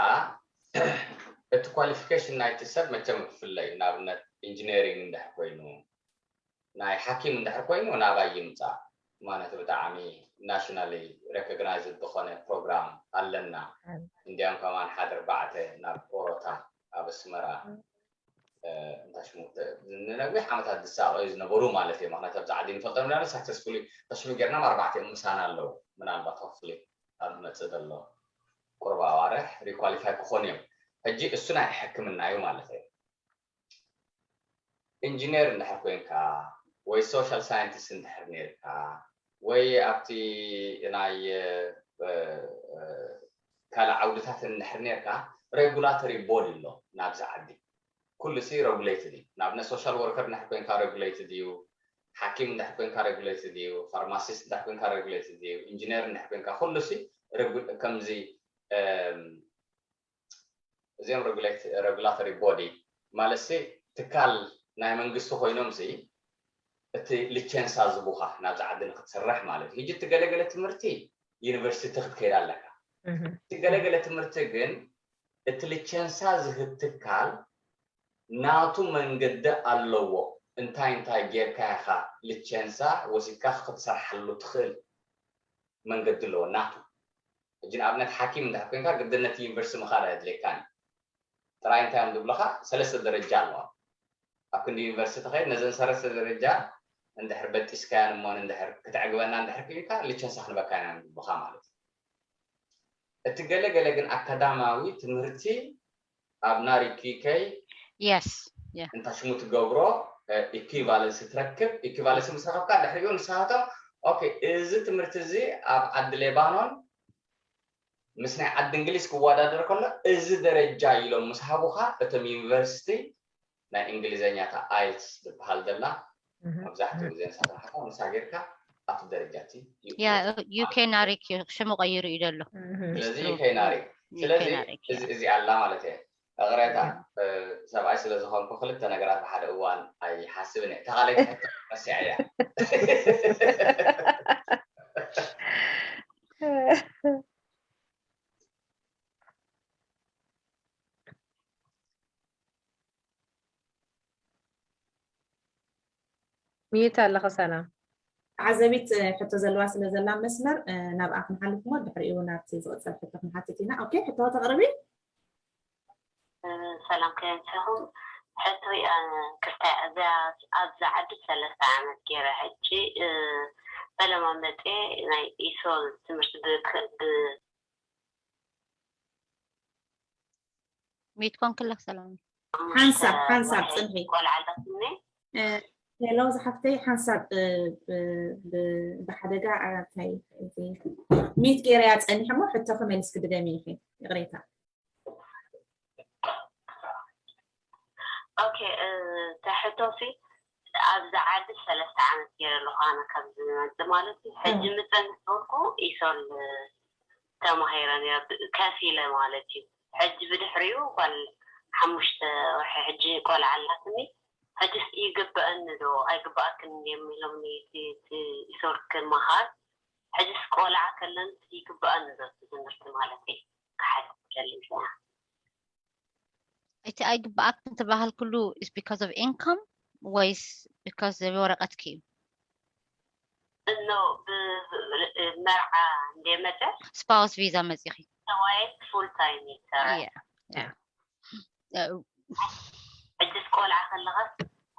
እቲ qualification ናይቲ ሰብ መቸም ክፍለ እዩ ንኣብነት ኢንጂነሪንግ እንድሕር ኮይኑ ናይ ሓኪም እንድሕር ኮይኑ ናባይ ይምፃእ ማለት ብጣዕሚ nationally recognized ዝኾነ ፕሮግራም ኣለና እንዲያም ከማን ሓደ ኣርባዕተ ናብ ኦሮታ ኣብ ኣስመራ እንታይ ሽሙ ንነዊሕ ዓመታት ዝሳቀዩ ዝነበሩ ማለት እዩ ምክንያቱ ኣብዚ ዓዲ ንፈልጦም ና successfully ተሽሙ ጌርና ኣርባዕተ እዮም ምሳና ኣለዉ ምናልባት hopefully ኣብ ዝመፅእ ዘሎ ቁርብ ኣዋርሕ requalify ክኾኑ እዮም ሕጂ እሱ ናይ ሕክምና እዩ ማለት እዩ ኢንጂነር እንድሕር ኮይንካ ወይ social scientist እንድሕር ነርካ ወይ ኣብቲ ናይ ካልእ ዓውድታት እንድሕር ነርካ regulatory body ኣሎ ናብዚ ዓዲ ኩሉ ሲ regulated እዩ ንኣብነት social worker እንድሕር ኮይንካ regulated እዩ ሓኪም እንድሕር ኮይንካ regulated እዩ pharmacist እንድሕር ኮይንካ regulated እዩ ኢንጂነር እንድሕር ኮይንካ ኩሉ ሲ ከምዚ እዚኦም regulatory body ማለት ሲ ትካል ናይ መንግስቲ ኮይኖም ሲ እቲ ሊቸንሳ ዝቡኻ ናብዚ ዓዲ ንክትስራሕ ማለት እዩ ሕጂ እቲ ገለገለ ትምህርቲ ዩኒቨርሲቲ ክትከይድ ኣለካ እቲ ገለገለ ትምህርቲ ግን እቲ ሊቸንሳ ዝህብ ትካል ናቱ መንገዲ ኣለዎ እንታይ እንታይ ጌርካ ኢኻ ሊቸንሳ ወሲድካ ክትሰርሓሉ ትኽእል መንገዲ ኣለዎ ናቱ ሕጂ ንኣብነት ሓኪም እንድሕር ኮይንካ ግድን ነቲ ዩኒቨርሲቲ ምኻድ ኣየድልየካን ጥራይ እንታይ እዮም ዝብሉኻ ሰለስተ ደረጃ ኣለዋ ኣብ ክንዲ ዩኒቨርሲቲ ትኸይድ ነዘን ሰለስተ ደረጃ እንድሕር በጢስካያን እሞን እንድሕር ክተዕግበና እንድሕር ክኢልካ ሊቸንሳ ክንበካ ኢና ንብሉኻ ማለት እዩ እቲ ገለ ገለ ግን ኣካዳማዊ ትምህርቲ ኣብ ናሪክ ዩከይ yes እንታ ሽሙ ትገብሮ ኢኩቫለንስ ትረክብ ኢኩቫለንስ ምስ ረኸብካ ድሕሪኡ ንስኻቶም ኦኬ እዚ ትምህርቲ እዚ ኣብ ዓዲ ሌባኖን ምስ ናይ ዓዲ እንግሊዝ ክወዳደር ከሎ እዚ ደረጃ ኢሎም ምስ ሃቡኻ እቶም ዩኒቨርሲቲ ናይ እንግሊዘኛ እታ ኣይልትስ ዝበሃል ዘላ መብዛሕትኡ ግዜ ንሳቶም ሓታ ምሳ ጌርካ ኣብቲ ደረጃ እቲ ያ ዩ ኬ ናሪክ እዩ ሽሙ ቀይሩ እዩ ዘሎ። ስለዚ ዩ ኬ ናሪክ ስለዚ እዚ ኣላ ማለት እየ። እቕሬታ ሰብኣይ ስለ ዝኾንኩ ክልተ ነገራት ብሓደ እዋን ኣይሓስብን እየ። ተኻለይቲ ሕቶ መሲዐ እያ። ሚዩት ኣለኸ ሰላም። ተዓዘቢት ሕቶ ዘለዋ ስለ ዘላ መስመር ናብኣ ክንሓልፍ እሞ ድሕሪኡ ናብቲ ዝቕፅል ሕቶ ክንሓትት ኢና። ኦኬ ሕቶ ተቕርቢ። ሰላም ከየምሰኹም ሕቶይ ክልታይ እዚኣ ኣብዚ ዓዲ ሰለስተ ዓመት ገይረ ሕጂ ፈለማ መፅየ ናይ ኢሶል ትምህርቲ ብ ሚትኮን ክለኽ ሰላም ሓንሳብ ሓንሳብ ፅንሒ ቆልዓ ኣላትኒ ሄሎ ዝሓፍተይ ሓንሳብ ብሓደጋ እንታይ ሚት ገይረያ ፀኒሐ እሞ ሕቶኺ መሊስኪ ድገሚ ኢኺ ይቕሬታ ኦኬ እታ ሕቶሲ ኣብዚ ዓዲ ሰለስተ ዓመት ገይረ ኣለኹ ኣነ ካብ ዝመፅእ ማለት እዩ ሕጂ ምፀ ምስ በልኩ ኢሶል ተማሂረ ነይረ ከፊለ ማለት እዩ ሕጂ ብድሕሪኡ ጓል ሓሙሽተ ወርሒ ሕጂ ቆልዓ ኣላትኒ ሕጂስ ይግበአኒ ዶ ኣይግበኣክን እንድዮም ኢሎምኒ እቲ ኢሶል ክመሃር ሕጂስ ቆልዓ ከለንስ ይግበአኒ ዶ እቲ ትምህርቲ ማለት እዩ ክሓት ከልም እቲ ኣይግበኣክን ትበሃል ኩሉ is because of income ወይስ because of ወረቀትኪ እዩ እኖ መርዓ እንደ መፀ spouse visa መፂኺ ተዋየት full time ይሰራ Yeah. ሕጅስ ቆልዓ ከለኻስ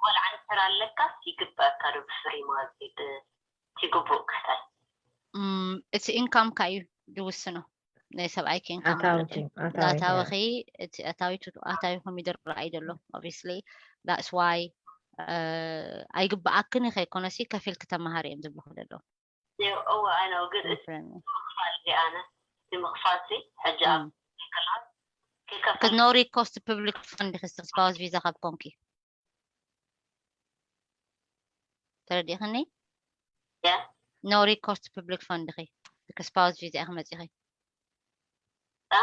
ቆልዓ እንድሕር ኣለካስ ይግበኣካ ዶ ብፍሪ ማለት ትግቡእ ክሕተት እም፣ እቲ income ካ እዩ ዝውስኖ ናይ ሰብኣይኪ income ማለት ኣታዊኪ እዩ ኣታዊኪ ኣታዊኺ እቲ ኣታዊቱ ኣታዊኹም ይድረኣይ ዘሎ obviously that's why ኣይግበኣክን ከይኮነሲ ከፊልኪ ተመሃሪ እዮም ዝብልኹ ዘለዉ እዎ ኣነ ግን እቲ ምኽፋል እዚ ኣነ እቲ ምኽፋል ሲ ሕጂ ኣብ ከይከፍል no recourse to public fund ዲኺ spouse visa ካብ ኮንኪ ተረዲእኽኒ ያ no recourse to public fund ዲኺ spouse visa ኢኺ መፂኺ ያ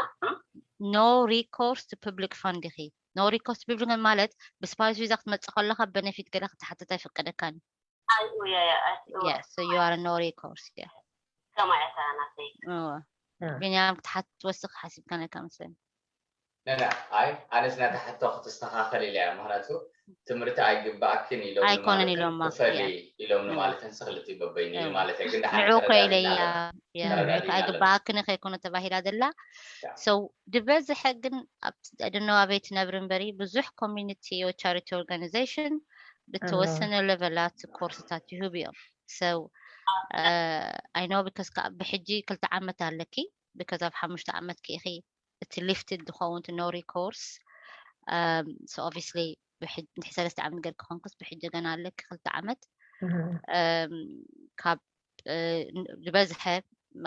no recourse to public fund ዲኺ no recourse to public fund ማለት ብ spouse visa ክትመፅእ ከለኻ benefit ገለ ክትሓትት ኣይፍቀደካን ኣይ ያ ያ ኣይ yeah so you are no recourse yeah ሰማዕታ ናተይ እወ ቢንያም ክትሓትት ትወስኽ ሓሲብካ ነካ መስለኒ ነነ ኣይ ኣነስ ናታ ሕቶ ክትስተኻኸል ኢለ እያ ምክንያቱ ትምህርቲ ኣይግባኣክን ኢሎም ኣይኮነን ኢሎማ ክፈሊ ኢሎም ማለት ንስክልቲ በበይኑ እዩ ማለት እያ ግን ደሓር ንዑ እኮ ኢለ ተረዳዲእና እያ ኣለና። ተረዳዲእና ኣለና። ኣይግባኣክን ከይኮነ ተባሂላ ዘላ ያ። so ድበዝሐ ግን ኣብቲ ደኖ ኣበይ ትነብሪ እምበሪ ብዙሕ community or charity organization ብተወሰነ level ት ኮርስታት ይህቡ እዮም so I know because ብሕጂ ክልተ ዓመት ኣለኪ because of ሓሙሽተ ዓመት ኪ ኢኺ እቲ lifted ዝኸውን no recourse so obviously ብሕጂ ሰለስተ ዓመት ገር ክኾንክስ ብሕጂ ገና ኣለኪ ክልተ ዓመት ካብ ዝበዝሐ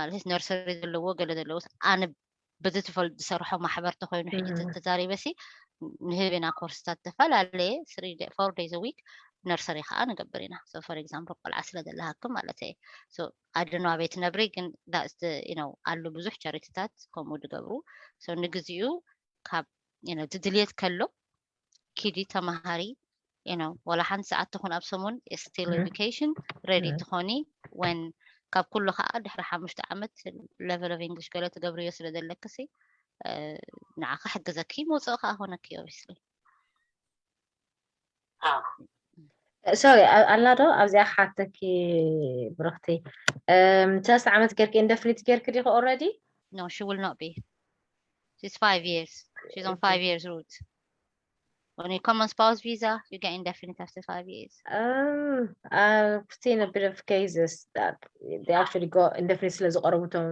ማለት ነርሰሪ ዘለዎ ገለ ዘለዎ ኣነ በዚ ትፈልጥ ዝሰርሖ ማሕበር ተኮይኑ ሕጂ ተዛሪበሲ ንህብ ኢና ኮርስታት ዝተፈላለየ four days a week ነርሰሪ ከዓ ንገብር ኢና for example ቆልዓ ስለ ዘለሃክም ማለት እየ ኣድኖ ኣበይ ትነብሪ ግን ዳስት ነው ኣሉ ብዙሕ ቻሪቲታት ከምኡ ዝገብሩ ንግዚኡ ካብ ድልየት ከሎ ኪዲ ተማሃሪ you know ወላ ሓንቲ ሰዓት ትኹን ኣብ ሰሙን still education ready ትኾኒ when ካብ ኩሉ ከዓ ድሕሪ ሓሙሽተ ዓመት level of English ገለ ትገብርዮ ስለ ዘለክሲ ንዓኻ ሕግዘኪ መውፅእ ከዓ ኾነኪ obviously sorry ኣላ ዶ ኣብዚኣ ሓተኪ ብርኽቲ ሰለስተ ዓመት ጌርኪ indefinite ጌርኪ ዲኹ already no she will not be she's five years she's on five years route when you come on spouse visa you get indefinite after five years Um, I've seen a bit of cases that they actually got indefinite ስለ ዝቐረቡ እቶም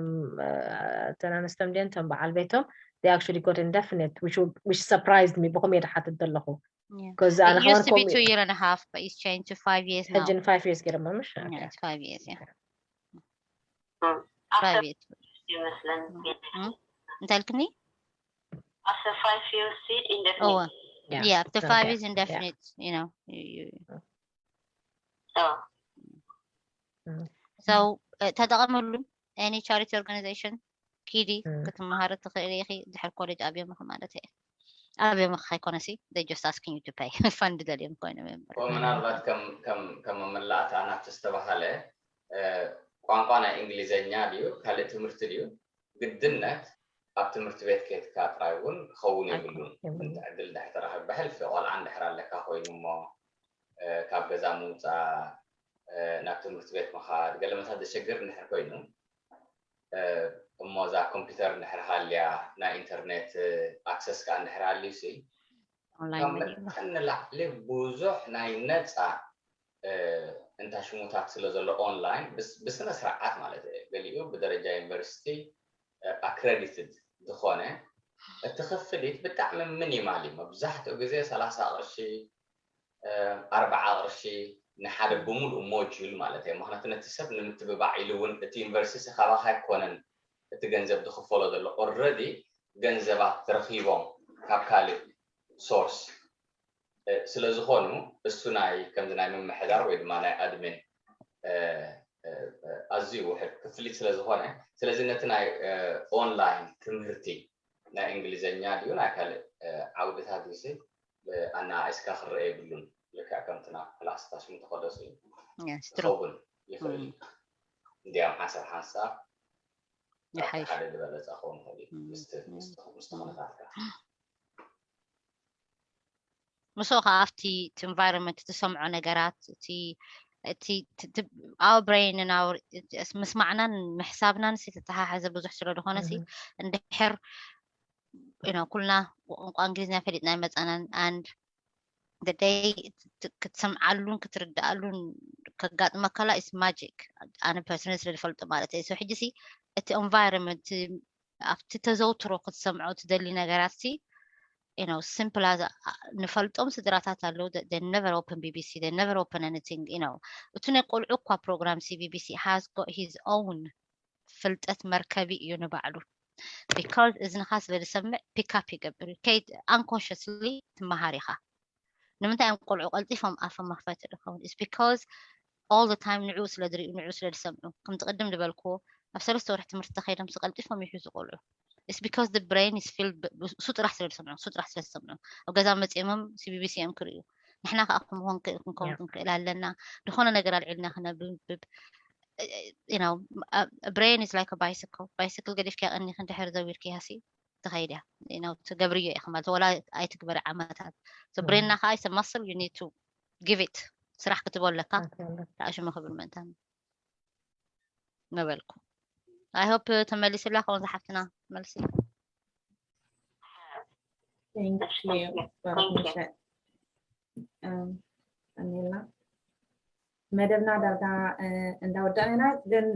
ተናነስቶም ድን እቶም በዓል ቤቶም they actually got indefinite which, would- which surprised me ብኸመይ ድሓትት ዘለኹ Yeah. because It ኣነ used to be ከማን two year and a half, but it's changed to five years now. ሕጂ ን five years ገይሮም ምሽ Yeah, it's five years, yeah. after Five years. ይመስለን Mm. እንታይ ኢልክኒ? after five years Oh, indefinite yeah, after five okay, years indefinite, you know. You, you, so So ተጠቐምሉ። Any charity organization ኪዲ ክትመሃሪ ትኽእሊ ኢኺ። ድሕር ኮሌጅ ኣብዮምኺ ማለት እየ። ኣብዮምኺ ከይኮነሲ they just asking you to pay fund ደልዮም ኮይኖም እዮም። ምናልባት ከም ከም ከም መመላእታ ናብቲ ዝተባሃለ ቋንቋ ናይ እንግሊዘኛ ድዩ ካልእ ትምህርቲ ድዩ ግድነት ኣብ ትምህርቲ ቤት ከይትካ ጥራይ እውን ክኸውን የብሉን። ምንቲ ዕድል ድሕር ተረኸብ ብሕልፊ ቆልዓ እንድሕር ኣለካ ኮይኑ እሞ ካብ ገዛ ምውፃእ ናብ ትምህርቲ ቤት ምኻድ ገለ መሳት ዘሸግር እንድሕር ኮይኑ እሞ እዛ ኮምፒውተር እንድሕር ሃልያ ናይ ኢንተርኔት ኣክሰስ ከዓ እንድሕር ሃልዩ ሲ ካብ መጠን ንላዕሊ ብዙሕ ናይ ነፃ እንታሽሙታት ስለ ዘሎ ኦንላይን ብስነ ስርዓት ማለት እዩ። ገሊኡ ብደረጃ ዩኒቨርሲቲ ኣክረዲትድ ዝኾነ እቲ ክፍሊት ብጣዕሚ ሚኒማል እዩ። መብዛሕትኡ ግዜ ሰላሳ ቅርሺ ኣርባዓ ቅርሺ ንሓደ ብምሉእ ሞጁል ማለት እዩ። ምክንያቱ ነቲ ሰብ ንምትብባዕ ኢሉ እውን እቲ ዩኒቨርሲቲ ካባካ ኣይኮነን እቲ ገንዘብ ዝክፈሎ ዘሎ ኦረዲ ገንዘባት ተረኪቦም ካብ ካልእ ሶርስ ስለዝኾኑ እሱ ናይ ከምዚ ናይ ምምሕዳር ወይ ድማ ናይ ኣድሚን ኣዝዩ ውሕድ ክፍሊት ስለዝኾነ ስለዚ ነቲ ናይ ኦንላይን ትምህርቲ ናይ እንግሊዘኛ ድዩ ናይ ካልእ ዓውድታት ድዩሲ ኣነኣኢስካ ክረአ የብሉን። ልክዕ ከምትና ክላስታት ሽሙ ተኸደሱ እዩ ክኸውን ይኽእል እዩ። እንዲያም ሓንሳብ ሓንሳብ ሓደ ዝበለፀ ክኸውን ይኽእል እዩ ምስቲ ምስቲ ኩነታትካ። ምስኡ ከዓ ኣብቲ እቲ environment ትሰምዖ ነገራት እቲ እቲ our brain ምስማዕናን ምሕሳብናን ሲ ተተሓሓዘ ብዙሕ ስለ ዝኾነ ሲ እንድሕር you know ኩልና ቋንቋ እንግሊዝኛ ፈሊጥና ይመፃናን and the day ክትሰምዓሉን ክትርድኣሉን ከጋጥመከላ is magic። ኣነ personally ስለ ዝፈልጦ ማለት እዩ። ሕጂ ሲ እቲ environment ኣብቲ ተዘውትሮ ክትሰምዖ ትደሊ ነገራት ሲ you know simple as ንፈልጦም ስድራታት ኣለዉ they never open BBC they never open anything you know እቲ ናይ ቆልዑ እኳ ፕሮግራም ሲ BBC has got his own ፍልጠት መርከቢ እዩ ንባዕሉ። Because እዝንኻ ስለ ዝሰምዕ pick up ይገብር እዩ። ከይድ unconsciously ትመሃር ኢኻ። ንምንታይ እዮም ቆልዑ ቀልጢፎም ኣፎም መኽፈቲ ዝኸውን? It's because all the time ንዕኡ ስለ ዝርእዩ ንዕኡ ስለ ዝሰምዑ። ከምቲ ቅድም ዝበልክዎ ኣብ ሰለስተ ወርሒ ትምህርቲ ተኸይዶም ቀልጢፎም ይሕዙ ቆልዑ። It's because the brain is filled እሱ ጥራሕ ስለ ዝሰምዑ እሱ ጥራሕ ስለ ዝሰምዑ ኣብ ገዛ መፂኦምም ሲ ቢ ቢ ሲ እዮም ክርእዩ። ንሕና ከዓ ከምኡ ክንክእል ኣለና። ዝኾነ ነገር ኣልዒልና ክነብብ you know brain is like a bicycle bicycle ገዲፍካ ቀኒኺ እንድሕር ዘዊርክያ ሲ ትኸይድ እያ you know ትገብርዮ ኢኺ ማለት ወላ ኣይትግበሪ ዓመታት so brain ና ከዓ is a muscle you need to give it ስራሕ ክትቦ ኣለካ ተኣሽሙ ክብል ምእንታን ነበልኩ I hope ተመሊስላ ከውን ዝሓፍትና መልሲ Thank you. ኣሜላ መደብና ዳርጋ እንዳወዳእና ኢና ግን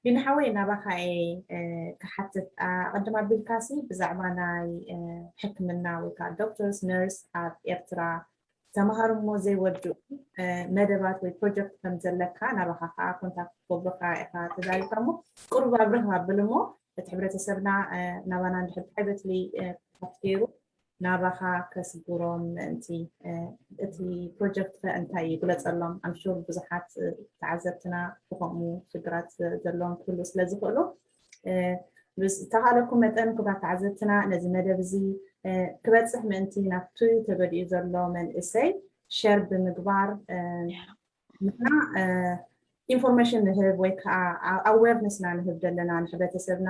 ቢኒ ሓወይ ናባኻ እየ ክሓትት ኣቐድም ኣቢልካሲ ብዛዕባ ናይ ሕክምና ወይ ከዓ ዶክተርስ ነርስ ኣብ ኤርትራ ተምሃሩ እሞ ዘይወድኡ መደባት ወይ ፕሮጀክት ከም ዘለካ ናባኻ ከዓ ኮንታክት ክገብሩካ ኢኻ ተዛሪብካ እሞ ቁሩብ ኣብርህ ኣብል እሞ እቲ ሕብረተሰብና ናባና እንድሕር ፕራይቨትሊ ኮንታክት ገይሩ ናባኻ ከስጉሮም ምእንቲ እቲ ፕሮጀክት ከ እንታይ እዩ ግለፀሎም ኣምሹር ብዙሓት ተዓዘብትና ብከምኡ ሽግራት ዘለዎም ክህሉ ስለ ዝኽእሉ ብዝተኻለኩም መጠን ክቡራት ተዓዘብትና ነዚ መደብ እዚ ክበፅሕ ምእንቲ ናብቲ ተገዲኡ ዘሎ መንእሰይ ሸር ብምግባር ንሕና ኢንፎርሜሽን ንህብ ወይ ከዓ ኣዌርነስና ንህብ ዘለና ንሕብረተሰብና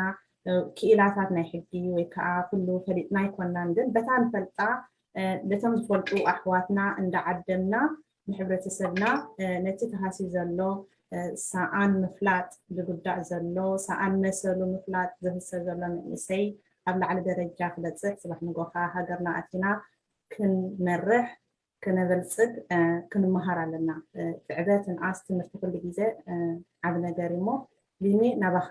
ክኢላታት ናይ ሕጊ ወይ ከዓ ኩሉ ፈሊጥና ኣይኮናን ግን በታ ንፈልጣ ነቶም ዝፈልጡ ኣሕዋትና እንዳዓደምና ንሕብረተሰብና ነቲ ተሃስዩ ዘሎ ሰኣን ምፍላጥ ዝጉዳእ ዘሎ ሰኣን መሰሉ ምፍላጥ ዝህሰ ዘሎ መንእሰይ ኣብ ላዕሊ ደረጃ ክበፅሕ ፅባሕ ንጎ ከዓ ሃገርና ኣቲና ክንመርሕ ክነበልፅግ ክንመሃር ኣለና። ትዕበትን ኣስ ትምህርቲ ኩሉ ግዜ ዓብ ነገር እሞ ቢኒ ናባኻ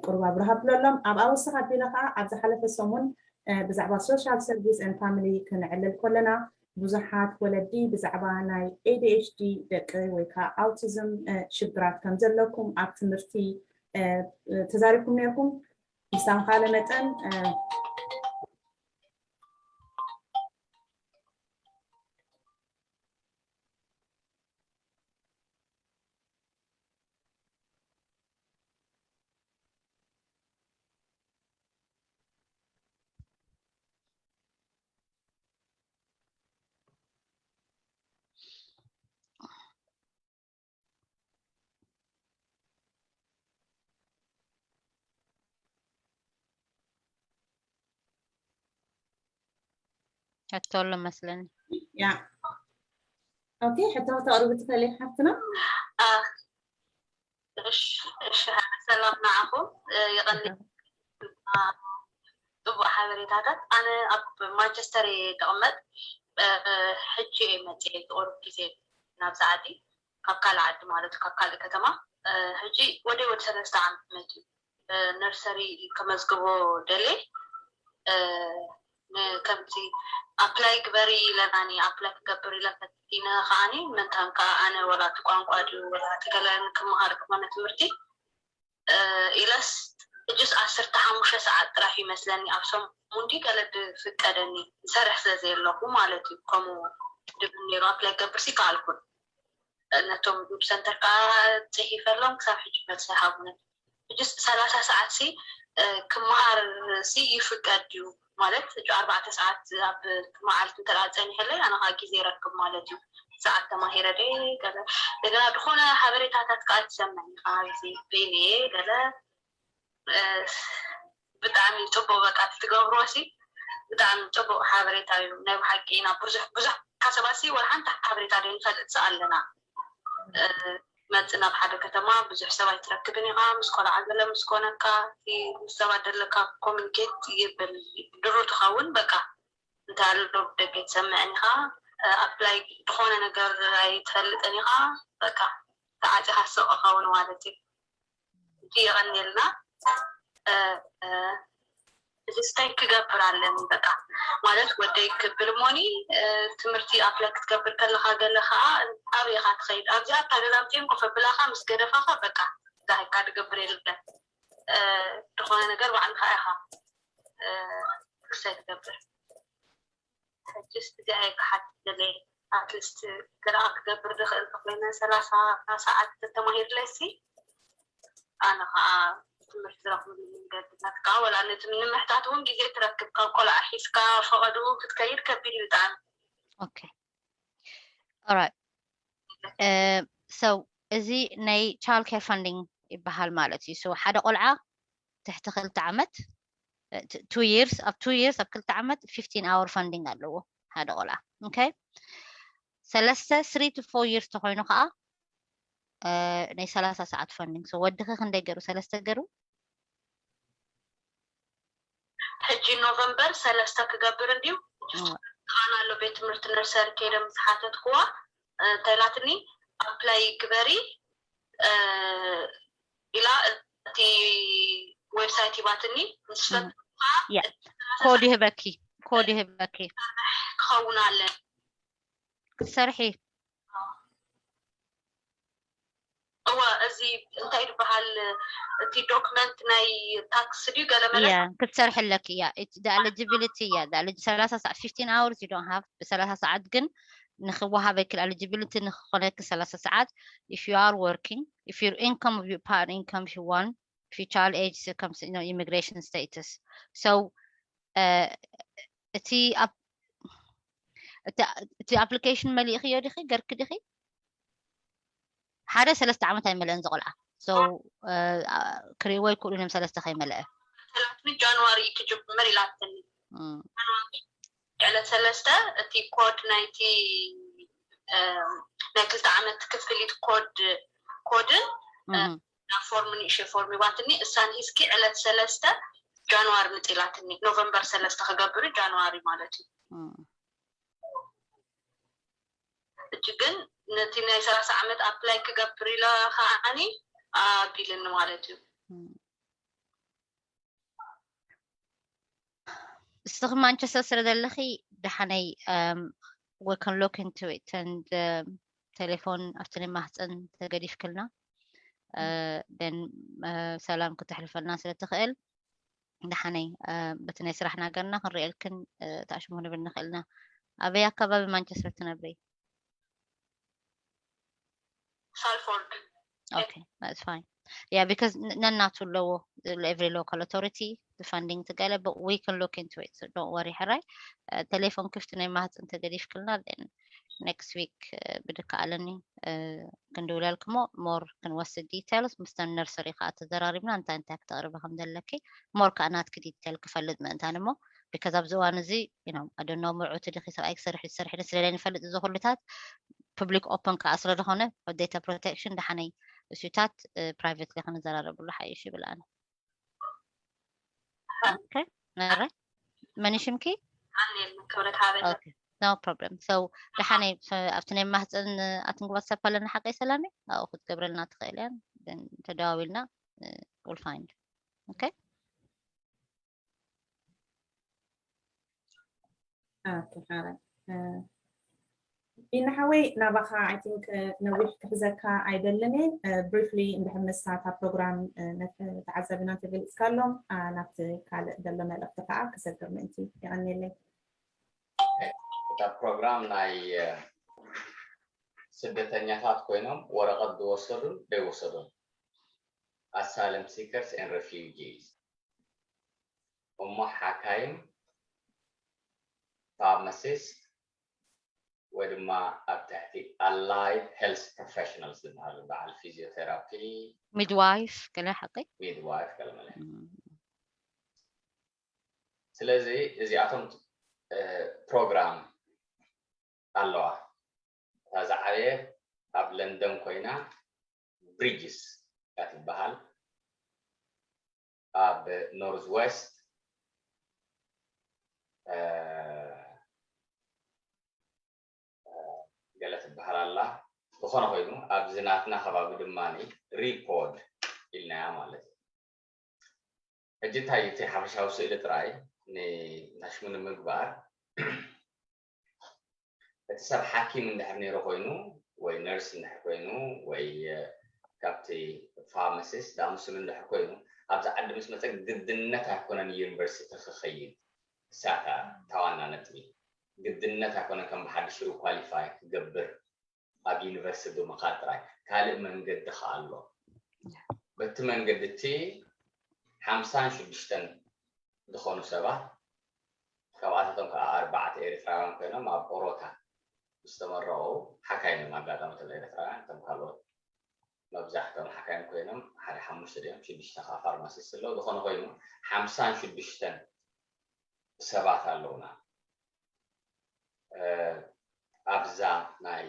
ቁሩብ ኣብርሃ ብለሎም ኣብ ኣወስኽ ኣቢለ ከዓ ኣብ ዝሓለፈ ሰሙን ብዛዕባ social service and family ክንዕልል ከለና ብዙሓት ወለዲ ብዛዕባ ናይ A D H D ደቂ ወይ ከዓ ኣውቲዝም ሽግራት ከም ዘለኩም ኣብ ትምህርቲ ተዛሪብኩም ነርኩም ምሳምኻለ መጠን ሕቶ ኣሎ መስለኒ። ያ ኦኬ፣ ሕቶ ከተቕርቢ ትኽእሊ ሓፍትና? እሺ፣ እሺ፣ ሰላም ንዓኹም። የቐኒ ጽቡቕ ሓበሬታታት። ኣነ ኣብ ማንቸስተር እየ ዝቕመጥ። ሕጂ እየ መፅየ፣ ዝቑርብ ግዜ ናብዚ ዓዲ ካብ ካልእ ዓዲ ማለት ካብ ካልእ ከተማ። ሕጂ ወደ ወደ ሰለስተ ዓመት እዩ። ነርሰሪ ከመዝግቦ ደልየ። ከምቲ ኣፕላይ ግበሪ ኢለናኒ፣ ኣፕላይ ክገብር ኢለ ፈቲነ ከዓኒ፣ ምንታን ከዓ ኣነ ወላ እቲ ቋንቋ ድዩ ወላ እቲ ገለን ክመሃር ዝኾነ ትምህርቲ ኢለስ ሕጅስ ዓሰርተ ሓሙሽተ ሰዓት ጥራሕ ይመስለኒ ኣብ ሰሙን ድዩ ገለ ድፍቀደኒ፣ ዝሰርሕ ስለ ዘየለኹ ማለት እዩ። ከምኡ ድብል ነይሩ፣ ኣፕላይ ክገብር ሲ ከኣልኩን። ነቶም ጆብ ሰንተር ከዓ ፅሒፈሎም ክሳብ ሕጂ መልሲ ኣይሃቡንን። ሕጅስ ሰላሳ ሰዓት ሲ ክመሃር ሲ ይፍቀድ ድዩ? ማለት ሕጂ ኣርባዕተ ሰዓት ኣብ መዓልቲ እንተ ደኣ ፀኒሐለይ ኣነ ከዓ ግዜ ይረክብ ማለት እዩ። ሰዓት ተማሂረ ደ ገለ እንደገና ዝኾነ ሓበሬታታት ከዓ ትሰምዕ ኢኻ። እዚ በይነየ ገለ ብጣዕሚ ፅቡቅ በቃ እቲ ትገብርዎ ሲ ብጣዕሚ ፅቡቅ ሓበሬታ እዩ። ናይ ብሓቂ ኢና ብዙሕ ብዙሕ ካሰባት ሲ ወላ ሓንቲ ሓበሬታ ደይንፈልጥ ሲ ኣለና። መፅእ ናብ ሓደ ከተማ ብዙሕ ሰብ ኣይትረክብን ኢኻ። ምስ ቆልዓ ገለ ምስ ኮነካ እቲ ምስ ሰባት ዘለካ ኮሚኒኬት ይብል ድሩ ትኸውን በቃ እንታይ ኣሎ ብደገ ትሰምዕን ኢኻ። ኣፕላይ ዝኾነ ነገር ኣይትፈልጥን ኢኻ። በቃ ተዓፂኻ ስቕ ኸውን ማለት እዩ። እቲ የቐንየልና። እዚ ስታይ ክገብር ኣለኒ በቃ ማለት ወደይ ክብል ሞኒ ትምህርቲ ኣፕላይ ክትገብር ከለካ ገለ ከዓ ኣበይ ኢካ ትኸይድ ኣብዚኣ እታ ገዛ ምፅኦም ኮፍ ኣብላካ ምስ ገደፋካ በቃ ዛካ ትገብር የለን ዝኾነ ነገር ባዕልካ ኢካ ክሳይ ትገብር ሕጅስ እዚኣ እየ ክሓትት ደልየ ኣትሊስት ገለኣ ክገብር ዝኽእል ተኮይነ ሰላሳ ሰዓት ተተማሂርለሲ ኣነ ከዓ ትምህርቲ ዝረኽበሉ መንገድታት ከዓ ወላ ነቲ ንምሕታት እውን ግዜ ትረክብ ካብ ቆልዓ ሒዝካ ፈቐድኡ ክትከይድ ከቢድ እዩ ብጣዕሚ okay alright so እዚ ናይ child care funding ይበሃል ማለት እዩ so ሓደ ቆልዓ ትሕቲ ክልተ ዓመት two years ኣብ two years ኣብ ክልተ ዓመት fifteen hour funding ኣለዎ ሓደ ቆልዓ okay ሰለስተ three to four years ተኮይኑ ከዓ ናይ ሰላሳ ሰዓት funding so ወድኺ ክንደይ ገሩ ሰለስተ ገሩ ሕጂ ኖቨምበር ሰለስተ ክገብር እንድዩ ኣና ኣሎ ቤት ትምህርቲ ነርሰሪ ከይደ ምስ ሓተትክዋ እንታይ ኢላትኒ ኣፕላይ ግበሪ ኢላ እቲ ዌብሳይት ሂባትኒ ንስፈት ኮድ ይህበኪ ኮድ ይህበኪ ክኸውን ኣለ ክትሰርሒ እወ እዚ እንታይ ዝበሃል እቲ ዶክመንት ናይ ታክስ ድዩ ገለ መለ ክትሰርሒ ኣለኪ እያ the eligibility እያ ሰላሳ ሰዓት fifteen hours you don't have ብሰላሳ ሰዓት ግን ንክወሃበኪ eligibility ንክኾነኪ ሰላሳ ሰዓት if you are working if your income of your parent income if you want if your child age comes you know, immigration status so እቲ እቲ application መሊእኽዮ ዲኺ ገርኪ ዲኺ ሓደ ሰለስተ ዓመት ኣይመልአን ዝቆልዓ so ክሪእዎ ይክእሉ እዮም ሰለስተ ከይመልአ ጃንዋሪ ትጅምር ኢላትኒ ዕለት ሰለስተ እቲ ኮድ ናይቲ ናይ ክልተ ዓመት ክፍሊት ኮድ ኮድን ፎርም ንእሽተይ ፎርም ሂባትኒ እሳን ሂዝኪ ዕለት ሰለስተ ጃንዋሪ ምፅእ ኢላትኒ ኖቨምበር ሰለስተ ክገብር ጃንዋሪ ማለት እዩ ሕጂ ግን ነቲ ናይ ሰላሳ ዓመት ኣፕላይ ክገብር ኢለ ከዓኒ ኣቢልኒ ማለት እዩ እስኺ ማንቸስተር ስለ ዘለኺ ደሓነይ we can look into it and ቴሌፎን ኣብቲ ናይ ማህፀን ተገዲፍክልና then ሰላም ክተሕልፈልና ስለ ትኽእል ደሓነይ በቲ ናይ ስራሕ ናገርና ክንሪኤልክን ታሽሙ ክንብል ንኽእልና ኣበይ ኣካባቢ ማንቸስተር ትነብሪ ሳልፎርድ okay that's fine yeah because ነናቱ ኣለዎ every local authority funding ትገለ but we can look into it so don't worry ሕራይ ቴሌፎን ክፍቲ ናይ ማህፅን ተገዲፍክልና then next week ብድካ ኣለኒ ክንድውለልክሞ more ክንወስድ details ምስተን ነርሰሪ ከዓ ተዘራሪብና እንታይ እንታይ ክተቕርቢ ከም ዘለኪ more ከዓ ናትኪ detail ክፈልጥ ምእንታን እሞ because ኣብዚ እዋን እዚ you know I don't know ምርዑት ድኺ ሰብኣይ ክሰርሕ ዝሰርሕ ስለ ዘይንፈልጥ እዚ ኩሉታት public open ከዓ ስለ ዝኾነ data protection ደሓነይ እሱታት privately ክንዘራረብሉ ሓይሽ ይብል ኣነ። Okay. All right. መን ሽምኪ? ኣኔል ክብረት ሓበለ Okay. No problem. So ደሓነይ ኣብቲ ናይ ማህፀን ኣትንግባት ሰብ ኣለና ሓቀይ ሰላሚ ኣብኡ ክትገብረልና ትኽእል እያ። Then ተደዋዊልና we'll find. Okay. ቢና ሓወይ ናባኻ I think ነዊሕ ክሕዘካ ኣይደልን እየ። Briefly እንድሕር ንሳታ ፕሮግራም ተዓዛቢና እንተገሊፅካሎም ናብቲ ካልእ ዘሎ መልእኽቲ ከዓ ክሰግር ምእንቲ። የቐንየለይ። እታ ፕሮግራም ናይ ስደተኛታት ኮይኖም ወረቐት ዝወሰዱን ዘይወሰዱን asylum seekers and refugees እሞ ሓካይም pharmacist ወይ ድማ ኣብ ትሕቲ allied health professionals ዝበሃሉ በዓል physiotherapy midwife ገለ ሓቀይ midwife ገለ መለ ስለዚ እዚኣቶም ፕሮግራም ኣለዋ እታ ዝዓበየ ኣብ ለንደን ኮይና ብሪጅስ እያ ትበሃል ኣብ ኖርዝ ዌስት ገለ ትበሃል ኣላ ዝኾነ ኮይኑ ኣብዚ ናትና ከባቢ ድማ ሪፖድ ኢልናያ ማለት እዩ ሕጂ እንታይ እቲ ሓፈሻዊ ስእሊ ጥራይ ንታሽሙ ንምግባር እቲ ሰብ ሓኪም እንድሕር ነይሩ ኮይኑ ወይ ነርስ እንድሕር ኮይኑ ወይ ካብቲ ፋርማሲስት ዝኣምስሉ እንድሕር ኮይኑ ኣብዚ ዓዲ ምስ መፀ ግድነት ኣይኮነን ዩኒቨርሲቲ ክኸይድ እሳታ ታዋና ነጥቢ ግድነት ኣይኮነን ከም ብሓድሽ ሩ ኳሊፋይ ክገብር ኣብ ዩኒቨርሲቲ ብምኻድ ጥራይ ካልእ መንገዲ ከዓ ኣሎ በቲ መንገዲ እቲ ሓምሳን ሽዱሽተን ዝኾኑ ሰባት ካብኣታቶም ከዓ ኣርባዕተ ኤርትራውያን ኮይኖም ኣብ ኦሮታ ዝተመረቑ ሓካይም እዮም ኣጋጣሚ እቶም ኤርትራውያን እቶም ካልኦት መብዛሕትኦም ሓካይም ኮይኖም ሓደ ሓሙሽተ ድዮም ሽዱሽተ ከዓ ፋርማሲስት ኣለዉ ዝኾነ ኮይኑ ሓምሳን ሽዱሽተን ሰባት ኣለዉና ኣብዛ ናይ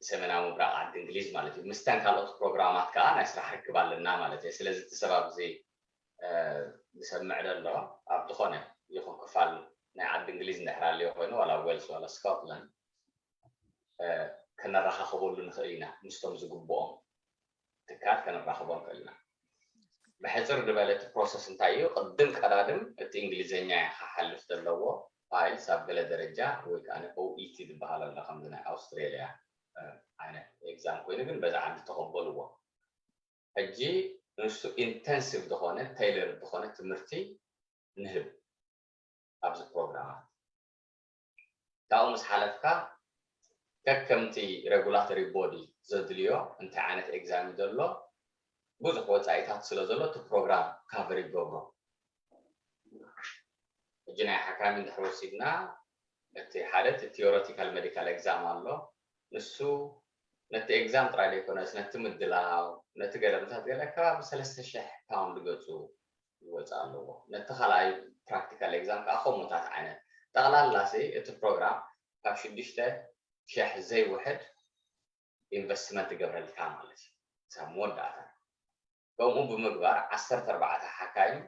ሰሜናዊ ምብራቕ ዓዲ እንግሊዝ ማለት እዩ ምስተን ካልኦት ፕሮግራማት ከዓ ናይ ስራሕ ርክብ ኣለና ማለት እዩ ስለዚ እቲ ሰብ ኣብዚ ዝሰምዕ ዘሎ ኣብ ዝኾነ ይኹን ክፋል ናይ ዓዲ እንግሊዝ እንድሕር ኣለዮ ኮይኑ ዋላ ዌልስ ዋላ ስኮትላንድ ከነራኻኽበሉ ንኽእል ኢና ምስቶም ዝግብኦም ትካል ከነራኽቦ ንኽእል ኢና ብሕፅር ዝበለ እቲ ፕሮሰስ እንታይ እዩ ቅድም ቀዳድም እቲ እንግሊዝኛ ክሓልፍ ዘለዎ ፋይልስ ኣብ ገለ ደረጃ ወይ ከዓ ኦኢቲ ዝበሃል ኣሎ ከምዚ ናይ ኣውስትሬሊያ ዓይነት ኤግዛም ኮይኑ ግን በዛ ዓዲ ተቐበልዎ ሕጂ ንሱ ኢንተንሲቭ ዝኾነ ተይለር ዝኾነ ትምህርቲ ንህብ ኣብዚ ፕሮግራማት ካብኡ ምስ ሓለፍካ ከከምቲ ሬጉላቶሪ ቦዲ ዘድልዮ እንታይ ዓይነት ኤግዛም እዩ ዘሎ ብዙሕ ወፃኢታት ስለ ዘሎ እቲ ፕሮግራም ካቨር ይገብሮ ሕጂ ናይ ሓካሚ እንድሕር ወሲድና እቲ ሓደ እቲ ቲዮረቲካል ሜዲካል ኤግዛም ኣሎ ንሱ ነቲ ኤግዛም ጥራይ ዘይኮነስ ነቲ ምድላው ነቲ ገለምታት ገለ ከባቢ ሰለስተ ሽሕ ፓውንድ ገፁ ይወፅእ ኣለዎ ነቲ ካልኣይ ፕራክቲካል ኤግዛም ከዓ ከምኡታት ዓይነት ጠቕላላ ሲ እቲ ፕሮግራም ካብ ሽዱሽተ ሽሕ ዘይውሕድ ኢንቨስትመንት ይገብረልካ ማለት እዩ ክሳብ መወዳእታ ከምኡ ብምግባር ዓሰርተ ኣርባዕተ ሓካይም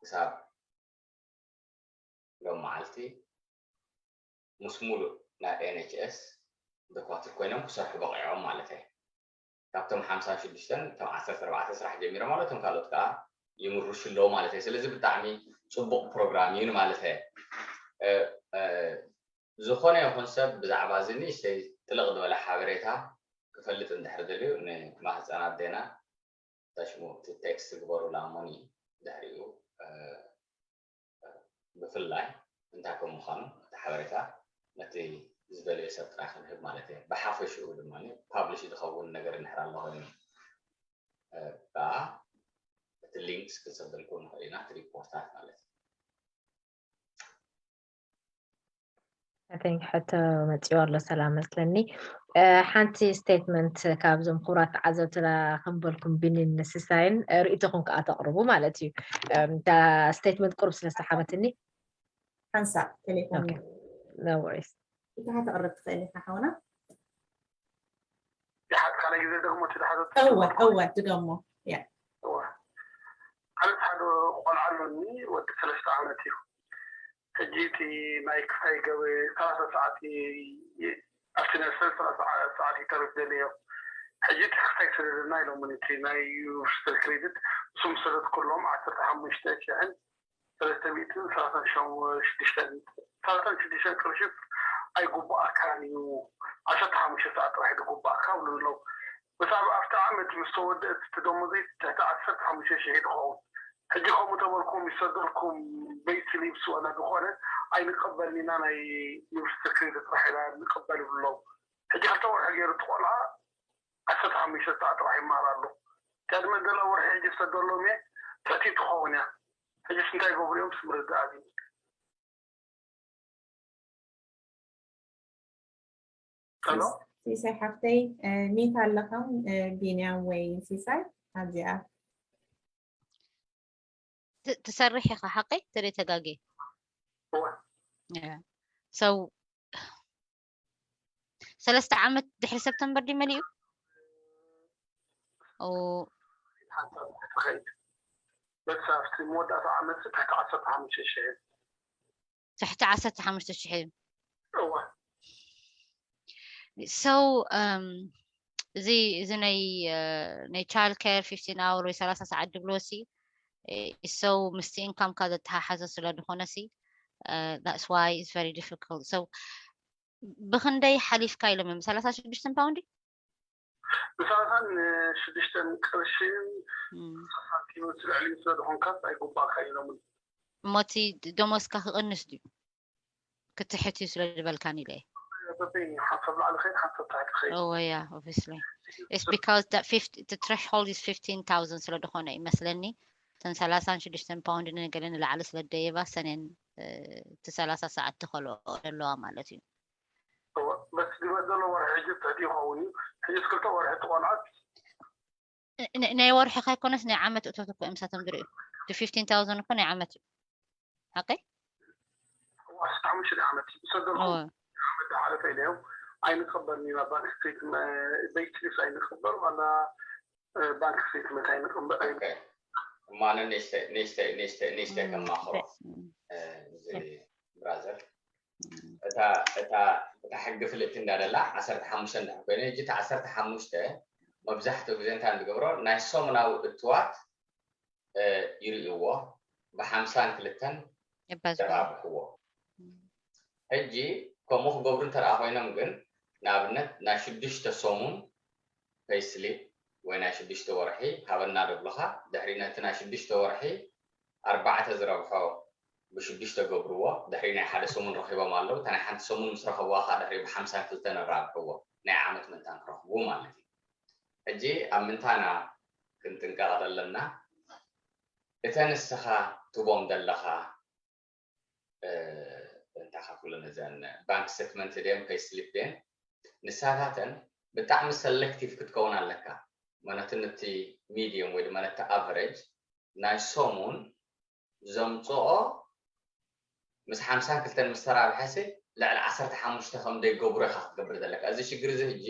ክሳብ ሎም መዓልቲ ምስ ሙሉእ ናይ ኤንኤችኤስ ዶኳትር ኮይኖም ክሰርሑ በቂዖም ማለት እየ ካብቶም ሓምሳን ሽዱሽተን እቶም ዓሰርተ ኣርባዕተ ስራሕ ጀሚሮም ኣሎ እቶም ካልኦት ከዓ ይምርሹ ኣለዉ ማለት እየ ስለዚ ብጣዕሚ ፅቡቅ ፕሮግራም እዩ ማለት እየ ዝኾነ ይኹን ሰብ ብዛዕባ እዚ ንእሽተይ ጥልቕ ዝበለ ሓበሬታ ክፈልጥ እንድሕር ደልዩ ንማህፀን ኣዴና ተሽሙ እቲ ቴክስት ግበሩላ ሞኒ ድሕሪኡ ብፍላይ እንታይ ከም ምዃኑ እቲ ሓበሬታ ነቲ ዝደለዮ ሰብ ጥራይ ክንህብ ማለት እየ ብሓፈሽኡ ድማ ፓብሊሽ ዝኸውን ነገር እንድሕር ኣሎ ኮይኑ ከዓ እቲ ሊንክስ ክንሰደልኩም ንኽእል ኢና እቲ ሪፖርታት ማለት እዩ I think ሕቶ መፂኡ ኣሎ ሰላም መስለኒ ሓንቲ ስቴትመንት ካብዞም ክቡራት ተዓዘብትና ክንበልኩም፣ ቢኒን ሲሳይን ርእይቶኹም ከዓ ተቕርቡ ማለት እዩ። እታ ስቴትመንት ቁሩብ ስለ ዝሰሓበትኒ። ሓንሳብ ቴሌፎን No worries። ኢኻ ተቕርብ ትኽእል ኢኻ ሓውና። ይሓት ካልኣይ ግዜ ደግሞ እቲ ዝሓዘት እወ እወ ድገሞ። ያ እወ። ኣነስ ሓደ ቆልዓ ኣሎኒ፣ ወዲ ሰለስተ ዓመት እዩ። ሕጂ እቲ ናይ ክሳይ ገበ ሰላሳ ሰዓት ይ- ይ- ኣብቲ ነርሰ ሰላሳ ሰዓት ይተርፍ ደለዮ። ሕጂ እቲ ክሳይ ስደደና ኢሎምኒ፣ እቲ ናይ ዩኒቨርሲቲ ክሬዲት እሱም ሰደድኩሎም ዓሰርተ ሓሙሽተ ሽሕን ሰለስተ ሚእትን ሰላሳን ሽዱሽተን ሰላሳን ሽዱሽተን ቅርሺ ኣይጉባኣካን እዩ፣ ዓሰርተ ሓሙሽተ ሰዓት ጥራሕ ዝጉባኣካ ብሉ ኣለዉ። በታ ኣብቲ ዓመት ምስ ተወደአት እቲ ደሞዘይ ትሕቲ ዓሰርተ ሓሙሽተ ሽሕ ትኸውን። ሕጂ ከምኡ ተበልኩም ይሰደልኩም በይቲ ሊብስ ዋላ ዝኾነ ኣይንቀበልን ኢና፣ ናይ ዩኒቨርሲቲ ክሬዲት ጥራሕ ኢና ንቀበል ይብሉ ኣለዉ። ሕጂ ክልተ ወርሒ ገይሩ እቲ ቆልዓ ዓሰርተ ሓሙሽተ ሰዓት ጥራሕ ይመሃር ኣሎ። ቅድሚ ገለ ወርሒ ሕጂ ዝሰደሎም እየ ትሕቲ ትኸውን እያ። ሕጂስ እንታይ ይገብሩ እዮም ስም ርዳእ ኣብኒ። ሄሎ ሲሳይ ሓፍተይ ሚት ኣለኻ? ቢንያም ወይ ሲሳይ ኣብዚኣ ት- ትሰርሕ ኢኻ ሓቀይ? ተደይ ተጋጌ እወ። ሰው ሰለስተ ዓመት ድሕሪ ሰፕተምበር ድዩ መሊኡ? ኦ፣ ሓንሳብ ትኸይድ በቲ ኣብቲ መወዳእታ ዓመት ትሕቲ ዓሰርተ ሓሙሽተ ሽሕ ትሕቲ ዓሰርተ ሓሙሽተ ሽሕ እዩ። እወ So um, እዚ እዚ ናይ uh, ናይ child care fifteen hour ወይ ሰላሳ ሰዓት ድብሎ ሲ so ምስቲ ኢንካምካ ዘተሓሓዘ ስለ ዝኾነ ሲ uh, that's why it's very difficult። So ብክንደይ ሓሊፍካ ኢሎም እዮም? ሰላሳ ሽዱሽተ ፓውንድ ብሰላሳን ሽዱሽተን ቅርሽን እም፣ ሳንቲምን ልዕሊ ስለ ዝኾንካስ ኣይጉባእካ ኢሎም። እሞ እቲ ደሞዝካ ክቕንስ ድዩ ክትሕት እዩ ስለ ዝበልካን ኢለ እየ። በበይን ሓንሳብ ላዕሊ ኸይድ ሓንሳብ ታሕቲ ኸይድ Oh yeah, obviously. It's because that fifty, the threshold is fifteen thousand ስለ ዝኾነ ይመስለኒ። እተን ሰላሳን ሽዱሽተን ፓውንድ ንገለ ንላዕሊ ስለ ደየባ ሰኔን እቲ ሰላሳ ሰዓት ትኸልኦ ዘለዋ ማለት እዩ። በቲ ዝበደሎ ወርሒ ሕጂ ትሕቲ ይኸውን እዩ። ሕጂ ክልተ ወርሒ ትቆልዓት ን- ናይ ወርሒ ካይኮነስ ናይ ዓመት እቶት እኮ እዮም ሳቶም ዝርእዩ። እቲ ፊፍቲን ታውዘንድ እኮ ናይ ዓመት እዩ። ሓቀይ? ዋስ ሓሙሽተ ዓመት ዝሰደልኩም ኦ፣ ዓመት ዝሓለፈ ኢለዮም ኣይንቀበልን ኢና። ባንክ ስቴትመንት በይትሪስ ኣይንቀበል ዋላ ባንክ ስቴትመንት ኣይንቀበል። ኦኬ። እሞ ኣነ ንእሽተይ ንእሽተይ ንእሽተይ ንእሽተይ ከማኽሮ እዚ ብራዘር እታ እታ እታ ሕጊ ፍልጥቲ እንዳደላ ዓሰርተ ሓሙሽተ እንድሕር ኮይኑ ሕጂ እቲ ዓሰርተ ሓሙሽተ መብዛሕትኡ ግዜ እንታይ ዝገብሮ ናይ ሰሙናዊ እትዋት ይርእይዎ ብሓምሳን ክልተን የባዝሑ። የራብሕዎ። ሕጂ ከምኡ ክገብሩ እንተ ደኣ ኮይኖም ግን ንኣብነት ናይ ሽዱሽተ ሰሙን ፔይስሊፕ ወይ ናይ ሽዱሽተ ወርሒ ሃበና ደብሉኻ ድሕሪ ነቲ ናይ ሽዱሽተ ወርሒ ኣርባዕተ ዝረብሖ ብሽዱሽተ ገብርዎ ድሕሪ ናይ ሓደ ሰሙን ረኺቦም ኣለዉ። እታ ናይ ሓንቲ ሰሙን ምስ ረኸብዋ ከዓ ድሕሪ ብሓምሳን ክልተን ኣራብሕዎ ናይ ዓመት ምንታን ክረኽቡ ማለት እዩ። ሕጂ ኣብ ምንታና ክንጥንቀቕ ዘለና እተ ንስኻ ትቦም ዘለኻ እንታይ ከፍሎ ነዘን ባንክ ስቴትመንት ድየን ፔይስሊፕ ድየን ንሳታተን ብጣዕሚ ሰሌክቲቭ ክትከውን ኣለካ። ማለት ነቲ ሚዲየም ወይ ድማ ነቲ ኣቨሬጅ ናይ ሰሙን ዘምፅኦ ምስ ሓምሳን ክልተን ምስ ተራብሐ ሲ ልዕሊ ዓሰርተ ሓሙሽተ ከም ደይገብሩ ኢኻ ክትገብር ዘለካ። እዚ ሽግር እዚ ሕጂ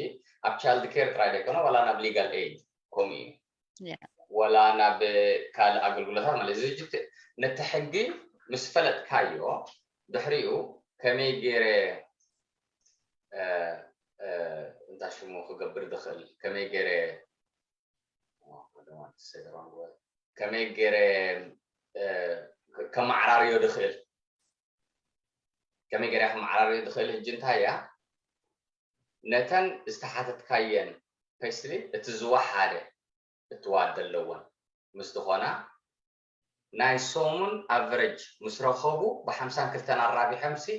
ኣብ ቻይልድ ኬር ጥራይ ዘይኮነ ዋላ ናብ ሊጋል ኤድ ከምኡ እዩ። ያ። ወላ ናብ ካልእ ኣገልግሎታት ማለት እዚ ሕጂ ነቲ ሕጊ ምስ ፈለጥካዮ ድሕሪኡ ከመይ ገይረ እንታይ ሽሙ ክገብር ዝኽእል ከመይ ገይረ ከመይ ገይረ ከመዓራርዮ ዝኽእል ከመይ ገይረ ከመዓራርዮ ዝኽእል ሕጂ እንታይ እያ ነተን ዝተሓተትካየን ፔይስሊፕ እቲ ዝወሓደ እትዋት ዘለወን ምስ ዝኾና ናይ ሰሙን ኣቨሬጅ ምስ ረኸቡ ብሓምሳን ክልተን ኣራቢሖም ሲ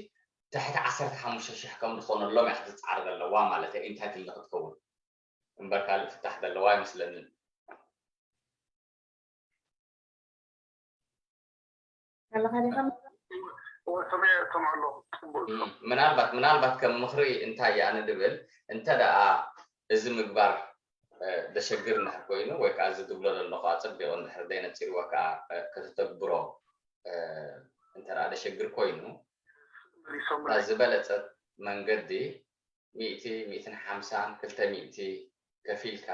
ትሕቲ ዓሰርተ ሓሙሽተ ሽሕ ከም ዝኾነሎም እያ ክትፅዓር ዘለዋ ማለት እያ ኢንታይትል ንክትከውን እምበር ካልእ ፍታሕ ዘለዋ ኣይመስለንን። ኣለኻ ዲኻ? ሰሚዐ ሰምዐ ኣለኹ። ጽቡቅ። ምናልባት ምናልባት ከም ምኽሪ እንታይ እየ ኣነ ድብል፣ እንተ ደኣ እዚ ምግባር ደሸግር እንድሕር ኮይኑ ወይ ከዓ እዚ ትብሎ ዘለኹ ኣፀቢቑ እንድሕር ዘይነፂርዎ ከዓ ከተተግብሮ እንተ ደኣ ደሸግር ኮይኑ፣ ዝበለፀት መንገዲ ሚእቲ፣ ሚእትን ሓምሳን፣ ክልተ ሚእቲ ከፊልካ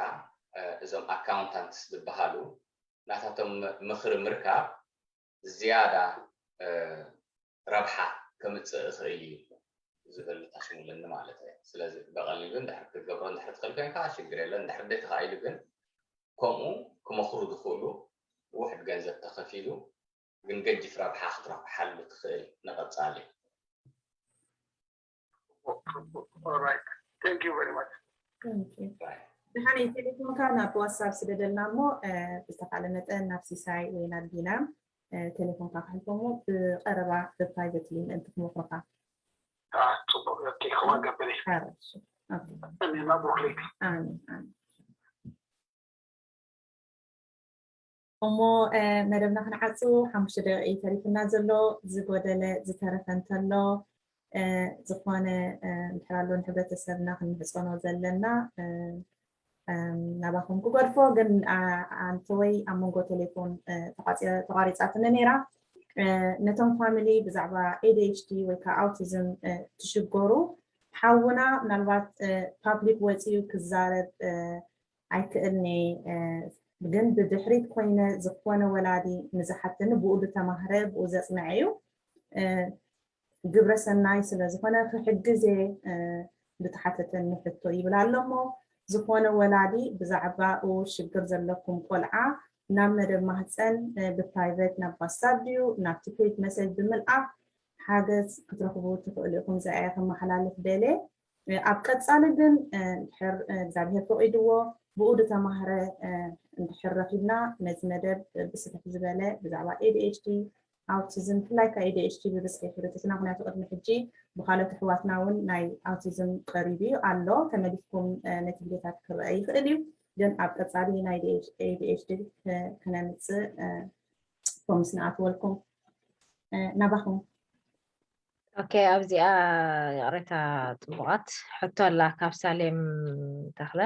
እዞም ኣካውንታንትስ ዝበሃሉ ናታቶም ምኽሪ ምርካብ ዝያዳ ረብሓ ከምፅእ እኽእል እዩ ዝብል ተስምለኒ ማለት እየ። ስለዚ ብቐሊሉ እንድሕር ክትገብሮ እንድሕር ትኽእል ኮይንካ ሽግር የለን። እንድሕር ዘይተኻኢሉ ግን ከምኡ ክመኽሩ ዝኽእሉ ውሕድ ገንዘብ ተኸፊሉ ግን ገጅፍ ረብሓ ክትረብሓሉ ትኽእል ንቐፃሊ። ድሓን ቴሌፎንካ ናብ ዋትሳፕ ስደደልና እሞ ብዝተካለ መጠን ናብ ሲሳይ ወይ ናብ ቢና ቴሌፎንካ ክሕልፎ እሞ ብቀረባ ብፕራይቨትሊ ምእንቲ ክመክሩካ። ጽቡቅ ከምኡ ገብር። ኣሜን። እሞ መደብና ክንዓፁ ሓሙሽተ ደቂቕ እዩ ተሪፍና ዘሎ። ዝጎደለ ዝተረፈ እንተሎ ዝኾነ እንድሕር ኣሎ ንሕብረተሰብና ክንምሕፀኖ ዘለና ናባኹም ክገድፎ፣ ግን ኣንተወይ ኣብ መንጎ ቴሌፎን ተቋሪፃትኒ ነይራ። ነቶም ፋሚሊ ብዛዕባ ኤ ዲ ኤች ዲ ወይ ከዓ ኣውቲዝም ትሽገሩ ሓውና ምናልባት ፓብሊክ ወፂኡ ክዛረብ ኣይክእልኒ፣ ግን ብድሕሪት ኮይነ ዝኾነ ወላዲ ንዝሓተኒ ብኡ ዝተማህረ ብኡ ዘፅንዐ እዩ። ግብረ ሰናይ ስለ ዝኾነ ክሕግዝ እየ ብተሓተተኒ ሕቶ ይብል ኣሎ እሞ ዝኾነ ወላዲ ብዛዕባኡ ሽግር ዘለኩም ቆልዓ ናብ መደብ ማህፀን ብፕራይቨት ናብ ዋትሳፕ ድዩ ናብቲ ፔጅ መሰጅ ብምልኣኽ ሓገዝ ክትረኽቡ ትኽእሉ ኢኹም። እዚኣ እየ ከመሓላልፍ ደልየ። ኣብ ቀፃሊ ግን እንድሕር እግዚኣብሄር ፈቒድዎ ብኡ ዝተማህረ እንድሕር ረኺብና ነዚ መደብ ብስፍሕ ዝበለ ብዛዕባ ኤ ዲ ኤች ዲ ኣውቲዝም ብፍላይ ከዓ ኤ ዲ ኤች ዲ ብብዝሒ ሕብረተሰብና ምክንያቱ ቅድሚ ሕጂ ብካልኦት ኣሕዋትና እውን ናይ ኣውቲዝም ቀሪቡ እዩ ኣሎ ተመሊስኩም ነቲ ቪድዮታት ክረአ ይኽእል እዩ ግን ኣብ ቀፃሊ ናይ ኤ ዲ ኤች ዲ ክነምፅእ ፕሮሚስ ንኣትወልኩም ናባኹም ኦኬ ኣብዚኣ ይቕሬታ ጽቡቓት ሕቶ ኣላ ካብ ሳሌም ተኽለ።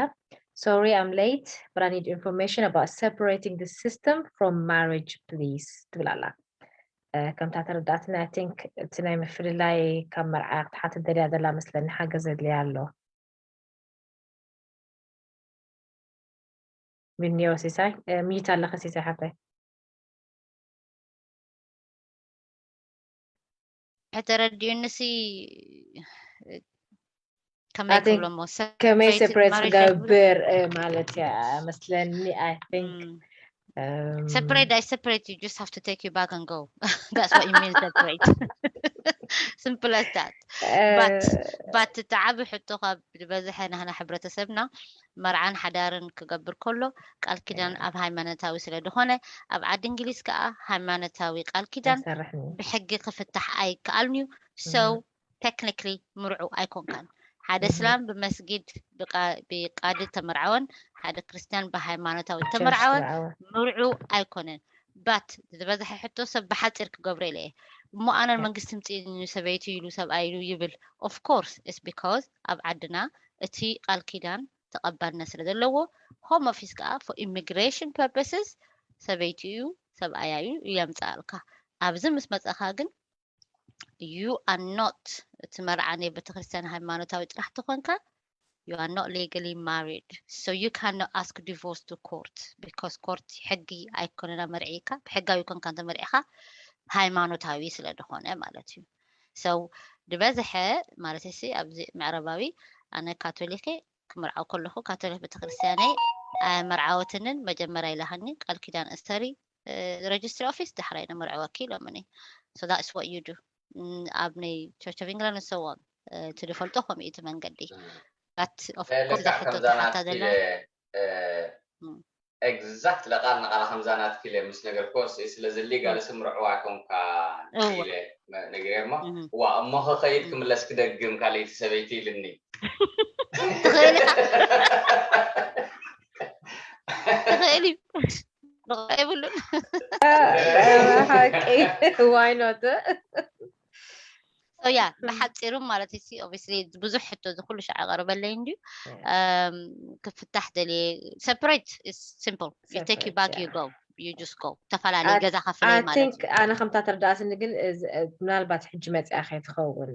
Sorry I'm late but I need information about separating the system from marriage please ትብል ኣላ። ከምታ ተረዳእትና I think እቲ ናይ ምፍልላይ ካብ መርዓ ክትሓትት ደልያ ዘላ መስለኒ ሓገዝ ዘድልያ ኣሎ። ሚኒዮ ሲሳይ ሚዩት ኣለኸ ሲሳይ ሓፍተይ። ተረዲኡኒ ሲ ከመይ ክብሎ እሞ ከመይ ሰፕሬት ክገብር ማለት እያ መስለኒ። I think separate I separate you just have to take you back and go that's what you mean separate simple as that but but እቲ ዓቢ ሕቶ ካብ ዝበዝሐ ናህና ሕብረተሰብና መርዓን ሓዳርን ክገብር ከሎ ቃል ኪዳን ኣብ ሃይማኖታዊ ስለ ዝኾነ ኣብ ዓዲ እንግሊዝ ከዓ ሃይማኖታዊ ቃል ኪዳን ብሕጊ ክፍታሕ ኣይከኣልን እዩ። So technically ምርዑው ኣይኮንካን። ሓደ እስላም ብመስጊድ ብቃዲ ተመርዓወን ሓደ ክርስትያን ብሃይማኖታዊ ተመርዓወ ምርዑው ኣይኮነን። But ዝበዝሐ ሕቶ ሰብ ብሓፂር ክገብሮ ኢለ እየ እሞ ኣነ መንግስቲ ምፅእኒ ሰበይቲ ኢሉ ሰብኣይ ኢሉ ይብል። Of course it's because ኣብ ዓድና እቲ ቃል ኪዳን ተቐባልነት ስለ ዘለዎ home office ከዓ for immigration purposes ሰበይቲኡ ሰብኣያዩ የምፅኣልካ። ኣብዚ ምስ መፀኻ ግን you are not እቲ መርዓ ናይ ቤተክርስትያን ሃይማኖታዊ ጥራሕ ተኾንካ you are not legally married so you cannot ask divorce to court because court ሕጊ ኣይኮነና መርዒካ ብሕጋዊ ኮንካ እንተመርዒኻ ሃይማኖታዊ ስለ ዝኾነ ማለት እዩ። So ዝበዝሐ ማለት ሲ ኣብዚ ምዕራባዊ ኣነ ካቶሊክ ክምርዓው ከለኹ ካቶሊክ ቤተክርስትያነይ ኣየመርዓወትንን መጀመርያ ኢላሃኒ ቃል ኪዳን እሰሪ registry office ዳሕራይ ነመርዕወኪ ኢሎምኒ። So that's what you do ኣብ ናይ Church of England and so on እቲ ዝፈልጦ ከምኡ እቲ መንገዲ but of course ሕቶ ተሓታ ዘላ exact ለቃል ንቃል ከምዛ ናትኪ ኢለ ምስ ነገርክዎ ስለ ዘሊጋል ስምርዕዋ ኮንካ ኢለ ነግሬ እሞ ዋ እሞ ከኸይድ ክምለስ ክደግም ካልኣይቲ ሰበይቲ ኢልኒ ትኽእል ኢኻ ትኽእል እዩ የብሉን ሓቂ why not So yeah፣ ብሓፂሩ ማለት እዩ። Obviously ብዙሕ ሕቶ እዚ ኩሉ ሻዕ ቀርበለይ እንድዩ። Um፣ ክፍታሕ ደልየ፣ separate is simple, you take your bag, you go, you just go። ተፈላለየ ገዛ ከፍለይ ማለት እዩ። ኣነ ከምታ ተረዳእትኒ ግን ምናልባት ሕጂ መፅያ ከይትኸውን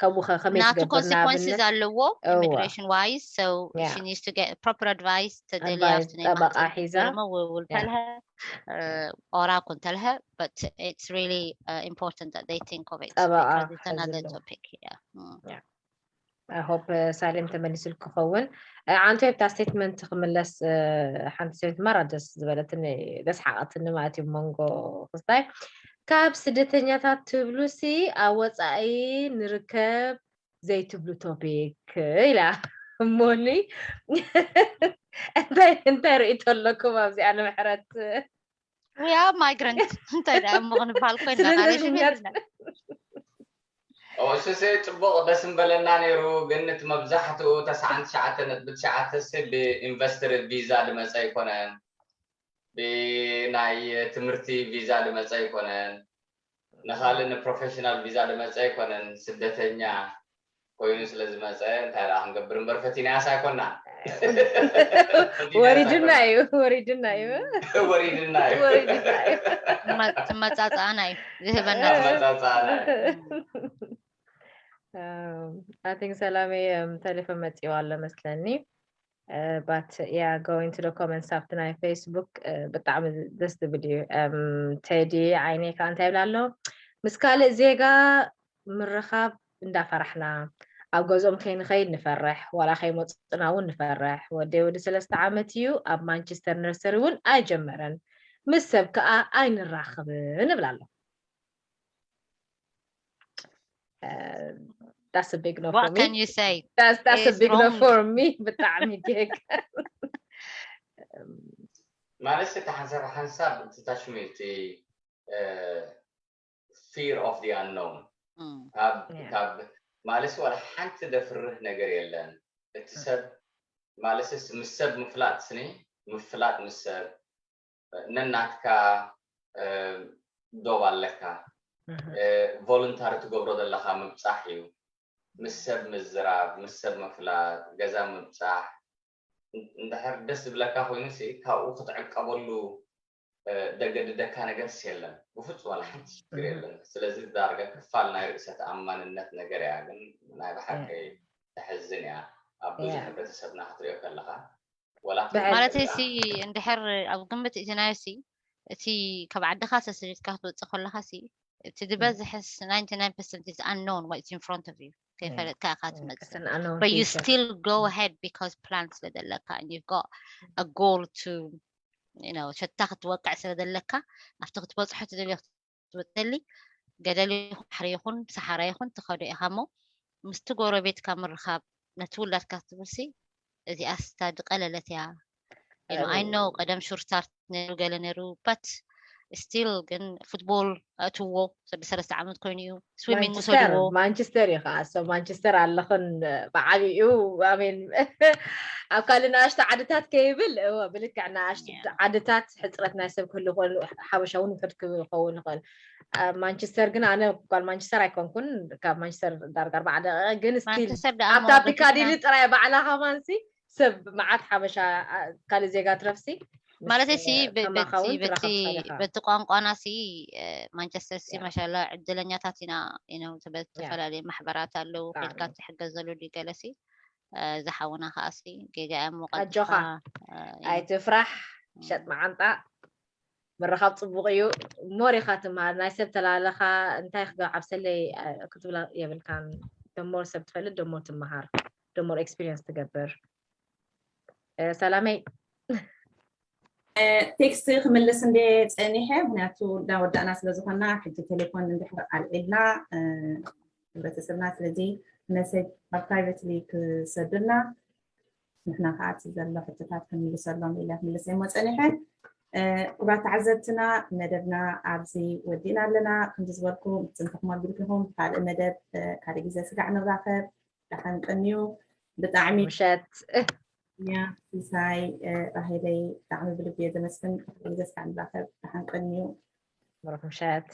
ከምኡ ከመይ ናቱ consequences ኣለዎ። Immigration wise, so she needs to get proper advice። ተደልያ ጠበቃ ሒዛ will tell her፣ ኦራ ኩን tell her, but it's really important that they think of it። ጠበቃ It's another topic። I hope ሳሌም ተመሊሱልኪ ክኸውን። ኣንተ ኣብታ statement ክምለስ፣ ሓንቲ statement ማራ ደስ ዝበለትኒ፣ ደስ ሓቐትኒ ማለት እዩ። መንጎ ክስታይ ካብ ስደተኛታት ትብሉ ሲ ኣብ ወፃኢ ንርከብ ዘይትብሉ topic ኢላ እሞኒ እንታይ እንታይ ርእቶ ኣለኩም ኣብዚኣ ንምሕረት We are migrants እንታይ ደኣ እሞ ክንበሃል ኮይና ስደተኛት እሱሰ ፅቡቅ ደስ ምበለና ነይሩ። ግን እቲ መብዛሕትኡ ተስዓን ትሽዓተ ነጥቢ ትሽዓተ ብ investor visa ዝመፀ ኣይኮነን፣ ብናይ ትምህርቲ visa ዝመፀ ኣይኮነን፣ ንካልእ ን professional visa ዝመፀ ኣይኮነን። ስደተኛ ኮይኑ ስለ ዝመፀ እንታይ ደኣ ክንገብር እምበር ፈቲናያስ ኣይኮናን። ወሪድና እዩ ወሪድና እዩ ወሪድና እዩ ወሪድና እዩ ትመ- ትመጻጻኣና እዩ ዝህበና መጻጻና I think ሰላመይ ተሌፎን መፂዋ ኣሎ መስለኒ። But yeah, going to the comments ኣብቲ ናይ Facebook ብጣዕሚ ደስ ዝብል እዩ። ቴዲ ዓይነይ ከዓ እንታይ ይብላ ኣሎ? ምስ ካልእ ዜጋ ምርኻብ እንዳፈራሕና ኣብ ገዝኦም ከይንኸይድ ንፈርሕ፣ ዋላ ከይመፁና እውን ንፈርሕ። ወደይ ወዲ ሰለስተ ዓመት እዩ ኣብ ማንቸስተር ነርሰሪ እውን ኣይጀመረን፣ ምስ ሰብ ከዓ ኣይንራኽብን እብላ ኣሎ። That's a big no for What me. Can you say? That's that's a It's big no wrong. For me. ብጣዕሚ ጌጋ። ማለት እቲ ሓንሳብ ሓንሳብ እቲ ታሽሚ እቲ fear of the unknown Mm. ካብ Yeah. ካብ ማለት ዋላ ሓንቲ ደፍርህ ነገር የለን። እቲ ሰብ ማለት ምስ ሰብ ምፍላጥ ስኒ ምፍላጥ ምስ ሰብ ነናትካ እ፣ ዶብ ኣለካ። Mhm. ቮሉንታሪ ትገብሮ ዘለካ ምብፃሕ እዩ። ምስ ሰብ ምዝራብ፣ ምስ ሰብ ምፍላጥ፣ ገዛ ምብፃሕ እንድሕር ደስ ዝብለካ ኮይኑ ሲ ካብኡ ክትዕቀበሉ እ፣ ደገድደካ ነገር ሲ የለን ብፍፁም ዋላ ሓንቲ ሽግር Mhm. የለን። ስለዚ ዳርጋ ክፋል ናይ ርእሰ ተኣማንነት ነገር እያ። ግን ናይ ብሓቂ ተሕዝን እያ ኣብ ብዙሕ Yeah. ሕብረተሰብና ክትሪኦ ከለካ ዋላ ብዕል- ማለት ሲ እንድሕር ኣብ ግምት እቲ ናይ ሲ እቲ ካብ ዓድኻ ተሰዲድካ ክትወፅእ ከለኻ ሲ እቲ ዝበዝሕስ ninety-nine percent is unknown what is in front of you። ከይፈለጥካ ኢኻ ትመፅእ። But you still go ahead because plan ስለ ዘለካ and you've got a goal to, you know፣ ሸታ ክትወቅዕ ስለ ዘለካ ኣብቲ ክትበፅሖ ትደልዮ ክትበፅሊ ገደል ይኹን ባሕሪ ይኹን ሰሓራ ይኹን ትኸዶ ኢኻ እሞ ምስቲ ጎረቤትካ ምርኻብ ነቲ ውላድካ ክትብል ሲ እዚኣስ እታ ዝቀለለት እያ። I know ቀደም ሹርታርት ነይሩ ገለ ነይሩ but still ግን ፉትቦል ኣእትዎ ብሰለስተ ዓመት ኮይኑ እዩ swimming ውሰድዎ። ማንቸስተር እዩ ከዓ ሰብ ማንቸስተር ኣለኽን ብዓብኡ ኣሜን ኣብ ካልእ ንኣሽቱ ዓድታት ከይብል እወ ብልክዕ ንኣሽቱ ዓድታት ሕፅረት ናይ ሰብ ክህሉ ይኽእል ሓበሻ እውን ውሕድ ክኸውን ይኽእል። ማንቸስተር ግን ኣነ ጓል ማንቸስተር ኣይኮንኩን ካብ ማንቸስተር ዳርጋ ኣርባዓ ደቂቀ ግን ስቲል ማንቸስተር ደኣ ኣብታ ፒካዲሊ ጥራይ ባዕላ ከማንሲ ሰብ መዓት ሓበሻ ካልእ ዜጋ ትረፍሲ ማለት ሲ በቲ ቋንቋና ሲ ማንቸስተር ሲ ማሻላ ዕድለኛታት ኢና ኢኖም ዝተፈላለዩ ማሕበራት ኣለዉ ከድካ ትሕገዘሉ ድዩ ገለ ሲ ዝሓውና ከዓ ሲ ጌጋ እያ ኣጆኻ ኣይትፍራሕ ሸጥ መዓንጣ ምርኻብ ፅቡቅ እዩ ሞር ኢኻ ትምሃር ናይ ሰብ ተላለኻ እንታይ ክገብዓብሰለይ ክትብላ የብልካን ደሞር ሰብ ትፈልጥ ደሞር ትምሃር ደሞር ኤክስፒሪንስ ትገብር ሰላመይ ቴክስት ክምልስ እንደ ፀኒሐ ምክንያቱ እንዳወዳእና ስለዝኮና ሕጂ ቴሌፎን እንድሕር ኣልዒልና ሕብረተሰብና ስለዚ መሴጅ ኣብ ፕራይቬትሊ ክሰዱልና ንሕና ከዓ እቲ ዘሎ ሕቶታት ክምልሰሎም ኢለ ክምልስ እሞ ፀኒሐ ክቡራት ተዓዘብትና መደብና ኣብዚ ወዲእና ኣለና ከምዚ ዝበልኩ ምፅንትኹም ኣቢልኩም ካልእ መደብ ካልእ ግዜ ስጋዕ ንራኸብ ደሓን ቀንዩ ብጣዕሚ ምሸት ያ ሲሳይ ራሄለይ ብጣዕሚ ብልቢ እየ ዘመስግን ግዜ ስጋዕ ንራኸብ ደሓን ቀንዩ ምሩኽ ምሸት